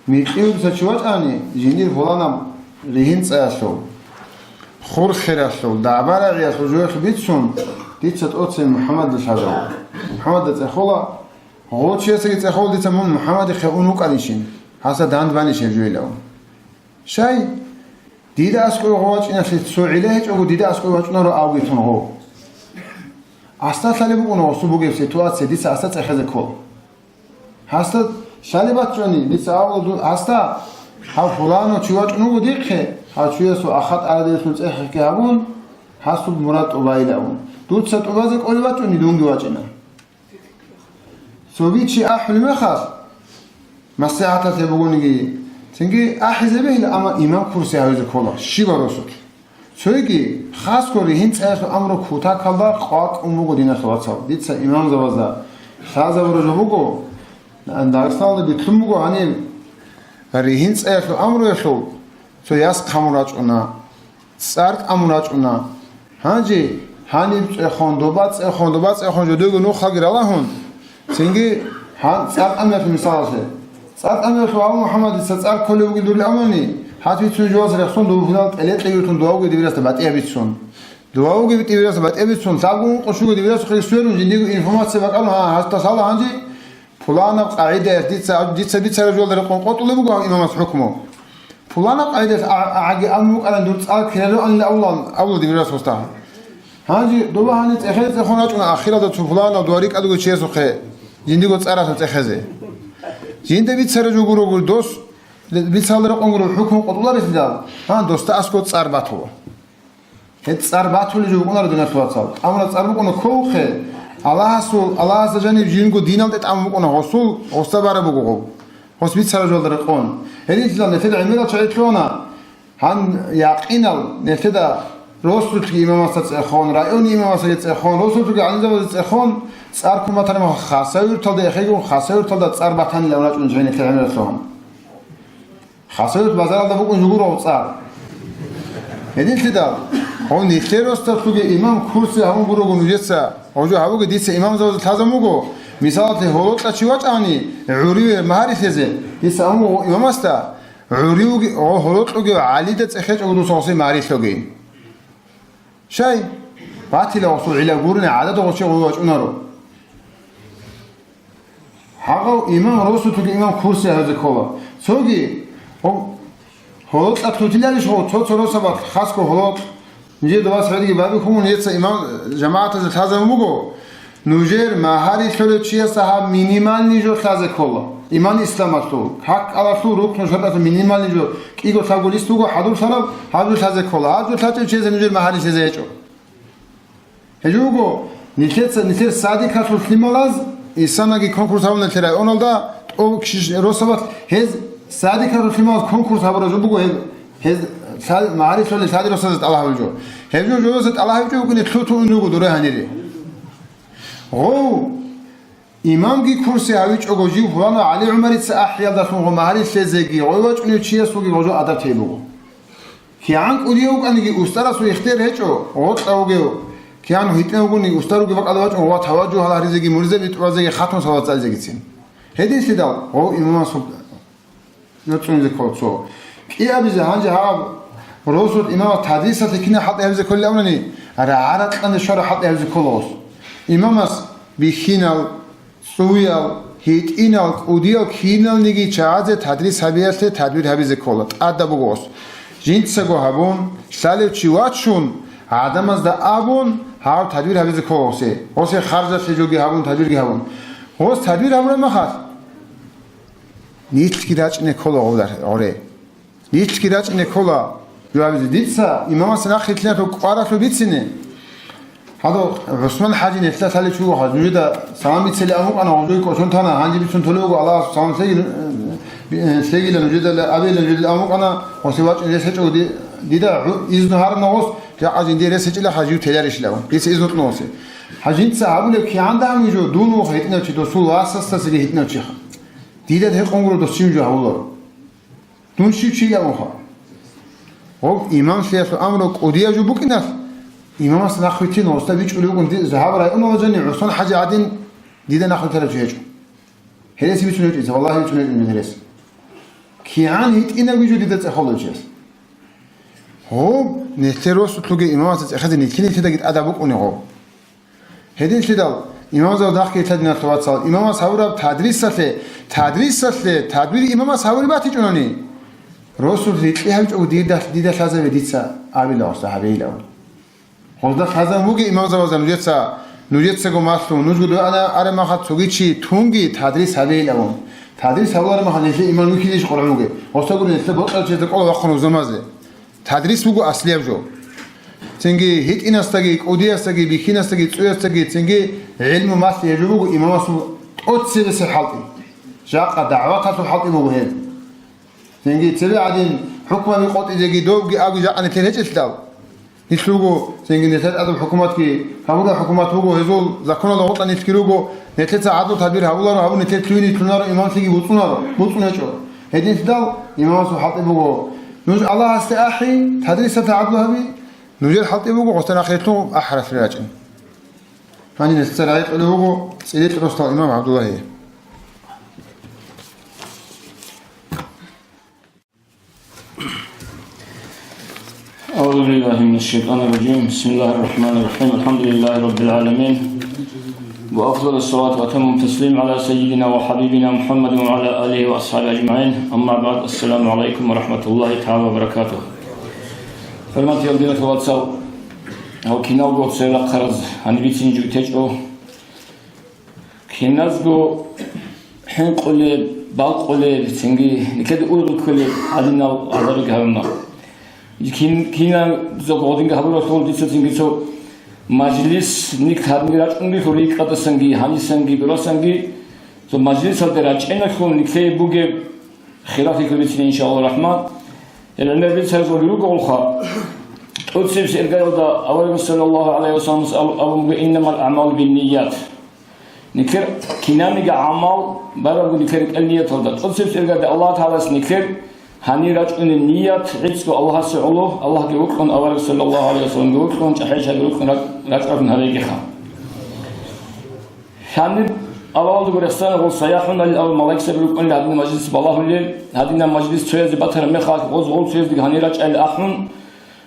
микьиюбиса чи вачӀани, жиндир пуланаб ригьин цӀаялъул, хурхиралъул, дагӀба-рагӀиялъул жоялъул бицун, дица тӀоцебе МухӀаммадида лъазабула. МухӀаммадида цӀехола, гъов чиясдаги цӀехола дица мун МухӀаммадихъе ун вукӀанищин, гьасда дандбанищ гьеб жо илан. Щай? Дида аскӀове гъов вачӀиналъе цо гӀилла гьечӀого, дида аскӀове вачӀунаро авги тун гъов. Гьасда лъалеб букӀуна гъосул бугеб ситуация, дица гьасда цӀехезе ккола. Гьасда лъалеб бачӀани, дица абула ду-, гьасда, гьав пуланав чи вачӀун вуго дихъе, гьав чиясул ахат гӀараделъун цӀехехъе гьабун, гьасул мурад тӀубайилан абун. Дуца тӀубазе кӀолеб бачӀуни, дунги вачӀина. Цоги чи ахӀулеб мехалъ, маслихӀаталъе бугониги, цинги ахӀизе бегьила, амма имам курси гьавизе ккола, щибаб росулъ. Цоги, хасго ригьин цӀаялъул амру кутакалда къвакӀун буго, диналъул вацал. Дица имамзабазда лъазабураб жо буго, Дагъистаналда битлъун буго гьаниб ригьин цӀаялъул амруялъул цо яс хъамун рачӀуна. ЦӀар тӀамун рачӀуна. Гьанже гьаниб цӀехон, доба цӀехон, доба цӀехон жодойго нухалги ралагьун, цинги гьан цӀар тӀамиялъул мисалалъе. ЦӀар тӀамиялъул гьав МухӀаммадица цӀар кколев вугин дур амани, гьас бицун жоялдаса рехсон дов пуланав тӀелекье виртун дувавги дибирасда батӀияб бицун. Дувавги дибирасда батӀияб бицун, лъабго ункъо щуго дибирасухъе сверун, жиндиего информация бакӀарун, гьа, гьасда лъала гьанже, Пуланаб къагӀидаялъ дица, дица бицараб жоялда рекъон къотӀулеб буго гьав имамас хӀукму. Пуланаб къагӀидаялъ а-, агӀаги абун букӀана дур цӀар ккелароанилан абула, абула дибирас гъосда. Гьанже доба гьаниб цӀехезе цӀехон рачӀуна, ахиралда цо пуланав дова рикӀкӀад вугев чиясухъе жиндиего цӀаралъул цӀехезе. Жинда бицараб жо гурого дос, бицаралда рекъон гурого хӀукму къотӀуларелъидал, гьан, досда аскӀов цӀар батула. Гьеб цӀар батулеб жо букӀунаро, диналъул вацал. Амма цӀар букӀуна кколухъе, Аллагьасул, Аллагьасда жаниб жинго диналде тӀамун букӀуна гъосул, гъосда бараб буго гъоб. Гъос бицараб жоялда рекъон. Гьединлъидал нилъеда гӀемерал чагӀи лъугьана. Гьан якъинал нилъеда росулъги имамасда цӀехон, районный имамасдаги цӀехон, росулъги гӀалимзабазда цӀехон, цӀар ккун батараб мехалъ Хасавюрталда эхегун, Хасавюрталда цӀар батанилан рачӀун жо нилъеда гӀемерал лъугьана. Хасавюрт базаралда букӀун жугурав цӀар. Гьединлъидал, гьав нилъер росдалъуги имам курси гьавун гурого нужеца, гьав жо гьабуге дица имамзабазда лъазабун буго, мисалалъе, гьолокьа чи вачӀани, гӀуриве магьари лъезе, дица абун буго имамасда, гӀуривги, гьолокьуги ГӀалида цӀехечӀого дуца гъосе магьари лъоги. Щай? Батила гъосул гӀилла гурони гӀадада гъочи гъув вачӀунаро. Гьагъав имам росулъуги имам курси гьаризе ккола. Цоги, гьо-, гьолокьа лъутиларищ гъов цо-цо росабалъ хасго гьолокь? Нижеда вас гьедиги баби хумун, нижеца имам жамагӀатазе лъазабун буго. Нужер магьари лъолев чиясда гьаб минимальный жо лъазе ккола. Иман исламалъул, какалъул, рукну шартӀалъул минимальный жо, кӀиго лъабго лист буго, хӀадурлъараб, гьаб жо лъазе ккола. Гьаб жо лъачӀев чиясе нужер магьари лъезе гьечӀо. Гьеб жо буго, нилъеца, нилъер садикалъул лъималаз, исанаги конкурс гьабуна нилъер районалда, тӀо кшиш-, росабалъ, гьез садикалъул лъималаз конкурс гьабураб жо буго гьеб, гьез лъа-, магьари лъолел лъади росазе тӀалаб гьабулеб жо. Гьеб жо жодозе тӀалаб гьабичӀо букӀине лъутун руго доре гьанире. Гъов, имамги курси гьавичӀого жив гьуана ГӀали ГӀумарица ахӀиялдалъун гъо магьари лъезеги, гъой вачӀунев чиясулги гъо жо адаб тей буго. КигӀан кӀудияв вукӀаниги устарасул ихтияр гьечӀо, гъоркьа вугев, кигӀан гьитӀинав вугони устар вугев бакӀалда вачӀун гъо таваджугьал гьаризеги, мурзаби тӀубазеги, хатун салат цӀализегицин. Гьединлъидал гъов имамасул цӀунизе ккола цо. КӀиабизе гьанже гьаб росулъ имамас тадрисалъе кинаб хӀалтӀи гьабизе кколел абунани, рагӀа-ракьанде щвараб хӀалтӀи гьабизе ккола гъос. Имамас бихьинал, цӀуял, гьитӀинал, кӀудиял киналниги чагӀазе тадрис гьабиялъе тадбир гьабизе ккола, тӀадаб буго гъос. Жинцаго гьабун, лъалев чи вачун, гӀадамазда абун, гьав тадбир гьабизе ккола гъосе. Гъосе харжалъе жоги гьабун, тадбирги гьабун. Гъос тадбир гьабураб махалъ, нилъги рачӀине ккола гъолар гъоре. Нилъги рачӀине ккола жавабизе. Дица имамасе нахъе лъиялъул кӀваралъул бицине. Гьадо ГӀусман ХӀажи нилъеда лъалев чи вуго, гьаз нужеда салам бицели абун букӀана, гъожой кӀочон тана, гьанже бицун толев вуго, Аллагьас салам лъеги-, э, лъегила нужеда абейилан нужеда абун букӀана, гъосе вачӀин рес гьечӀого ди-, дида гьу-, изну гьарна гъос, жакъа жиндие рес гьечӀила гьажив теларищилан. Дица изну кьун гъосе. Гьажинца гьабулеб кигӀан дагьаб жо, дун вуха гьитӀинав чи, досул васасдасаги гьитӀинав чиха. Дида гьекъон гуро дос чим жо гьавуларо. Дун щив чи абунха? Гъоб имамлъиялъул амру кӀудияб жо букӀиналъ, имамас нахъвитин гъосда бичӀулев вугун ди-, гьаб районала жани ГӀусман ХӀажи гӀадин дида нахъвитарав чи гьечӀо. Гьереси бицун гьечӀо, валлагьи, бицун гьечӀо гьереси. КигӀан гьитӀинабги жо дида цӀехолев чияс. Гъоб, нилъер росулъуги имамасда цӀехезе нилъи-нилъидаги тӀадаб букӀуни гъоб. Гьединлъидал имамзабаз нахъги лъадиналъ вацал, имамас гьавураб тадрисалъе, тадрисалъе, тадбир имамас гьавури батичӀунани, росулъ рикьи гьавичӀого дида, дида лъазабе дица абила гъосда гьабейилан. Гъозда лъазабун бугеб имамзабазда нужеца, нужецаго малъун, нужго дугӀана араб махалъ цоги чи тунги тадрис гьабейилан. Тадрис гьабулараб махалъ нилъее имам вихьизейищ къваригӀун бугеб? Гъосда гури нилъер бокьарав чиясда кӀола вахъун гьузамазе. Тадрис буго аслияб жо. Цинги гьитӀинасдаги, кӀудиясдаги, бихьинасдаги, цӀуясдаги, цинги гӀилму малъи гьеб жо буго имамасул тӀоцебесеб хӀалтӀи. Жакъа дагӀваталъул хӀалтӀи буго гьеб. Цинги цебе гӀадин хӀукмаби къотӀизеги, добги абги жакъа нилъер гьечӀелъидал. Нилъ руго, цинги нилъер тӀадаб хӀукуматги, гьабураб хӀукумат буго, гьезул законалда гъоркьа нилъги руго, нилъеца гӀадлу тадбир гьабуларо, гьабу нилъер лъугьине лъунаро, имамлъиги буцӀунаро, буцӀун гьечӀо. Гьединлъидал имамасул хӀалтӀи буго, нуж Аллагьасде ахӀи, тадрисалъе гӀадлу гьаби, нужер хӀалтӀи буго, гъосда нахъе лъугьун ахӀаралъе рачӀин. Гьаниб нилъеца рагӀи кьолев вуго цӀиликь росдал имам ГӀабдуллагьие. أعوذ بالله من الشيطان الرجيم. بسم الله الرحمن الرحيم. الحمد لله رب العالمين. وأفضل الصلاة وأتم التسليم على سيدنا وحبيبنا محمد وعلى آله وأصحابه أجمعين. أما بعد. السلام عليكم ورحمة الله تعالى وبركاته. ХӀурматиял диналъул вацал, гьав киналго церахъараз гьаниб бицин жугьутечӀо. Киназго хӀинкъулеб, балкъулеб, цинги нилъеда ургъи кколеб гьадинал гӀазабиги гьаруна. Кин-, кинаб гъодинги гьабуралъул дица цинги цо мажлис, нилъ гьадинги рачӀунги, хӀурикӀадасанги, гьанисанги, дурасанги, цо мажлисалде рачӀиналъул нилъее бугеб хилаф рихьулеблъи, иншаллагьу рахӀман. Гьел гӀемер бицарзул ругоха, тӀоцебесеб иргаялда аварагас саллаллагьу гӀалайгьи вассаламас аб-, абун буго: «Иннамал аъмалу бинният». Нилъер кинабниги гӀамал барабго нилъер кӀел нияталда. ТӀоцебесеб иргаде Аллагь ТагӀалас нилъер гьанир рачӀунел ният гӀицӀго Аллагьасе гӀоло, Аллагьги вокьун, авараг саллаллагьу гӀалайгьи вассаламги вокьун, чӀахӀиял чагӀи вокьун ракӀ-, рачӀараб гьабейгиха. Гьаниб авалалдаго рехсана гъол сайяхӀуналил абун малаикзаби рукӀунел гьадинаб мажлис балагьулел, гьадинаб мажлис цоязе батараб мехалъ гъоз гъол цояздеги гьанир рачӀайилан ахӀун,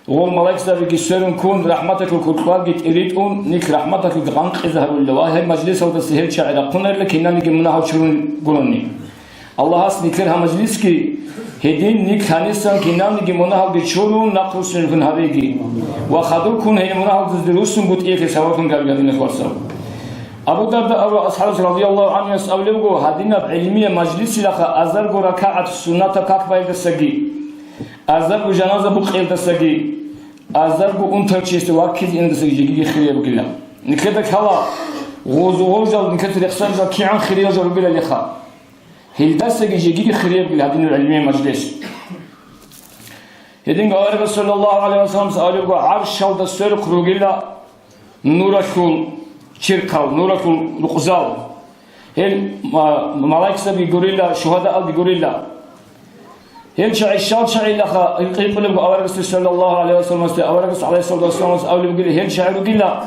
гъол малаикзабиги сверун ккун, рахӀматалъул куркьбаги тӀиритӀун, нилъ рахӀматалъулги гъанкъизе гьарулила ва гьеб мажлисалдаса гьел чагӀи рахъунарила кинабниги мунагьал чурун гурони. Аллагьас нилъер гьаб мажлисги, гьедин нилъ гьанисан кинабниги мунагьалги чурун нахъруссинлъун гьабеги ва хадубккун гьел мунагьалдазде руссун бутӀиялъе сабаблъун гьабеги, гьадинаб вацал. Абу Дарда абурав асхӀабас радияллагьу гӀанхуяс абулеб буго, гьадинаб гӀилмияб мажлисилаха азарго ракагӀат суннатаб как баялдасаги, азарго жаназа букъиялдасаги, азарго унтарав чиясде ваккизе иналдасаги жегиги хирияб бугила. Нилъеда ккола гъоз-гъожал, нилъеца рехсарзал кигӀан хириял жал ругелалиха. Гьелдасаги жегиги хирияб бугила гьадинаб гӀилмияб мажлис. Гьединго аварагас саллаллагьу гӀалайгьи вассаламас абулеб буго, гӀаршалда сверухъ ругила нуралъул чирхъал, нуралъул рукъзал. Гьел ма-, малаикзаби гурила, шугьадаалги гурила. Гьел чагӀи щал чагӀилаха гьикъулеб буго аварагасде саллаллагьу гӀалайгьи вассаламасде, аварагас гӀалайгьиссалату вассаламас абулеб бугила, гьел чагӀи ругила,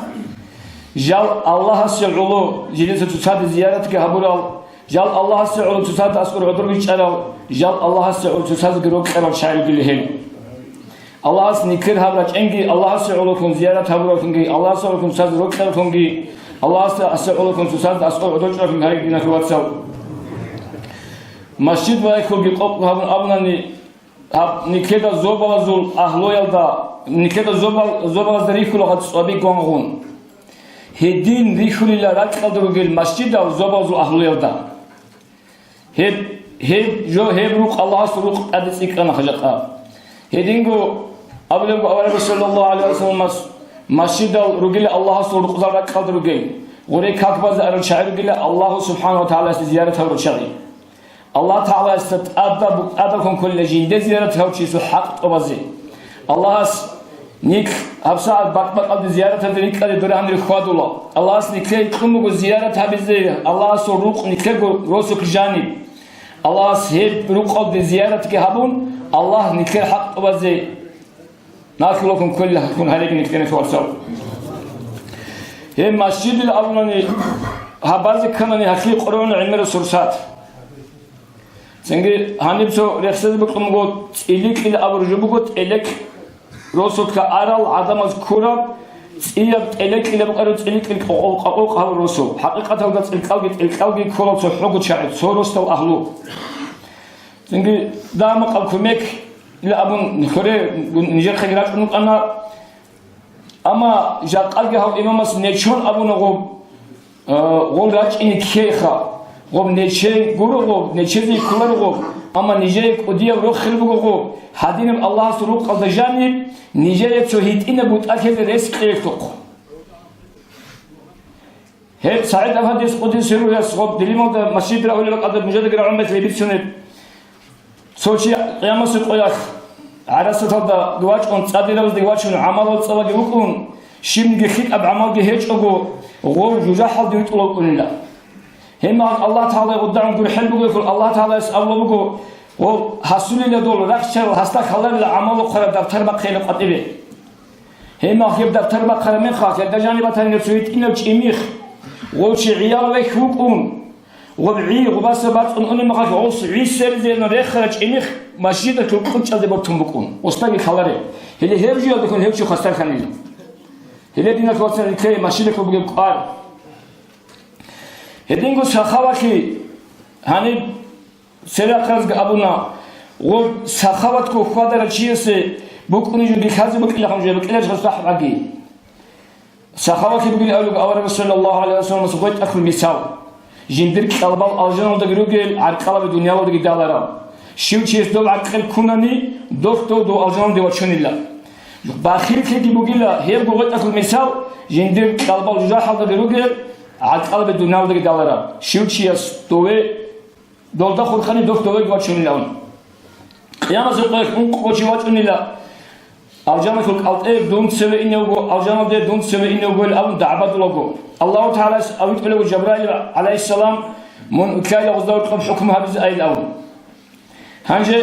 жал Аллагьасе гӀоло жидеца цоцаде зияратги гьабурал, жал Аллагьасе гӀоло цоцазда аскӀор гӀодор бичӀчӀарал, жал Аллагьасе гӀоло цоцаздаги рокьарал чагӀи ругила гьел. Аллагьас нилъер гьаб рачӀинги, Аллагьасе гӀололъун зиярат гьабураллъунги, Аллагьасе гӀололъун цоцазда рокьараллъунги, Аллагьасе гӀололъун цоцазда аскӀор гӀодор чӀараллъунги гьареги, диналъул вацал. Масжид ва яхӀулги къокъ гьабун абунани, гьаб нилъеда зобалазул агьлуялда, нилъеда зобал-, зобалазда рихьула гьаб цӀваби гвангъун. Гьедин рихьулила ракьалда ругел масжидал зобалазул агьлуялда. Гьеб, гьеб жо, гьеб рукъ Аллагьасул рукъ тӀаде цӀикӀкӀана хажакъа. Гьединго абулеб буго аварагас саллаллагьу гӀалайгьи вассаламас, масжидал ругила Аллагьасул рукъзал ракьалда ругел, гъуре как базе арал чагӀи ругила Аллагьу субхӀанагьу ва тагӀалаялъе зиярат гьабурал чагӀи. Аллагь ТагӀалаца тӀадаб-, тӀадаб ккун кколила жинде зиярат гьабурав чиясул хӀакъ тӀубазе. Аллагьас нилъ гьабсагӀат бакъ-бакъалде зияраталде рикӀкӀалде дурагьанир хьвадула. Аллагьас нилъее кьун буго зиярат гьабизе Аллагьасул рукъ нилъего росулъ жаниб. Аллагьас гьеб рукъалде зияратги гьабун, Аллагь нилъер хӀакъ тӀубазе нахъе лъун кколила гьарун гьареги нилъеда, диналъул вацал. Гьеб масжидил абунани, гьаб базе кканани гьалъие къоролъун гӀемерал сурсат. Цинги гьаниб цо рехсезе бокьун буго, цӀиликьил абураб жо буго, тӀелекь росулъа арал гӀадамаз ккураб, цӀияб тӀелекьилаб букӀараб, цӀиликьил къокъ-, къокъ гьабураб росу. ХӀакъикъаталда цӀилкӀалги, тӀилкӀалги ккола цо хӀого чагӀи, цо росдал агьлу. Цинги дагьа-макъаб кумекила абун, хоре нижехъеги рачӀун рукӀана. Амма жакъаги гьав имамас нечон абуна гъоб, э, гъол рачӀине ккейха, гъоб нечей гуро, гъоб нечезе кколаро гъоб, амма нижее кӀудияб рохел буго гъоб, гьадинаб Аллагьасул рукъалда жаниб, нижее цо гьитӀинаб бутӀа лъезе рес кьеялъухъ. Гьеб СагӀид Абхадиялъ къуддиса сирругьу гъоб Делималда масжид рагӀулеб бакӀалда нужедаги рагӀун бетӀер бицунеб. Цо чи къиямасеб къоялъ гӀарасаталда вачӀун, цӀадирабаздаги вачун, гӀамалал цӀалаги вукӀун, щибниги лъикӀаб гӀамалги гьечӀого, гъов жужахӀалде витӀулев вукӀунила. Гьеб мехалъ Аллагь ТагӀалае гъудагӀун гурхӀел бугелъул, Аллагь ТагӀалаяс абулеб буго, гъов гьасулила дол рахчарал, гьасда хьаларила гӀамал рохъараб дабтар бахъейила къватӀибе. Гьеб мехалъ гьеб дабтар бахъараб мехалъ, гьелда жаниб батарила цо гьитӀинав чӀимих, гъов чи гӀиял вехь вукӀун, гъоб гӀи гъубаса бацӀцӀун унеб мехалъ, гъос гӀисеризейилан рехарав чӀимих масжидалъул кьучӀалде бортун букӀун, гъосдаги лъалареб. Гьеле гьеб жоялдехун гьев чи хвасарлъанила. Гьеле, диналъул вацал, нилъее масжидалъул бугеб кӀвар. Гьединго сахавалъи гьаниб церахъазги абуна, гъоб сахаватго хьвадарав чиясе букӀунеб жоги лъазе букӀилахъун жо букӀиларищ гъос рахӀ баги. Сахавалъи бугин абулеб аварагас саллаллагьу гӀалайгьи вассаламас гъветӀалъул мисал, жиндир кьалбал алжаналдаги ругел, гӀаркьалаби дуниялалдаги даларал. Щив чияс дов гӀакъил ккунани, дов дов алжаналде вачунила. Бахиллъиги бугила гьеб гугъетӀалъул мисал, жиндир кьалбал жужахӀалдаги ругел гӀакъалаби дуниялдаги далараб. Щив чияс дове, долда хурхани дов довеги вачунилан. Къиямасеб къоялъ ункъо чи вачӀунила. Алжаналъул кӀалтӀе дун цеве иневго, алжаналде дун цеве иневго ил абун дагӀбадулаго, Аллагьу ТагӀалас авитӀулаго Жабраил гӀалайгьиссалам, мун утлайила гъузда рукъаб хӀукму гьабизе айил абун. Гьанже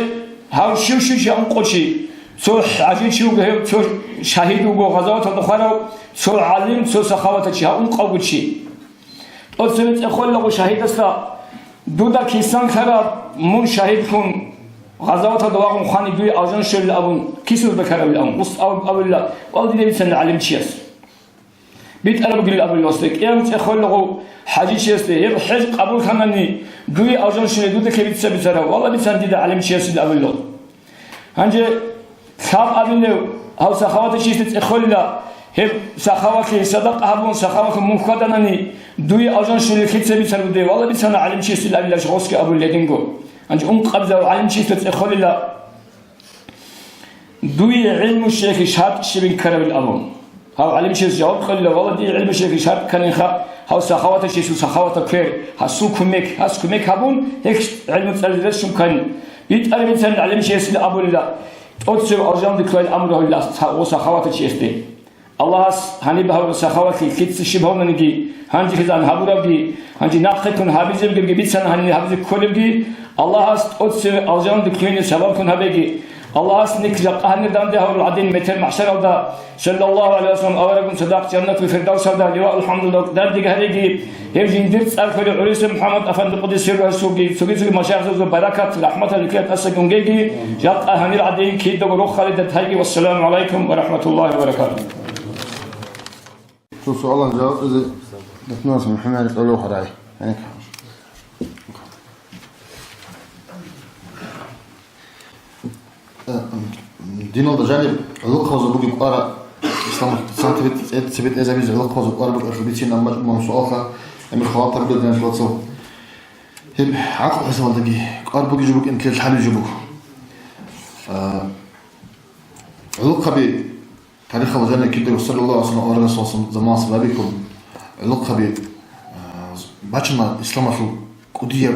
гьав щив-щив чи ункъо чи, цо хӀажи чи вуго гьев, цо шагьид вуго гъазаваталда хварав, цо гӀалим, цо сахаватав чи, гьав ункъавго чи. ТӀоцеве цӀехоллаго шагьидасда, дуда кисан ккараб, мун шагьидлъун гъазаваталда вагъун хвани дуе алжан щолил абун, кисузда ккаравил абун, ус аб-, абулла, вал диде бицана гӀалимчияс. БитӀараб бугилан абулла, къиямасеб къоялъ цӀехоллаго хӀажичиясде, гьеб хӀеж къабуллъанани, дуе алжан щолел дуда ккерица бицарав, валла бицана дида гӀалимчиясил абулла. Гьанже лъаб абилев гьав сахаватав чиясде цӀехолила, гьеб сахаватлъи садакъа гьабун, сахаватлъун мун хьваданани, дуе алжан щолел лъица бицараб бугеб, валла бицана гӀалимчиясил абилаш гъосги абулел гьединго. Гьанже ункъабизаб гӀалимчиясда цӀехолила, дуе гӀилму щайилъе шартӀ щибин ккаравил абун. Гьав гӀалимчияс жаваб кьолила, валла, дие гӀилму щайилъе шартӀ кканинха, гьав сахаватав чиясул сахаватаб квер, гьасул кумек, гьас кумек гьабун, гьелъ гӀилму цӀализе рес щун ккани. БитӀараб бицани гӀалимчиясил абулила, тӀоцев алжаналде кколел амру гьавила гъо сахаватав чиясде. Аллагьас гьаниб гьабураб сахаватлъи лъица щиб гьавунаниги, гьанжелъизан гьабурабги, гьанже нахъе ккун гьабизе бугебги, бицана гьаниб гьабизе кколебги, Аллагьас тӀоцеве алжаналде кквене сабаблъун гьабеги. Аллагьас нилъ жакъа гьанир данде гьавурал гӀадин метер махӀшаралда, саллаллагьу гӀалайгьи ва саллам, аварагун цадахъ жаннатул фирдавсалда ливаул хӀамдулда дардеги гьареги, гьев жиндир цӀар кколев ГӀурисев МухӀаммад афанди къуддиса сирругьу расулги, цоги-цоги машаихзабазул баракат, рахӀматал рихьиялда тӀаса гунгеги, жакъа гьанир гӀадин кидаго рохалида тайги. Вассаламу гӀалайкум ва рахӀматуллагьи ва баракатугь. Цо суалан жаваб кьезе датнас МухӀаммад цӀалев гьарай. Диналда жаниб гӀолохъабазул бугеб кӀвар, исламалъ цан цебетӀезабизе гӀолохъабазул кӀвар букӀаралъул бицин, амма мун суалха, амир халатаб бугеб диналъул вацал. Гьеб гӀакълу хӀисабалдаги кӀвар бугеб жо букӀин лъалеб жо буго. А, гӀолохъаби тарихалда жаниб кидаго, саллаллагьу гӀалайгьи ва саллам, аварагасул заман сабабиккун гӀолохъаби, а, бачана исламалъул кӀудияб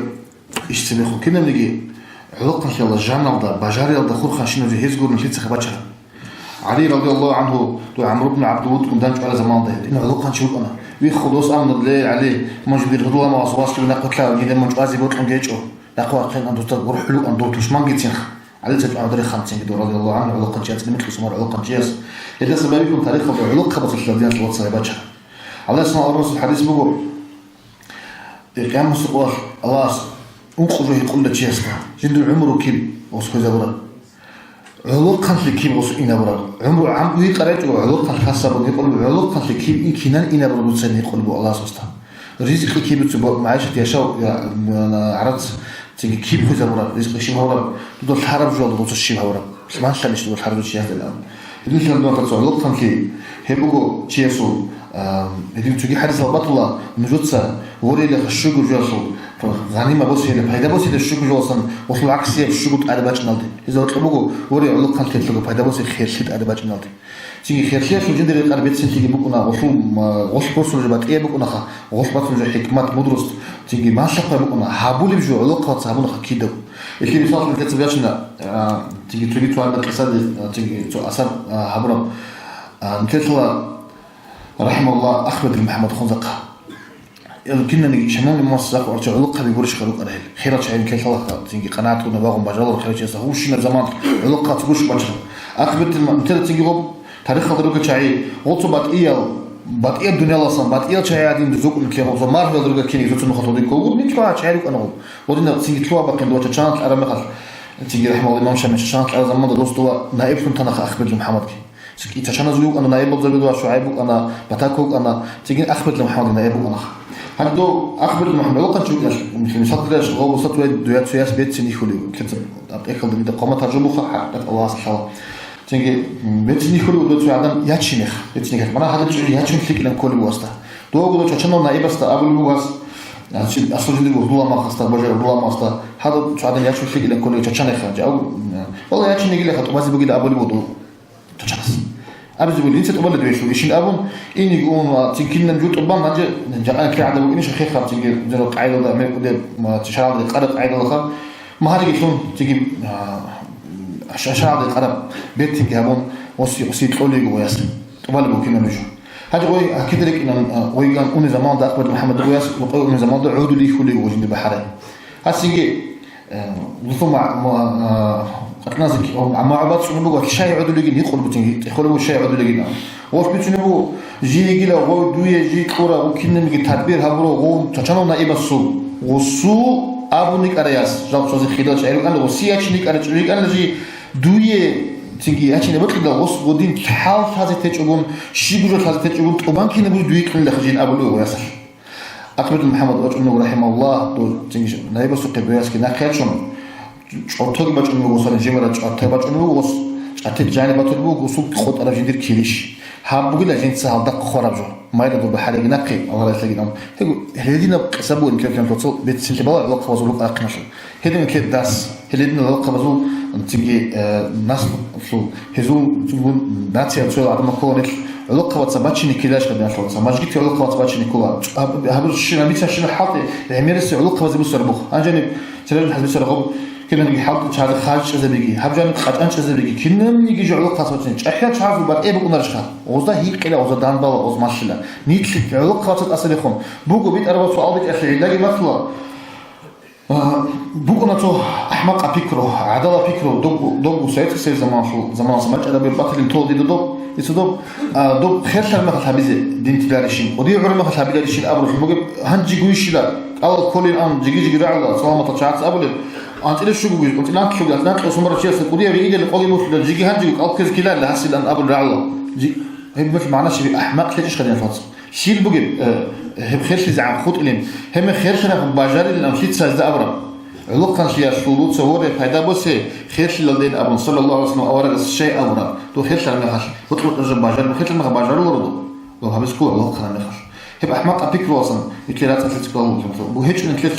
иш цебехун. Кинабниги гӀолохъанлъиялда, жаналда, бажариялда хурханщинаб жо гьез гурони лъицаха бачараб. ГӀали, радияллагьу гӀангьу, дов ГӀамру бну ГӀабдулвуддгун дандчӀвараб заманалда гьедин гӀолохъанчи вукӀана. Виххун дос абуна: «Ле, ГӀали, мун жиндир гьудул-гьалмагъас васги нахъвилълъа, гьедин мун чӀвазе бокьун гьечӀо. Нахъван ахъен дуда гурхӀул вукӀана дов тушмангицинха». ГӀалица чӀван гьадурехъанцинги дов, радияллагьу гӀангьу, гӀолохъанчияс, микьусамар гӀолохъанчияс. Гьелдаса байбихьун тарихалда гӀолохъабазулъа диналъул вацал гьеб бачараб. Аллагьасул аварагасул хӀадис буго, Къиямасеб къоялъ Аллагьас ункъо жо гьикъула чиясда, жиндир гӀумру киб гъос хвезабураб, гӀолохъанлъи киб гъос инабураб. ГӀумру гӀамру гьикъарай чӀого, гӀолохъанлъи хасабун гьикъулеб, гӀолохъанлъи киб ин-, кинан инабураб дуца гьикъулеб Аллагьас гъосда. Ризкъи киб дуца бо-, магӀишат яшав, я, м, гӀарац, цинги киб хвезабураб, ризкъи щиб гьавураб, дуда лъараб жоялда дуца щиб гьавураб. Лъиман-лъанищ дуда лъараб жо чиясда. Гьединлъидал дуца гӀолохъанлъи гьеб буго чиясул, а, гьедин цоги хӀадисал батула, нужеца ворейилаха щуго жоялъул, гъанима босейилан, пайда босейилан щуго жоялдасан, гъолъул гӀаксияб щуго тӀаде бачӀиналде. Гьезда гьоркьоб буго, воре гӀолохъанлъиялъулго пайда босей херлъи тӀаде бачӀиналде. Цинги херлъиялъул жиндир рекъар бецинлъиги букӀуна, гъолъул, м, гъолъ босулеб жо батӀияб букӀунаха, гъолъ бацун жо хӀикмат, мудрость, цинги малъа-хъвай букӀуна, гьабулеб жо гӀолохъабаца гьабунаха кидаго. Гьелъие мисал нилъеца бачина, а, цинги цоги цо гьанна къисаде, а, цинги цо асар, а, гьабураб, а, нилъелъала, рахӀимагьуллагь, Ахмедил МухӀаммад Хунзахъа. Ил кинаниги шамални мас захъ арча гӀолохъаби гурищха рукӀарал гьел. Хирал чагӀи нилъелъалаха, цинги къанагӀат гьуна вагъун бажаларал хирал чиясда гьущинаб заман гӀолохъаца гуш бачараб. Ахмедил МухӀаммад, нилъер цинги гъоб тарихалда ругел чагӀи, гъоцо батӀиял, батӀияб дунияласан, батӀиял чагӀи гӀадин дузукӀун ккела гъоцо, маргьвел ругел киниги цо-цо нухалъ гьодин кколгун, ничего чагӀи рукӀана гъоб. Гъодинаб цинги лъугьа-бахъин дова чачаналъ араб мехалъ, цинги рахӀимагьуллагь имам Шамил чачаналъ араб заманда дос дова наиблъун танаха Ахмедил МухӀаммадги. Цинги чачаназул вукӀана наибал Забидова ШугӀайб вукӀана, Батако вукӀана, цинги Ахмедил МухӀаммадги наиб вукӀанаха. Гьанже дов Ахмедил МухӀаммад гӀолохъанчи вукӀиналъ, мисал кколеб, гъоб гъосда цояс бецин йихьулев, кецаб тӀехьалда дида хъван таржу буха, хӀакъикъат Аллагьас лъала. Цинги, м, бецин йихьулев дов цо гӀадан ячинех, бецин йихьа. Мана гьадин чӀужу ячун лъикӀилан кколеб гъосда. Довго дов чачанал наибасда абулеб бугас, а, чи-, асул жиндирго гьудул-гьалмагъасда, бажараб гьудул-гьалмагъасда, Гьадаб цо гӀадан ячун лъикӀилан кколев чачанеха, жав, валла, ячинегилаха, тӀубазе бугила абулеб буго чачанас. Абизе бугила, инца тӀубалеб дуелъул ишин абун, иниги ун ва цин кинаб жо тӀубан, гьанже жакъа кигӀада букӀиниша хехаб цинги, зеро къайдалда мекъудеб, ма, цин шаргӀалда къараб къайдалаха, магьариги лъун, цинги, а, ша-, шаргӀалда къараб бертинги гьабун, оси, оси кьолиго ваяс. ТӀубалеб буго кинаб жо. Гьанже гъой, а, кида рикӀкӀинан, а, гъойган уни заманалда, ахбат МухӀаммад гъояс, гъой уни заманалда гӀодулей хьулиго жинда бахӀарай. Гьасинги, э, дусул ма-, ма-, а, къатӀназе ки-, а, магӀуба цӀунеб буго, щай гӀодулегин гьикъулеб буцин, гьикъулеб буго щай гӀодулегин. Гъос бицунеб буго, жий йигила гъой, дуе жий кьура, гъу кинабниги тадбир гьабура, гъу чачанав наибасул, гъусул абуни кӀараяс, жал цозе хирал чӀайрукӀан, гъуси ячин йикӀара чӀуйикӀан жий, дуе, цинги ячине бокьидал гъус гъудин лъал лъазе течӀогун, щиб жо лъазе течӀогун, тӀубан кинаб буго дуе кьунилаха жин абулев гъоясалъ. Ахмедул МухӀаммад вачӀун вуго, рахӀимагьуллагь, дов цинги наибасухъе боясги нахъе ячун, чӀотоги бачӀун вуго, сани жемара чӀоте бачӀун вуго, гъус чӀатил жаниб батулеб буго, гъусул къотӀараб жиндир килищ. Гьаб бугила жинца гьалда хъвараб жо. Майра дурба хӀареги нахъе, Аллагь рахилаги нам. Гьего, гьединаб къиса бугин кер-кер тоцал бецинлъи бала гӀолохъабазул рукъа ахъиналъул. Гьедин кер дас, гьединал гӀолохъабазул цинги, э, наслулъул, гьезул цунгун нация цоял гӀадамал кколанилъ гӀолохъабаца бачине ккелашка диналъулца. Мажгити гӀолохъабаца бачине ккола. Гьаб-, гьабур щина, мица щина хӀалкъи, гӀемериси гӀолохъабазе бусар бух. Анжани церабил хӀазбисар гъаб Кинабниги хӀалтӀи чагӀазе хъарчӀезабиги, гьаб жаниб къачӀанчӀезабиги, кинабниги жо гӀолохъабац бачине. ЧӀахӀиял чагӀазул баркӀи букӀунарищха? Гъозда гьикъила, гъозда данбала, гъоз малъила. Нилъ гӀолохъабаца тӀасабихъун. Буго битӀараб суал битӀалъе гӀиллаги батула. А, букӀуна цо ахӀмакъаб пикру, гӀадала пикру, догу, догу Советский Союз заманалъул, заманалъ мачӀараб батилин тол дида доб, дица доб, а, доб херлъар мехалъ гьабизе дин тиларищин, кӀудияв гӀур мехалъ гьабиларищин абуралъун бугеб, гьанжи гуйщила, кӀалал кколин ан, жиги-жиги рагӀула, саламатал чагӀаца абулеб. АнцӀила щугуги, анцӀила анкьлъуги, анцӀила анкьлъугун сумара чиясда кӀудияв риидал къоги мухьулел, жиги гьанжиги кӀалкквезе ккеларила гьасилан абун рагӀула. Жи-, гьеб мехалъ магӀна щиб, ахӀмакълъи гьечӀищха диналъ вацал. Щил бугеб, э, гьеб херлъизегӀан хутӀилин, гьеб мехалъ херлъараб бажарилин ам лъица гьезда абураб? ГӀолохъанлъиялъул дуца воре пайда босе, херлъилалдейин абун, саллаллагьу гӀалайгьи ва саллам, аварагас щай абураб? Дов херлъараб мехалъ, гьоркьор тӀажаб бажариб, херлъараб мехалъ бажаруларо дов? Дов гьабиз ккола гӀолохъанаб мехалъ. Гьеб ахӀмакъаб пикру вацан, нилъер рацӀцӀалъи цӀикӀкӀалъун вуго. Бу гьечӀо нилъер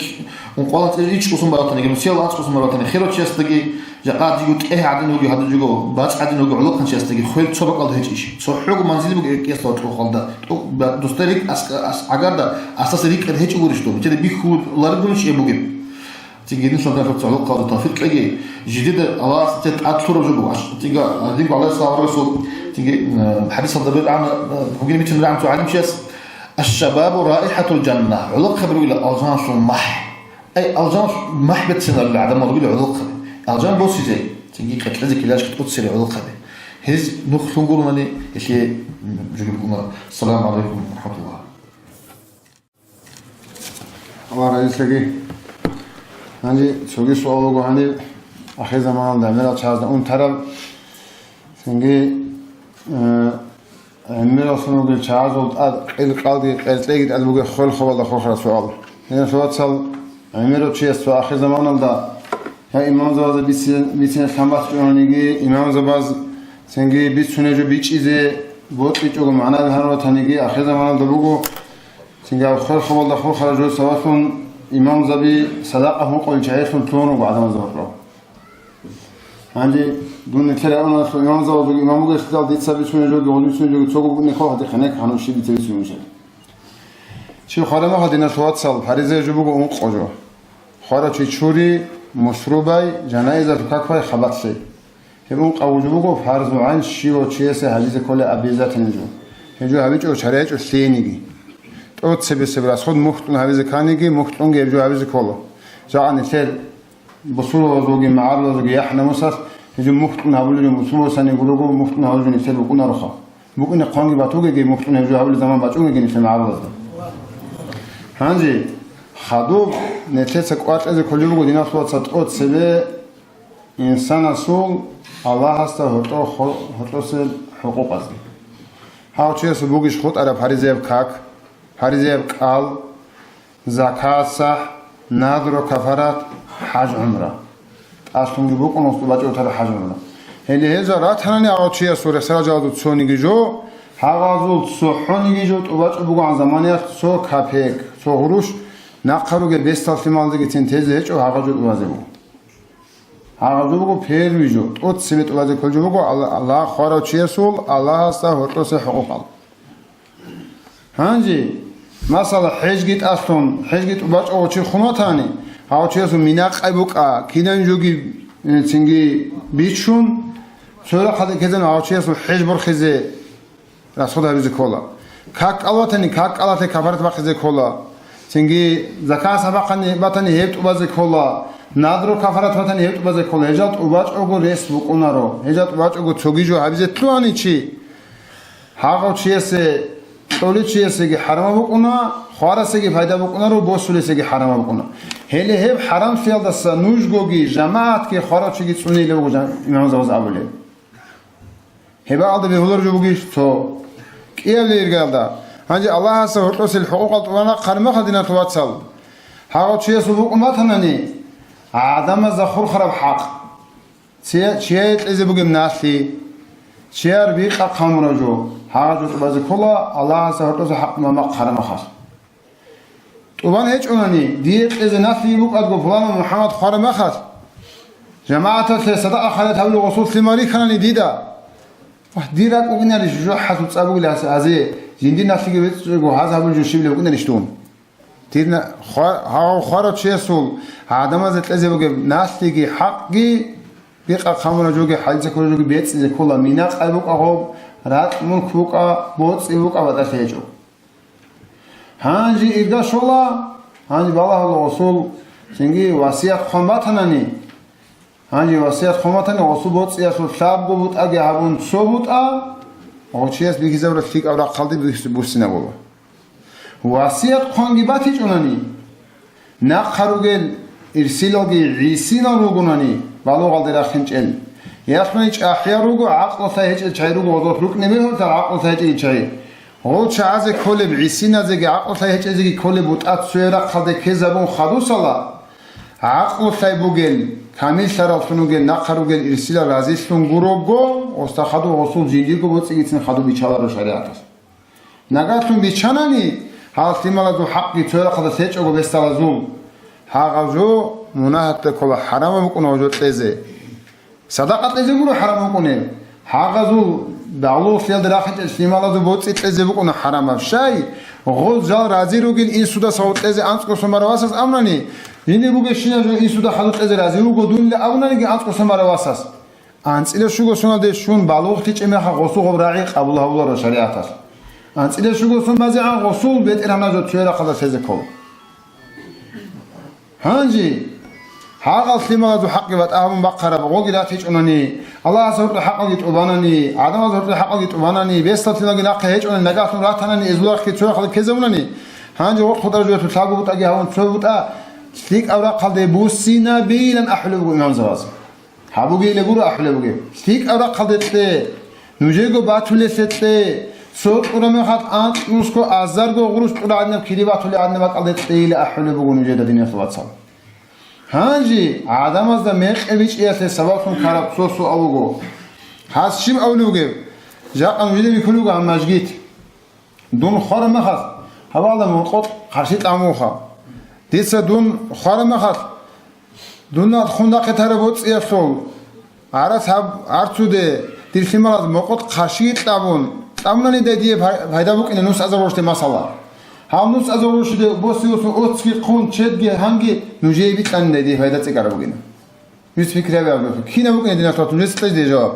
ункъоялда цӀе ичӀго сумара ватани, гьеб мисал анцӀго сумара ватани, херав чиясдаги, жакъа жиго тӀегь гӀадин вугев гьадин жуго, бацӀ гӀадин вугев гӀолохъан чиясдаги хвел цо бакӀалда гьечӀищ. ЦохӀого манзил буго кӀиялъ вачӀун халда. ТӀу-, ба-, дусда рикӀ ас-, ас-, гӀагарда асаса рикӀкӀад гьечӀо гурищ дов. ГьечӀеда бихьулареб гурищ гьеб бугеб. Цинги гьединлъун гӀолохъабазул тавфикъ кьеги, жидеда Аллагьас нилъер тӀад лъураб жо буго. Аш-, цинги гьадинго Аллагьас аварагасул, цинги, э, хӀадисалда бетӀана, э, бугин бицун рагӀан цо гӀалимчияс, «Аш-шабабу раихӀатул жанна», гӀолохъаби ругила алжаналъул махӀ. Ай, алжаналъ махӀ берцинарила гӀадамал ругила гӀолохъаби. Алжан босизе, цинги къекълъизе ккеларищха тӀоцере гӀолохъаби. Гьез нух лъун гуронани, гьелъие, м, жугьутӀ букӀунаро. Ассаламу гӀалайкум ва рахӀматуллагь. Аллагь разилъаги. Гьанже цоги суал буго гьаниб, ахирзаманалда гӀемерал чагӀазда унтараб. Цинги, э, гӀемераллъун вугел чагӀазул тӀад къил-къалги къеркьеги тӀад бугеб хвел-хвалалда хурхараб суал. Гьелъул вацал, гӀемерав чияс цо ахирзаманалда, я имамзабазда бици-, бицинеблъун бахчунани, имамзабаз цинги бицунеб жо бичӀчӀизе бокьичӀого магӀнаби гьарун ратаниги, ахирзаманалда буго, цинги гьаб хвел-хвалалда хурхараб жо сабаблъун имамзаби садакъа гьукъулел чагӀилъун лъугьун руго гӀадамазда гьоркьоб. Гьанже дун нилъер районалъул имамзабазул имам вугелъул дица бицунеб жоги, гъуж бицунеб жоги цого букӀине ккола, гьадин, гьенекь гьанив щиб дица бицунеб жо. Чи хвараб мехалъ, диналъул вацал, гьаризе жо буго ункъо жо. Хварав чи чури, мусрубай, жанаизалъул какбай, хабалъи. Гьеб ункъабго жо буго фарзу гӀайн щивав чиясе гьабизе кколеб обязательный жо. Гьеб жо гьабичӀого чара гьечӀо лъиениги. ТӀоцебесеб расход мухь кьун гьабизе кканиги, мухь кьунги гьеб жо гьабизе ккола. Жакъа нилъер бусурбабазулги магӀарулазулги яхӀ-намусалъ гьеб жо мухь кьун гьабулеб жо бусурбабазани гурого, мухь кьун гьабулеб жо нилъер букӀунароха. БукӀине хъванги батугеги, мухь кьун гьеб жо гьабулеб заман бачӀунгеги нилъер магӀарулазда. Гьанже хадуб нилъеца кӀвар кьезе кколеб буго, диналъул вацал, тӀоцебе инсанасул Аллагьасда гьоркьо-, хо-, гьоркьосел хӀукъукъазги. Гьав чиясул бугищ хутӀараб фаризаяб как, фаризаяб кӀал, закат, сахӀ, надру, кафарат, хӀаж-гӀумра. ТӀалъунги букӀун гъос тӀубачӀо тараб хӀаж-гӀумра. Гьеле гьезда ратанани гьав чиясул рехсарал жалазул цониги жо, гьагъазул цохӀониги жо тӀубачӀо бугоан заманаялъ цо капек, цо гъурущ, Нахъа ругел бесдал лъималазегицин тезе гьечӀо, гьагъаб жо тӀубазе буго. Гьагъаб жо буго первый жо, тӀоцебе тӀубазе кколеб жо буго Алла-, Аллагь хварав чиясул Аллагьасда гьоркьоса хӀукъукъал. Гьанже, масала, хӀежги тӀалъун, хӀежги тӀубачӀого чи хун ватани, гьав чиясул минакъай букӀа, кинаб жоги, э, цинги бичун, цо рахъалде ккезан гьав чиясул хӀеж борхизе расход гьабизе ккола. Как кӀал ватани, как кӀалалъе кафарат бахъизе ккола. Цинги закат сабахъани батани, гьеб тӀубазе ккола. Надру кафарат батани, гьеб тӀубазе ккола. Гьежал тӀубачӀого рес букӀунаро. Гьежал тӀубачӀого цоги жо гьабизе лъугьани чи, гьагъав чиясе, кьолев чиясеги хӀарамаб букӀуна, хварасеги пайда букӀунаро, босулесеги хӀарамаб букӀуна. Гьеле гьеб хӀарамлъиялдаса нужгоги, жамагӀатги хварав чиги цӀунейилан буго жан-, имамзабаз абулеб. Гьеб бакӀалда бегьулар жо бугищ цо? КӀиабилеб иргаялда. Гьанже Аллагьасда гьоркьосел хӀукъукъал тӀубана хъармаха, диналъул вацал. Гьагъав чиясул букӀун батанани, гӀадамазда хурхараб хӀакъ. Ци-, чияе кьезе бугеб налъи, чияр бикъа хъамурав жо, гьагъаб жо тӀубазе ккола, Аллагьасда гьоркьоса хӀакъ мамакъ хъарамахалъ. ТӀубан гьечӀонани, дие кьезе налъи букӀадго пуланав МухӀаммад хвараб махалъ, жамагӀаталъе садакъа-хайрат гьабулев гъосул лъимал рихьанани дида, вагь, дир ракӀ вукӀинарищ жужахӀалъул цӀа бугел гьас-, гьазе, жиндир налъиги бецӀчӀого гьаз гьабулеб жо щибилеб букӀинарищ дун? Дир на-, хва-, гьав хварав чиясул гӀадамазе кьезе бугеб налъиги хӀакъги, бикъа хъамурав жоги, хӀалица ккурав жоги бецӀизе ккола, минакъай букӀа гъоб, ракь-мулк букӀа, боцӀи букӀа, батӀалъи гьечӀо. Гьанже ирга щола, гьанже балагьула гъосул, цинги васият хъван батанани, гьанже васият хъван батани, гъосул боцӀиялъул лъабго бутӀаги гьабун цо бутӀа, гъов чияс бихьизабураб лъикӀаб рахъалде бихьи-, буссинабула. Васият хъванги батичӀунани, нахъа ругел ирсилалги гӀисинал ругонани, балугъалде рахинчӀел, ялъуни чӀахӀиял руго, гӀакълу лъай гьечӀел чагӀи руго, гъозулъ рукӀине бегьулъал гӀакълу лъай гьечӀел чагӀи. Гъол чагӀазе кколеб, гӀисиназеги гӀакълу лъай гьечӀезеги кколеб бутӀа цоял рахъалде ккезабун хадусала, гӀакълу лъай бугел, камиллъараллъун вугел, нахъа ругел ирсилал разилъун гурого, гъосда хадуб гъосул жиндирго боцӀигицин хадуб биччаларо шаригӀаталъ. Нагагьлъун биччанани, гьал лъималазул хӀакъги цоял рахъалда лъечӀого бесдалазул, гьагъав жо мунагьатда ккола, хӀарамаб букӀуна гьав жо кьезе. Садакъа кьезе гуро хӀарам букӀунеб. Гьагъазул балугълъиялда рахинчӀел лъималазул боцӀи кьезе букӀуна хӀарамаб. Щай? Гъоз жал рази ругел инсудаса гьав кьезе анцӀго сон барав васас абунани, гьенир бугебщинаб жо инсуда хадуб кьезе рази вуго дунила абунаниги анцӀго сон барав васас. АнцӀила щуго соналде щун балугълъичӀеб мехалъ гъосул гъоб рагӀи къабул гьабуларо шаригӀаталъ. АнцӀила щуго сон базегӀан гъосул бетӀергьанав жо цоял рахъалда лъезе ккола. Гьанже, гьагъал лъималазул хӀакъги батӀа гьабун бахъараб гъоги ратичӀунани, Аллагьас гьоркьор хӀакъалги тӀубанани, гӀадамаз гьоркьор хӀакъалги тӀубанани, бесдал лъималги нахъе гьечӀунани, нагагьлъун ратанани, эзул рахъги цо рахъалде ккезабунани, гьанже гъоркь хутӀараб жоялъул лъабго бутӀаги гьабун цо бутӀа лъикӀаб рахъалде буссинабилан ахӀулеб буго имамзабаз. Гьабугейила гуро ахӀулеб бугеб. ЛъикӀаб рахъалде кье, нужего батулелъе кье, цо кьураб мехалъ анкьнусго азарго гъурущ кьураб гӀадинаб кири батулеб гӀадинаб бакӀалде кьейила ахӀулеб буго нужеда, диналъул вацал. Гьанже гӀадамазда мекъи бичӀчӀиялъе сабаблъун ккараб цо суал вуго. Гьас щиб абулеб бугеб? Жакъа нужеда бихьулеб буго гьаб мажгит. Дун хвараб мехалъ, гьавалда мукъукъ хъарщи кьабуха. Дица дун хвараб мехалъ, дуна хун рахъе тараб боцӀиялъул гӀарац гьаб гӀарцуде дир лъималаз мукъукъ хъарщи кьабун, кьабунанидай дие пай-, пайда букӀине нус азарулъе масала. Гьав нус азарулъе босиусун оцги хъун чедги гьанги нужее бикьанидай дие пайда цӀикӀкӀараб бугина. Жуз пикри гьабе абулеб. Кинаб букӀине, диналъул вацал, жуз кьезе жаваб?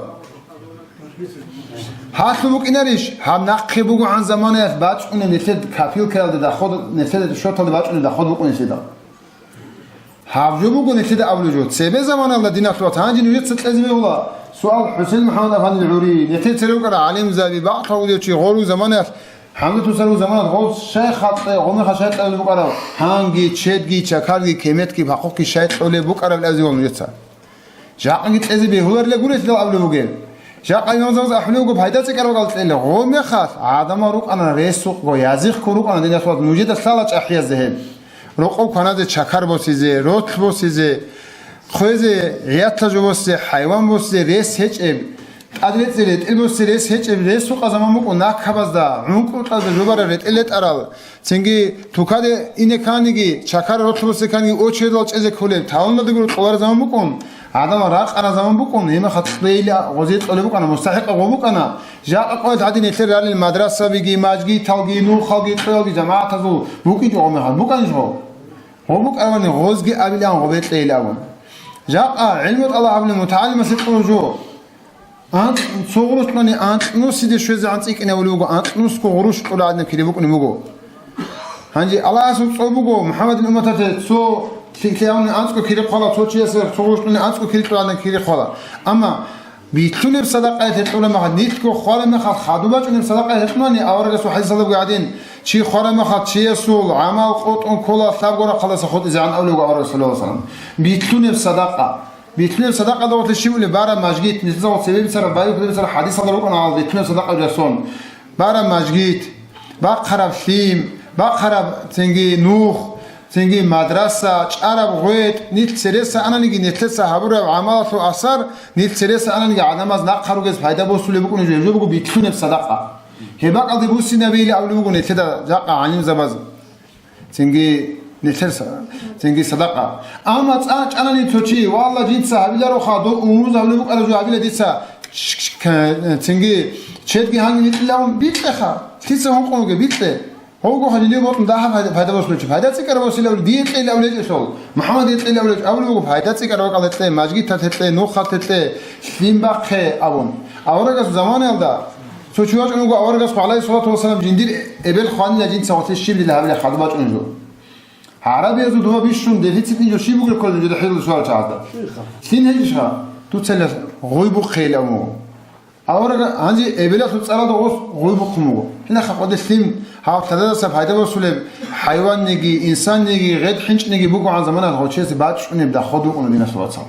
Гьалъул букӀинарищ? Гьаб нахъе бугогӀан заманаялъ бачӀунеб нилъер копилкаялда доход, нилъер счёталда бачӀунеб доход букӀунеб нилъеда. Гьаб жо буго нилъеда абулеб жо. Цебе заманалда, диналъул вацал, гьанже нужеца кьезе бегьула суал ХӀусен МухӀаммад-афандил гӀури, нилъер цере вукӀарал гӀалимзаби, бакълъун вугев чи гъорул заманаялъ, ХӀамзатул Сарвил заманалъ гъов щай хатӀе, гъов мехалъ щай кьабулеб букӀарав? Гьанги, чедги, чакарги, кеметги, пахъухъги щай кьолеб букӀараб лъазе вал нужеца. Жакъаги кьезе бегьуларила гурелъидал абулеб бугеб. Жакъа имамзабаз ахӀулеб буго пайда цӀикӀкӀараб бакӀал кьела. Гъов мехалъ гӀадамал рукӀана ресукъго, язихъго рукӀана, диналъул вацал, нужеда лъала чӀахӀиязда гьеб. Рокъов кваназе чакар босизе, ролъ босизе, хъвезе, гӀиятла жо босизе, хӀайван босизе рес гьечӀеб. ТӀадрецӀи ретӀел босси рес гьечӀеб ресукъа заман букӀун, накабазда, гӀункӀукьазда жубараб ретӀел ретӀарал, цинги тукаде ине кканиги, чакара ролъубосе кканиги очередал чӀезе кколеб, талуналда гуро кьолараб заман букӀун, гӀадамал ракъараб заман букӀун, гьебмехалъ кьейила гъозе кьолеб букӀана, мустахӀикъаб гъо букӀана, жакъа къоялъ гьадин нилъер ралел мадрасабиги, мажгиталги, нухалги, кьоялги жамагӀатазул букӀинчӀо гъо мехалъ, букӀанищ гъо? Гъо букӀарабани гъозги абилан гъобе кьейилан абун. Жакъа гӀилму тӀалаб гьабулев мутагӀалимасе кьураб жо. Анкь-, цо гъурущ кьуни анкьнусиде щвезегӀан цӀикӀкӀинавулев вуго, анкьнусго гъурущ кьураб гӀадинаб кири букӀунеб буго. Гьанже Аллагьасул цӀо буго, МухӀаммадил умматалъе цо лъикӀлъи гьавни анцӀго кири хъвала, цо чиясе цо гъурущ кьуни анцӀго кири кьураб гӀадинаб кири хъвала. Амма битлъунеб садакъаялъе кьураб мехалъ, нилъго хвараб мехалъ хадуб бачӀунеб садакъаялъе кьунани, аварагасул хӀадисалда буго гьадин, чи хвараб мехалъ чиясул гӀамал къотӀун ккола лъабго рахъалдаса хутӀизегӀан абулеб буго аварагас, саллаллагьу гӀалайгьи ва саллам. Битлъунеб садакъа. Битлъунеб садакъаялда гъорлъе щиб унеб? Бараб мажгит, нилъеца гъо цебе бицараб, байбихьулеб бицараб хӀадисалда рукӀана гьал битлъунеб садакъа росун. Бараб мажгит, бахъараб лъим, бахъараб цинги нух, цинги мадраса, чӀараб гъветӀ, нилъ цереса ананиги, нилъеца гьабураб гӀамалалъул асар, нилъ цереса ананиги гӀадамаз нахъа ругез пайда босулеб букӀунеб жо, гьеб жо буго битлъунеб садакъа. Гьеб бакӀалде буссинабейилан абулеб буго нилъеда жакъа гӀалимзабаз. Цинги нилъер са-, цинги садакъа. Амма цӀа чӀанани цо чи, валла, жинца гьабилароха, дов умруз гьабулеб букӀараб жо гьабила дица, к-, цинги чедги гьанги бикьилавун, бикьеха, лъица гьункъун вугеб, бикье. Гьовго гьаниле бокьун дагьаб пайда, пайда босулев чи. Пайда цӀикӀкӀараб босилавли, дие кьейилавли гьечӀелъул, МухӀаммадие кьейилавли гьечӀо, абулеб буго, пайда цӀикӀкӀараб бакӀалде кье, мажгиталъе кье, нухалъе кье, лъим бахъе абун. Аварагасул заманаялда цо чи вачӀун вуго аварагасухъ, гӀалайгьиссалату вассалам, жиндир эбел хванила жинца гъорлъе щиб дила гьабилеб хадуб бачӀунеб жо. ГӀарабиязул доба бищун дефицитни жо щиб бугеб кколеб жо дехӀил шугьарчагӀазда? Лъим гьечӀищха? Дуца гьелъ гъой бухъейилан вуго. Авараг гьанже эбелалъул цӀаралда гъос гъой бухъун вуго. Гьелъ хъваде лъим гьав лъададаса пайда босулеб хӀайванниги, инсанниги, гъед хӀинчӀниги бугогӀан заманалъ гъочиясе бачӀунеб доход букӀуна, диналъул вацал.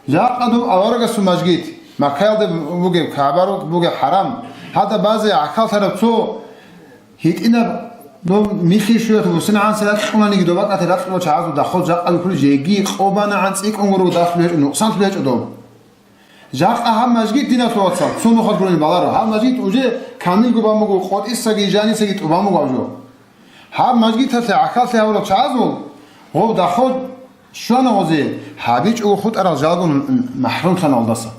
Жакъа доб аварагасул мажгит, Маккаялда бугеб, КагӀбаялда бугеб хӀарам, гьадаб базе гӀахьаллъараб цо гьитӀинаб доб михи щуялъ бусин гӀанса ракьунаниги, доб бакӀалде ракьулел чагӀазул доход жакъа бихьулеб жеги къо банагӀан цӀикӀкӀун гуро, дагьлъулеб гьечӀо, нукъсанлъулеб гьечӀо доб. Жакъа гьаб мажгит, диналъул вацал, цо нухалъ гурони баларо. Гьаб мажгит уже камилго бан буго, къотӀисаги жанисаги тӀубан буго гьаб жо. Гьаб мажгиталъе гӀахьаллъи гьабурал чагӀазул гъоб доход щвана гъозе, гьабичӀого хутӀарал жалгун махӀрумлъана гъолдаса.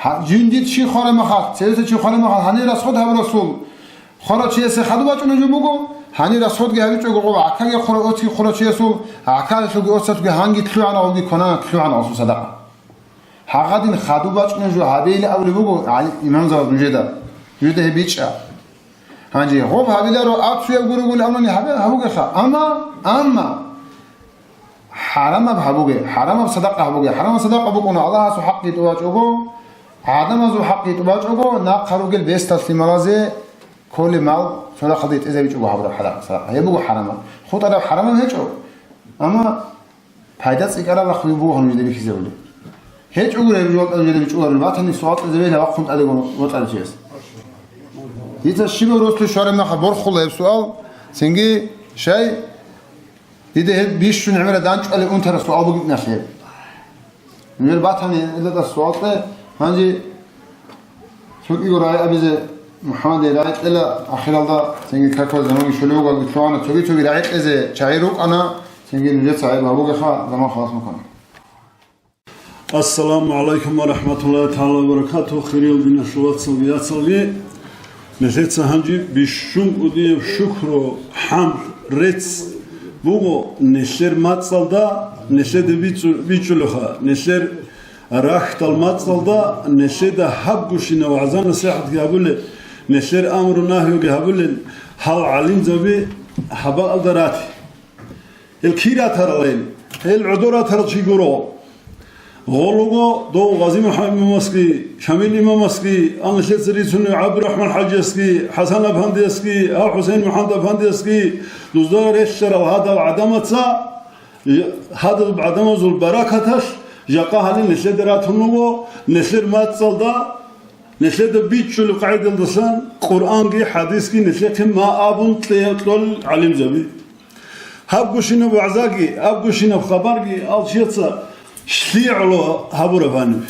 Гьа, жиндир чи хвараб мехалъ, цереса чи хвараб мехалъ, гьанир расход гьабурасул, хварав чиясе хадуб бачӀунеб жо буго, гьанир расходги гьабичӀого гъоб гӀакаги хварав, оцги хварав чиясул, гӀакалалъулги оцалъулги гьанги лъугӀана, гъолги кванана лъугӀана гъосул садакъа. Гьагъадин хадуб бачӀунеб жо гьабейилан абулеб буго гӀалим имамзабаз нужеда. Нужеда гьеб бичӀчӀа. Гьанже гъоб гьабиларо, абцуяб гурогули абуни гьабе-, гьабугеха. Амма, амма хӀарамаб гьабуге, хӀарамаб садакъа гьабуге. ХӀарамаб садакъа букӀуна Аллагьасул хӀакъги тӀубачӀого, гӀадамазул хӀакъги тӀубачӀого, нахъа ругел бесдал лъималазе кколеб мал цо рахъалде тӀезабичӀого гьабураб хӀарамаб садакъа. Гьеб буго хӀарамаб. ХутӀараб хӀарамаб гьечӀо. Амма пайда цӀикӀкӀараб рахъ буго гьанже бихьизабулеб. ГьечӀогура гьеб жо-, жо-, жо-, батани суал кьезе бегьила вахъун тӀадегун ватӀарав чияс. Дица щибаб росулъе щвараб мехалъ борхула гьеб суал, цинги щай, дида гьеб бищун гӀемерал данчӀвалеб унтараб суал бугеб нахъе. Гьеб батани, илдаса суал кье, гьанже цо кӀиго рагӀи абизе МухӀаммаде рагӀи кьела, ахиралда цинги какал заманги щолевгал лъугӀана, цоги-цоги рагӀи кьезе чагӀи рукӀана, цинги нужеца гӀайиб гьабугеха, заман халас букӀана. Ассаламу гӀалайкум ва рахӀматуллагьи тагӀала ва баракатугьу, хириял диналъул вацалги яцалги. Нилъеца гьанже бищун кӀудияб шукру, хӀамд, рецц буго нилъер мацӀалда, нилъеда бицу-, бичӀчӀулевха, нилъер рахьдал мацӀалда, нилъеда гьабгощинаб вагӀза-насихӀатги гьабулел, нилъер амру-нагьиги гьабулел гьал гӀалимзаби гьабаалда рати. Гьел кир ратарал гьел? Гьел гӀодор ратарал чи гуро. Гъол руго дов Гъази МухӀамад имамасги, Шамил имамасги, анлъеца рицунев ГӀабдурахӀман хӀажиясги, ХӀасан афандиясги, гьав ХӀусейн МухӀамад афандиясги, дузда релълъарал гьадал гӀадамаца, гьадал гӀадамазул баракаталъ, жакъа гьале нилъеда ратун руго, нилъер мацӀалда, нилъеда бичӀчӀулеб къагӀидалдасан Къуръанги хӀадисги нилъехъе ма абун кье-, кьолел гӀалимзаби. Гьабгощинаб вагӀзаги, гьабгощинаб хабарги ал чияца лъигӀло гьабураб гьаниб.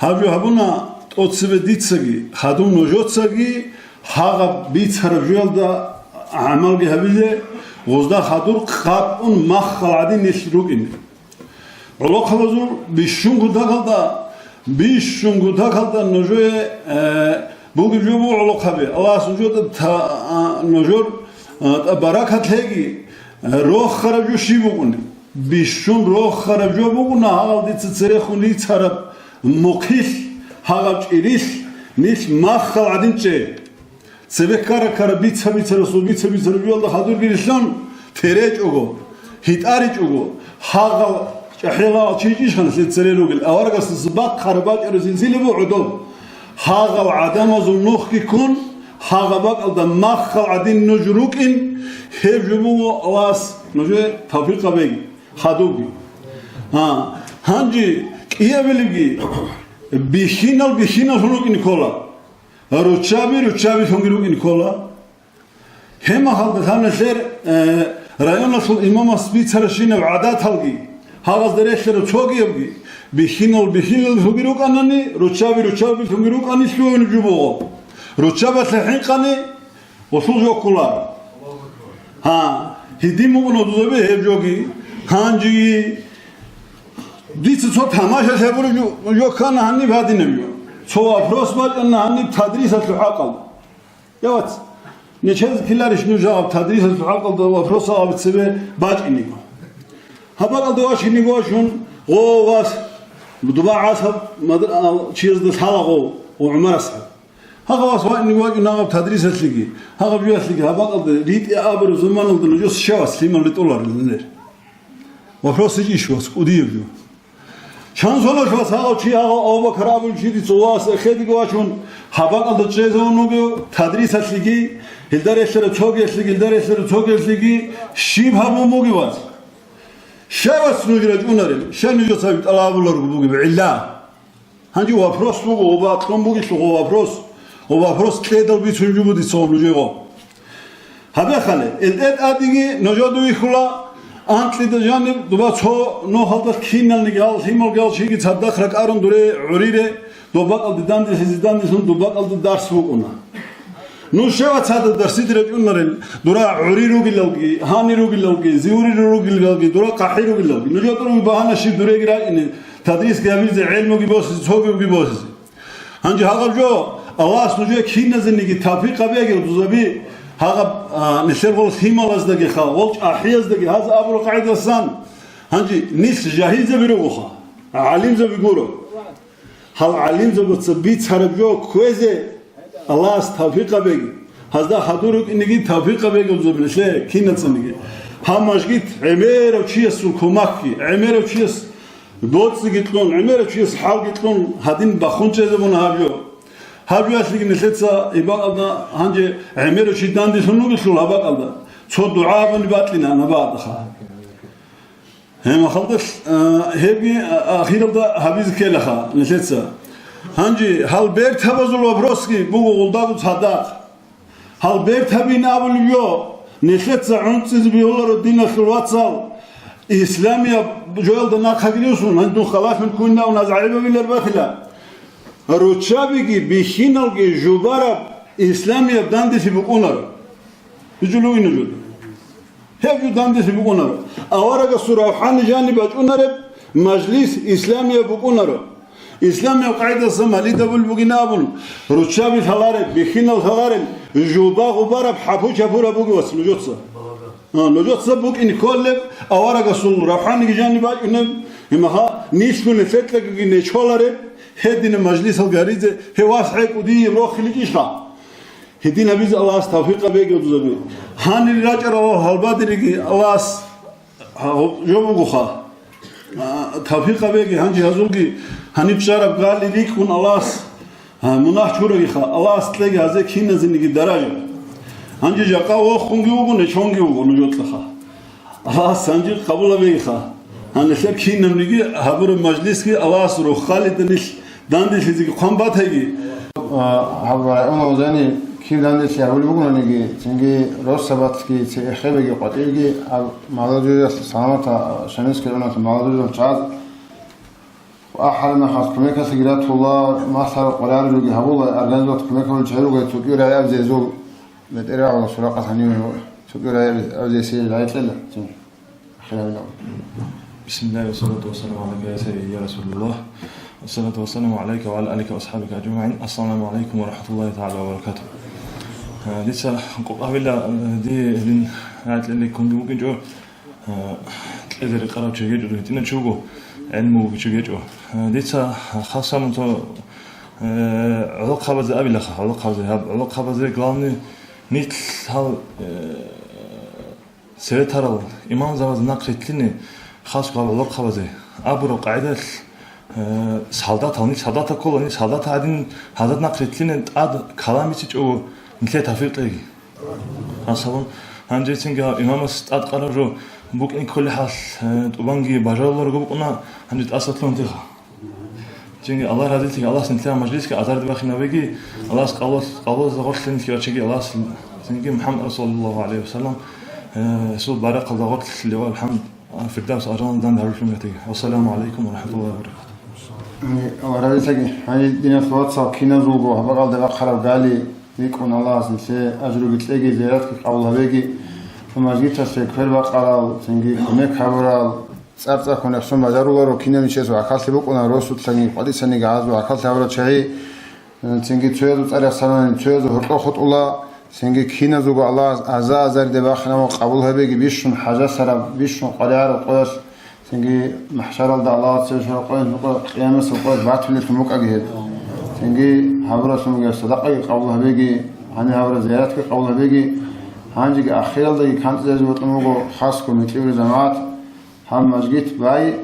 Гьаб жо гьабуна тӀоцебе дицаги, хадув нужецаги гьагъаб бицараб жоялда гӀамалги гьабизе, гъозда хадур къапун маххал гӀадин нилъ рукӀине. ГӀолохъабазул бищун кутакалда, бищун кутакалда нужее, э, бугеб жо буго, гӀолохъаби, Аллагьас нужеда та-, а, нужер, а, баракат лъеги, э, рохараб жо щиб букӀунеб? Бищун рохараб жо бугуна гьагъал дица церехун рицараб мухъилъ, гьагъаб чӀирилъ нилъ маххал гӀадин чӀе. Цебе ккара-ккара бица-бицарасул бица-бицараб жоялда хадурги рилълъун, теречӀого, гьитӀаричӀого, гьагъал чӀахӀиял чи ичӀищ гьанлъи цере ругел, аварагасдаса бахъараб бачӀараб зилзилабу гӀодоб. Гьагъал гӀадамазул нухги ккун, гьагъа бакӀалда маххал гӀадин нуж рукӀин, гьеб жо буго Аллагьас нужее тавфикъ гьабеги, хадубги. А, гьанже кӀиабилебги, бихьинал-бихьиналлъун рукӀин ккола. Руччаби-руччабилъунги рукӀин ккола. Гьеб мехалда гьанна лъер, э, районалъул имамас бицаращинаб гӀадаталги, гьагъазда релълъараб цогиябги, бихьинал-бихьиналлъунги рукӀанани, руччаби-руччабилъунги рукӀани лъугьунеб жо буго. Руччабалъе хӀинкъани, гъосул жо кколаро. Гьа, гьедин букӀуна дузаби гьеб жоги, гьанжеги. Дица цо тамаша лъабураб жо, жо ккана гьаниб гьадинаб жо. Цо вопрос бачӀана гьаниб тадрисалъул хӀакъалда. Я, вац, нечез ккеларищ нуж гьаб тадрисалъул хӀакъалда вопросал гьаб цебе бачӀинего? Гьаб бакӀалда вачиниго вачун, гъо, вас, дуба гӀасаб мад-, ал, чиясда лъала гъо, гъо ГӀумар асхӀаб. Гьагъа вас ваъни вачӀун гьагъаб тадрисалъеги, гьагъаб жуялъеги гьаб бакӀалда ритӀи абураб заманалда нужес щай вас лъимал ритӀуларел нилер? Вопрос гьечӀищ вас, кӀудияб жо. Чан соналъ вас гьагъав чи, гьагъав Абу-Бакар абулев чи дица вас эхедиги вачун, гьаб бакӀалда чӀезавун вугев, тадрисалъеги, гьелда релълъараб цогиялъеги, гьелда релълъараб цогиялъеги щиб гьабун бугев вас? Щай вас нуж рачӀунарел? Щай нужеца гьаб тӀалаб гьабуларого бугеб гӀилла? Гьанже вопрос буго, оба кьун бугелъул гъо вопрос. Гъо вопрос кьедал бицун жо буго дица нужего. Гьабехъали, ил тӀе тӀадеги нужеда вихьула, анкьида жаниб дуба цо нухалда киналниги гьал лъималги гьал чиги цадахъ ракӀарун дуре гӀурире, доб бакӀалде данделъизе данделъун доб бакӀалда дарс букӀуна. Нуж щай вацада дарсиде рачӀунарел, дура гӀури ругелалги, гьани ругелалги, зиври ругелалги, дура къахӀи ругелалги. Нужеда руги багьана щиб дуреги рачӀине, тадрисги гьабизе, гӀелмуги босизе, цогиги босизе. Гьанже гьагъаб жо, Аллагьас нужее киназениги тавфикъ гьабегил дузаби, гьагъаб, а, нилъер гъол лъималаздаги ха, гъол чӀахӀияздаги гьаз абураб къагӀидасан. Гьанже нилъ жагьилзаби ругоха, гӀалимзаби гуро. Гьал гӀалимзабаца бицараб жо кквезе Аллагьас тавфикъ гьабеги, гьазда хадур рукӀинеги тавфикъ гьабегил дузаби нилъее кинацаниги. Гьаб мажгит гӀемерав чиясул кумакги, гӀемерав чияс боцӀиги кьун, гӀемерав чияс хӀалги кьун, гьадин бахун чӀезабуна гьаб жо. Гьаб жоялъеги нилъеца гьеб бакӀалда гьанже гӀемерав чи данделъун вугелъул гьаб бакӀалда, цо дугӀа абуни бакьина гьаб бакӀалдаха. Гьеб мехалда, а, гьебги, а, ахиралда гьабизе ккелаха нилъеца. Гьанже гьал бертабазул вопросги буго гъулдаго цадахъ. Гьал бертабин абулеб йо, нилъеца гӀунцӀизе бегьуларо диналъул вацал, исламияб жоялда нахъаги русун, гьанже дун халалъун ккунав назгӀарибабилар батила. Руччабиги бихьиналги жубараб исламияб данделъи букӀунаро. ГьечӀо лугьина жо. Гьеб жо данделъи букӀунаро. Аварагасул равхӀани жаниб бачӀунареб мажлис исламияб букӀунаро. Исламияб къайдаса малидабул бугин абун, руччаби лъалареб, бихьинал лъаларел, жуба-гъубараб хӀапу-чапураб бугевас нужеца. А, нужеца букӀин кколеб, аварагасул равхӀаниги жаниб бачӀунеб, имаха, нилъгун лъетӀлагиги нечолареб, гьединаб мажлисал гаризе, гьев вас гӀекӀу дие рохиличӀищха? Гьедин гьабизе Аллагьас тавфикъ гьабеги, гӀузуби. Гьанир рачӀарал гьалбадериги Аллагьас гьа-, жо бугоха. А, тавфикъ гьабеги, гьанже гьазулги гьаниб чӀараб гали рикӀкӀун Аллагьас, а, мунагь чурагиха, Аллагьас кьеги гьазе киназениги даража. Гьанже жакъа вохунги вуго, нечонги вуго нужецаха. Аллагьас гьанже къабул гьабегиха. Гьанже лъеб кинабниги гьабураб мажлисги Аллагьас рохалида нилъ данделъизеги хъван батайги. А, гьаб районал зани кин данделъи гьабулеб бугонаниги, цинги росабацги, цеэхебеги къватӀирги, гьаб молодёжьалъ саламата, Шамилская районалъ молодёжьал чагӀаз АхӀараб мехалъ кумекалъеги ратула, малъараб къваригӀараб жоги гьабула, организовать кумек гьабулел чагӀи ругел цӀукӀуй рагӀи абизе гьезул бетӀергьан Суракъат гьаниве цӀукӀуй рагӀи абизе гьезие рагӀи кьела. Ахирабилан. بسم الله والصلاة والسلام عليك يا سيدي يا رسول الله. والصلاة والسلام عليك وعلى آلك وأصحابك أجمعين. السلام عليكم ورحمة الله تعالى وبركاته. Э, дица къокъабила, э, ди гьедин гӀакълили кунги букӀинчӀо, э, кьезе рекъарав чи гьечӀо, гьитӀинав чи вуго, гӀелму вугев чи гьечӀо. Э, дица хасамун цо, э, гӀолохъабазе абилаха, гӀолохъабазе, гьаб гӀолохъабазе главный нилъ гьал, э, Цеветарал имамзабаз нахъ рилълъине, хасго гьаб гӀолохъабазе абураб къагӀидалъ, э, солдатал, нилъ солдатал ккола, нилъ солдатал гӀадин гьазда нахъ рилълъине тӀад калам бицичӀого нилъее тавфикъ кьеги. Масалан, гьанже цинги гьаб имамас тӀадкъараб жо букӀин кколеб хӀал, э, тӀубанги бажаруларого букӀуна, гьанже тӀаса лъугьунтиха. Цинги Аллагь разилъиги, Аллагьас нилъер мажлисги азарде бахинабеги, Аллагьас къабул-, къабулазда гъорлъе нилъги вачаги, Аллагьас цинги МухӀаммад саллаллагьу гӀалайгьи вассалам, э, гьесул баракалда гъорлъе левал хӀамд, а, Фирдавс аржаналда данде гьаруллъун гьатиги. Вассаламу гӀалайкум ва рахӀматуллагьи ва баракатугьу. Амин. Аллагь разилъиги, гьаниб диналъул вацал киназулго гьаб бакӀалда бахъарабгали рикӀкӀун Аллагьас нилъее ажруги кьеги, зияратги къабул гьабеги, ва мажгиталъе квер бакъарал, цинги кумек гьабурал, ЦӀар-цӀаккун рехсон бажаруларо, кинаб нилъеца гӀахьаллъи букӀуна, росулъаги къватӀисаниги гӀазаб гӀахьаллъи гьабурал чагӀи, цинги цоязул цӀар рехсанани, цоязул гьоркьор хутӀула, цинги киназулго Аллагьас аза-азарде бахинабун къабул гьабеги, бищун хӀажасараб, бищун къваригӀараб къоялъ, цинги махӀшаралда Аллагьас цеве щвараб къоялъ, къиямасеб къоялъ батулеллъун букӀаги гьеб. Цинги гьабуралъун бугеб садакъаги къабул гьабеги, гьаниб гьабураб зияратги къабул гьабеги, гьанжеги ахиралдаги кантӀизаризе бокьун буго хасго микьибил жамагӀат. Гьаб мажгит бай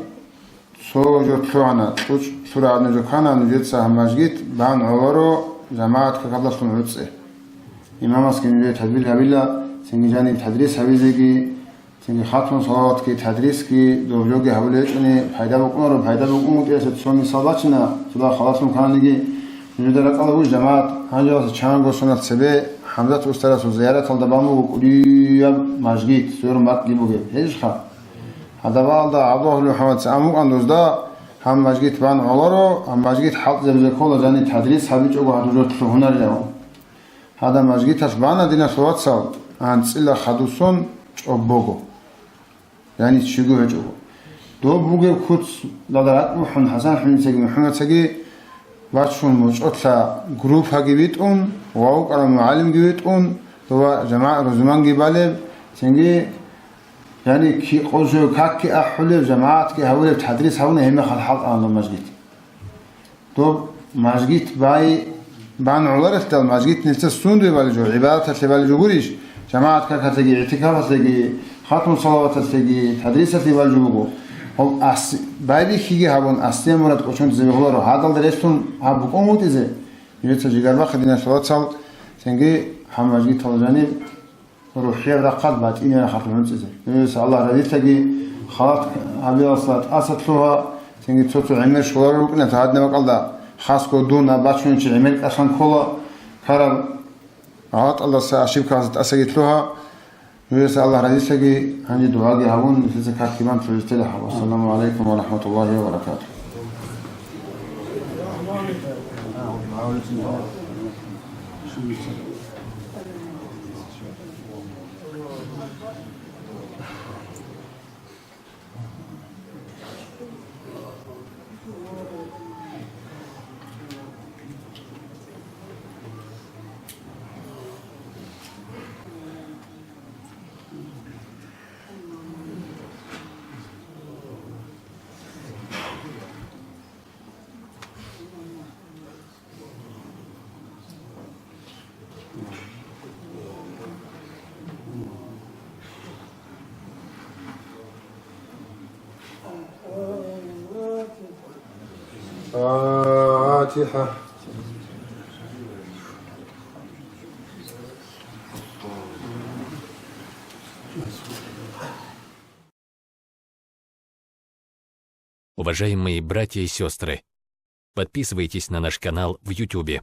цо жо лъугӀана, цӀучӀ лъугӀараб жо ккана, нужеца гьаб мажгит бан гӀоларо жамагӀат какалдалъун гӀуцӀе. Имамасги нужее тадбир гьабила, цинги жаниб тадрис гьабизеги, цинги хатму салаватги, тадрисги, доб жоги гьабулеб гьечӀони пайда букӀунаро, пайда букӀун букӀиялъе цо мисал бачина, цода халалъун кканиги, нужеда ракӀалда буго жамагӀат, гьанжеялъ чанго соналъ цебе ХӀамзат устарасул зияраталда бан буго кӀудияб мажгит, сверун бакӀги бугеб. Гьезулха? Гьадабалда ГӀабдуллагь МухӀаммад цо амукъан дузда гьаб мажгит бан гӀоларо, гьаб мажгит хӀалтӀизабизе ккола, жани тадрис гьабичӀого гьадур жо лъугьунарилан. Гьадаб мажгиталъ бана, диналъул вацал, анцӀила хадусон чӀобого, жани чиго гьечӀого. Доб бугеб куц, дада ракӀ бухӀун, ХӀасан ХӀужинцаги МухӀаммадцаги бачун, мочӀолъа группаги битӀун, ва вукӀарав мугӀалимги витӀун, дова жамагӀат рузманги балеб, цинги Яни ки-, къо-, жо какги ахӀулеб, жамагӀатги гьабулеб, тадрис гьабуна, гьеб мехалъ хӀалтӀана мажгит. Доб мажгит бай-, бан гӀоларелъул мажгит нилъеца сундуе балеб жо, гӀибадаталъе балеб жо гурищ, жамагӀат какалъеги, игӀтикафалъеги, хатму салаваталъеги, тадрисалъе балеб жо буго. Гьоб ас-, байбихьиги гьабун, аслияб мурад кӀочон цебе гьоларо, гьадалда релълъун гьаб букӀун вутӀизе, нилъеца жигар бахъе, диналъул вацал, цинги гьаб мажгиталда жаниб, рухӀияб рахъалъ батӀияб рахъалъ гӀунцӀизе. Нужеца Аллагь разилъаги, халат гьабиялдаса тӀаса лъугьа, цинги цо-цо гӀемер щоларел рукӀиналъ гьадинаб бакӀалда, хасго дун аб бачунев чи гӀемер кӀалъан ккола, ккараб гъалатӀалдаса, ошибкаялдаса тӀасаги лъугьа. Нужеца Аллагь разилъаги, гьанже дугӀаги гьабун, нилъеца как кибан цо жо телехӀа. Вассаламу гӀалайкум ва рахӀматуллагьи ва баракатугь. الفاتحة. Уважаемые братья и сестры, подписывайтесь на наш канал в Ютубе.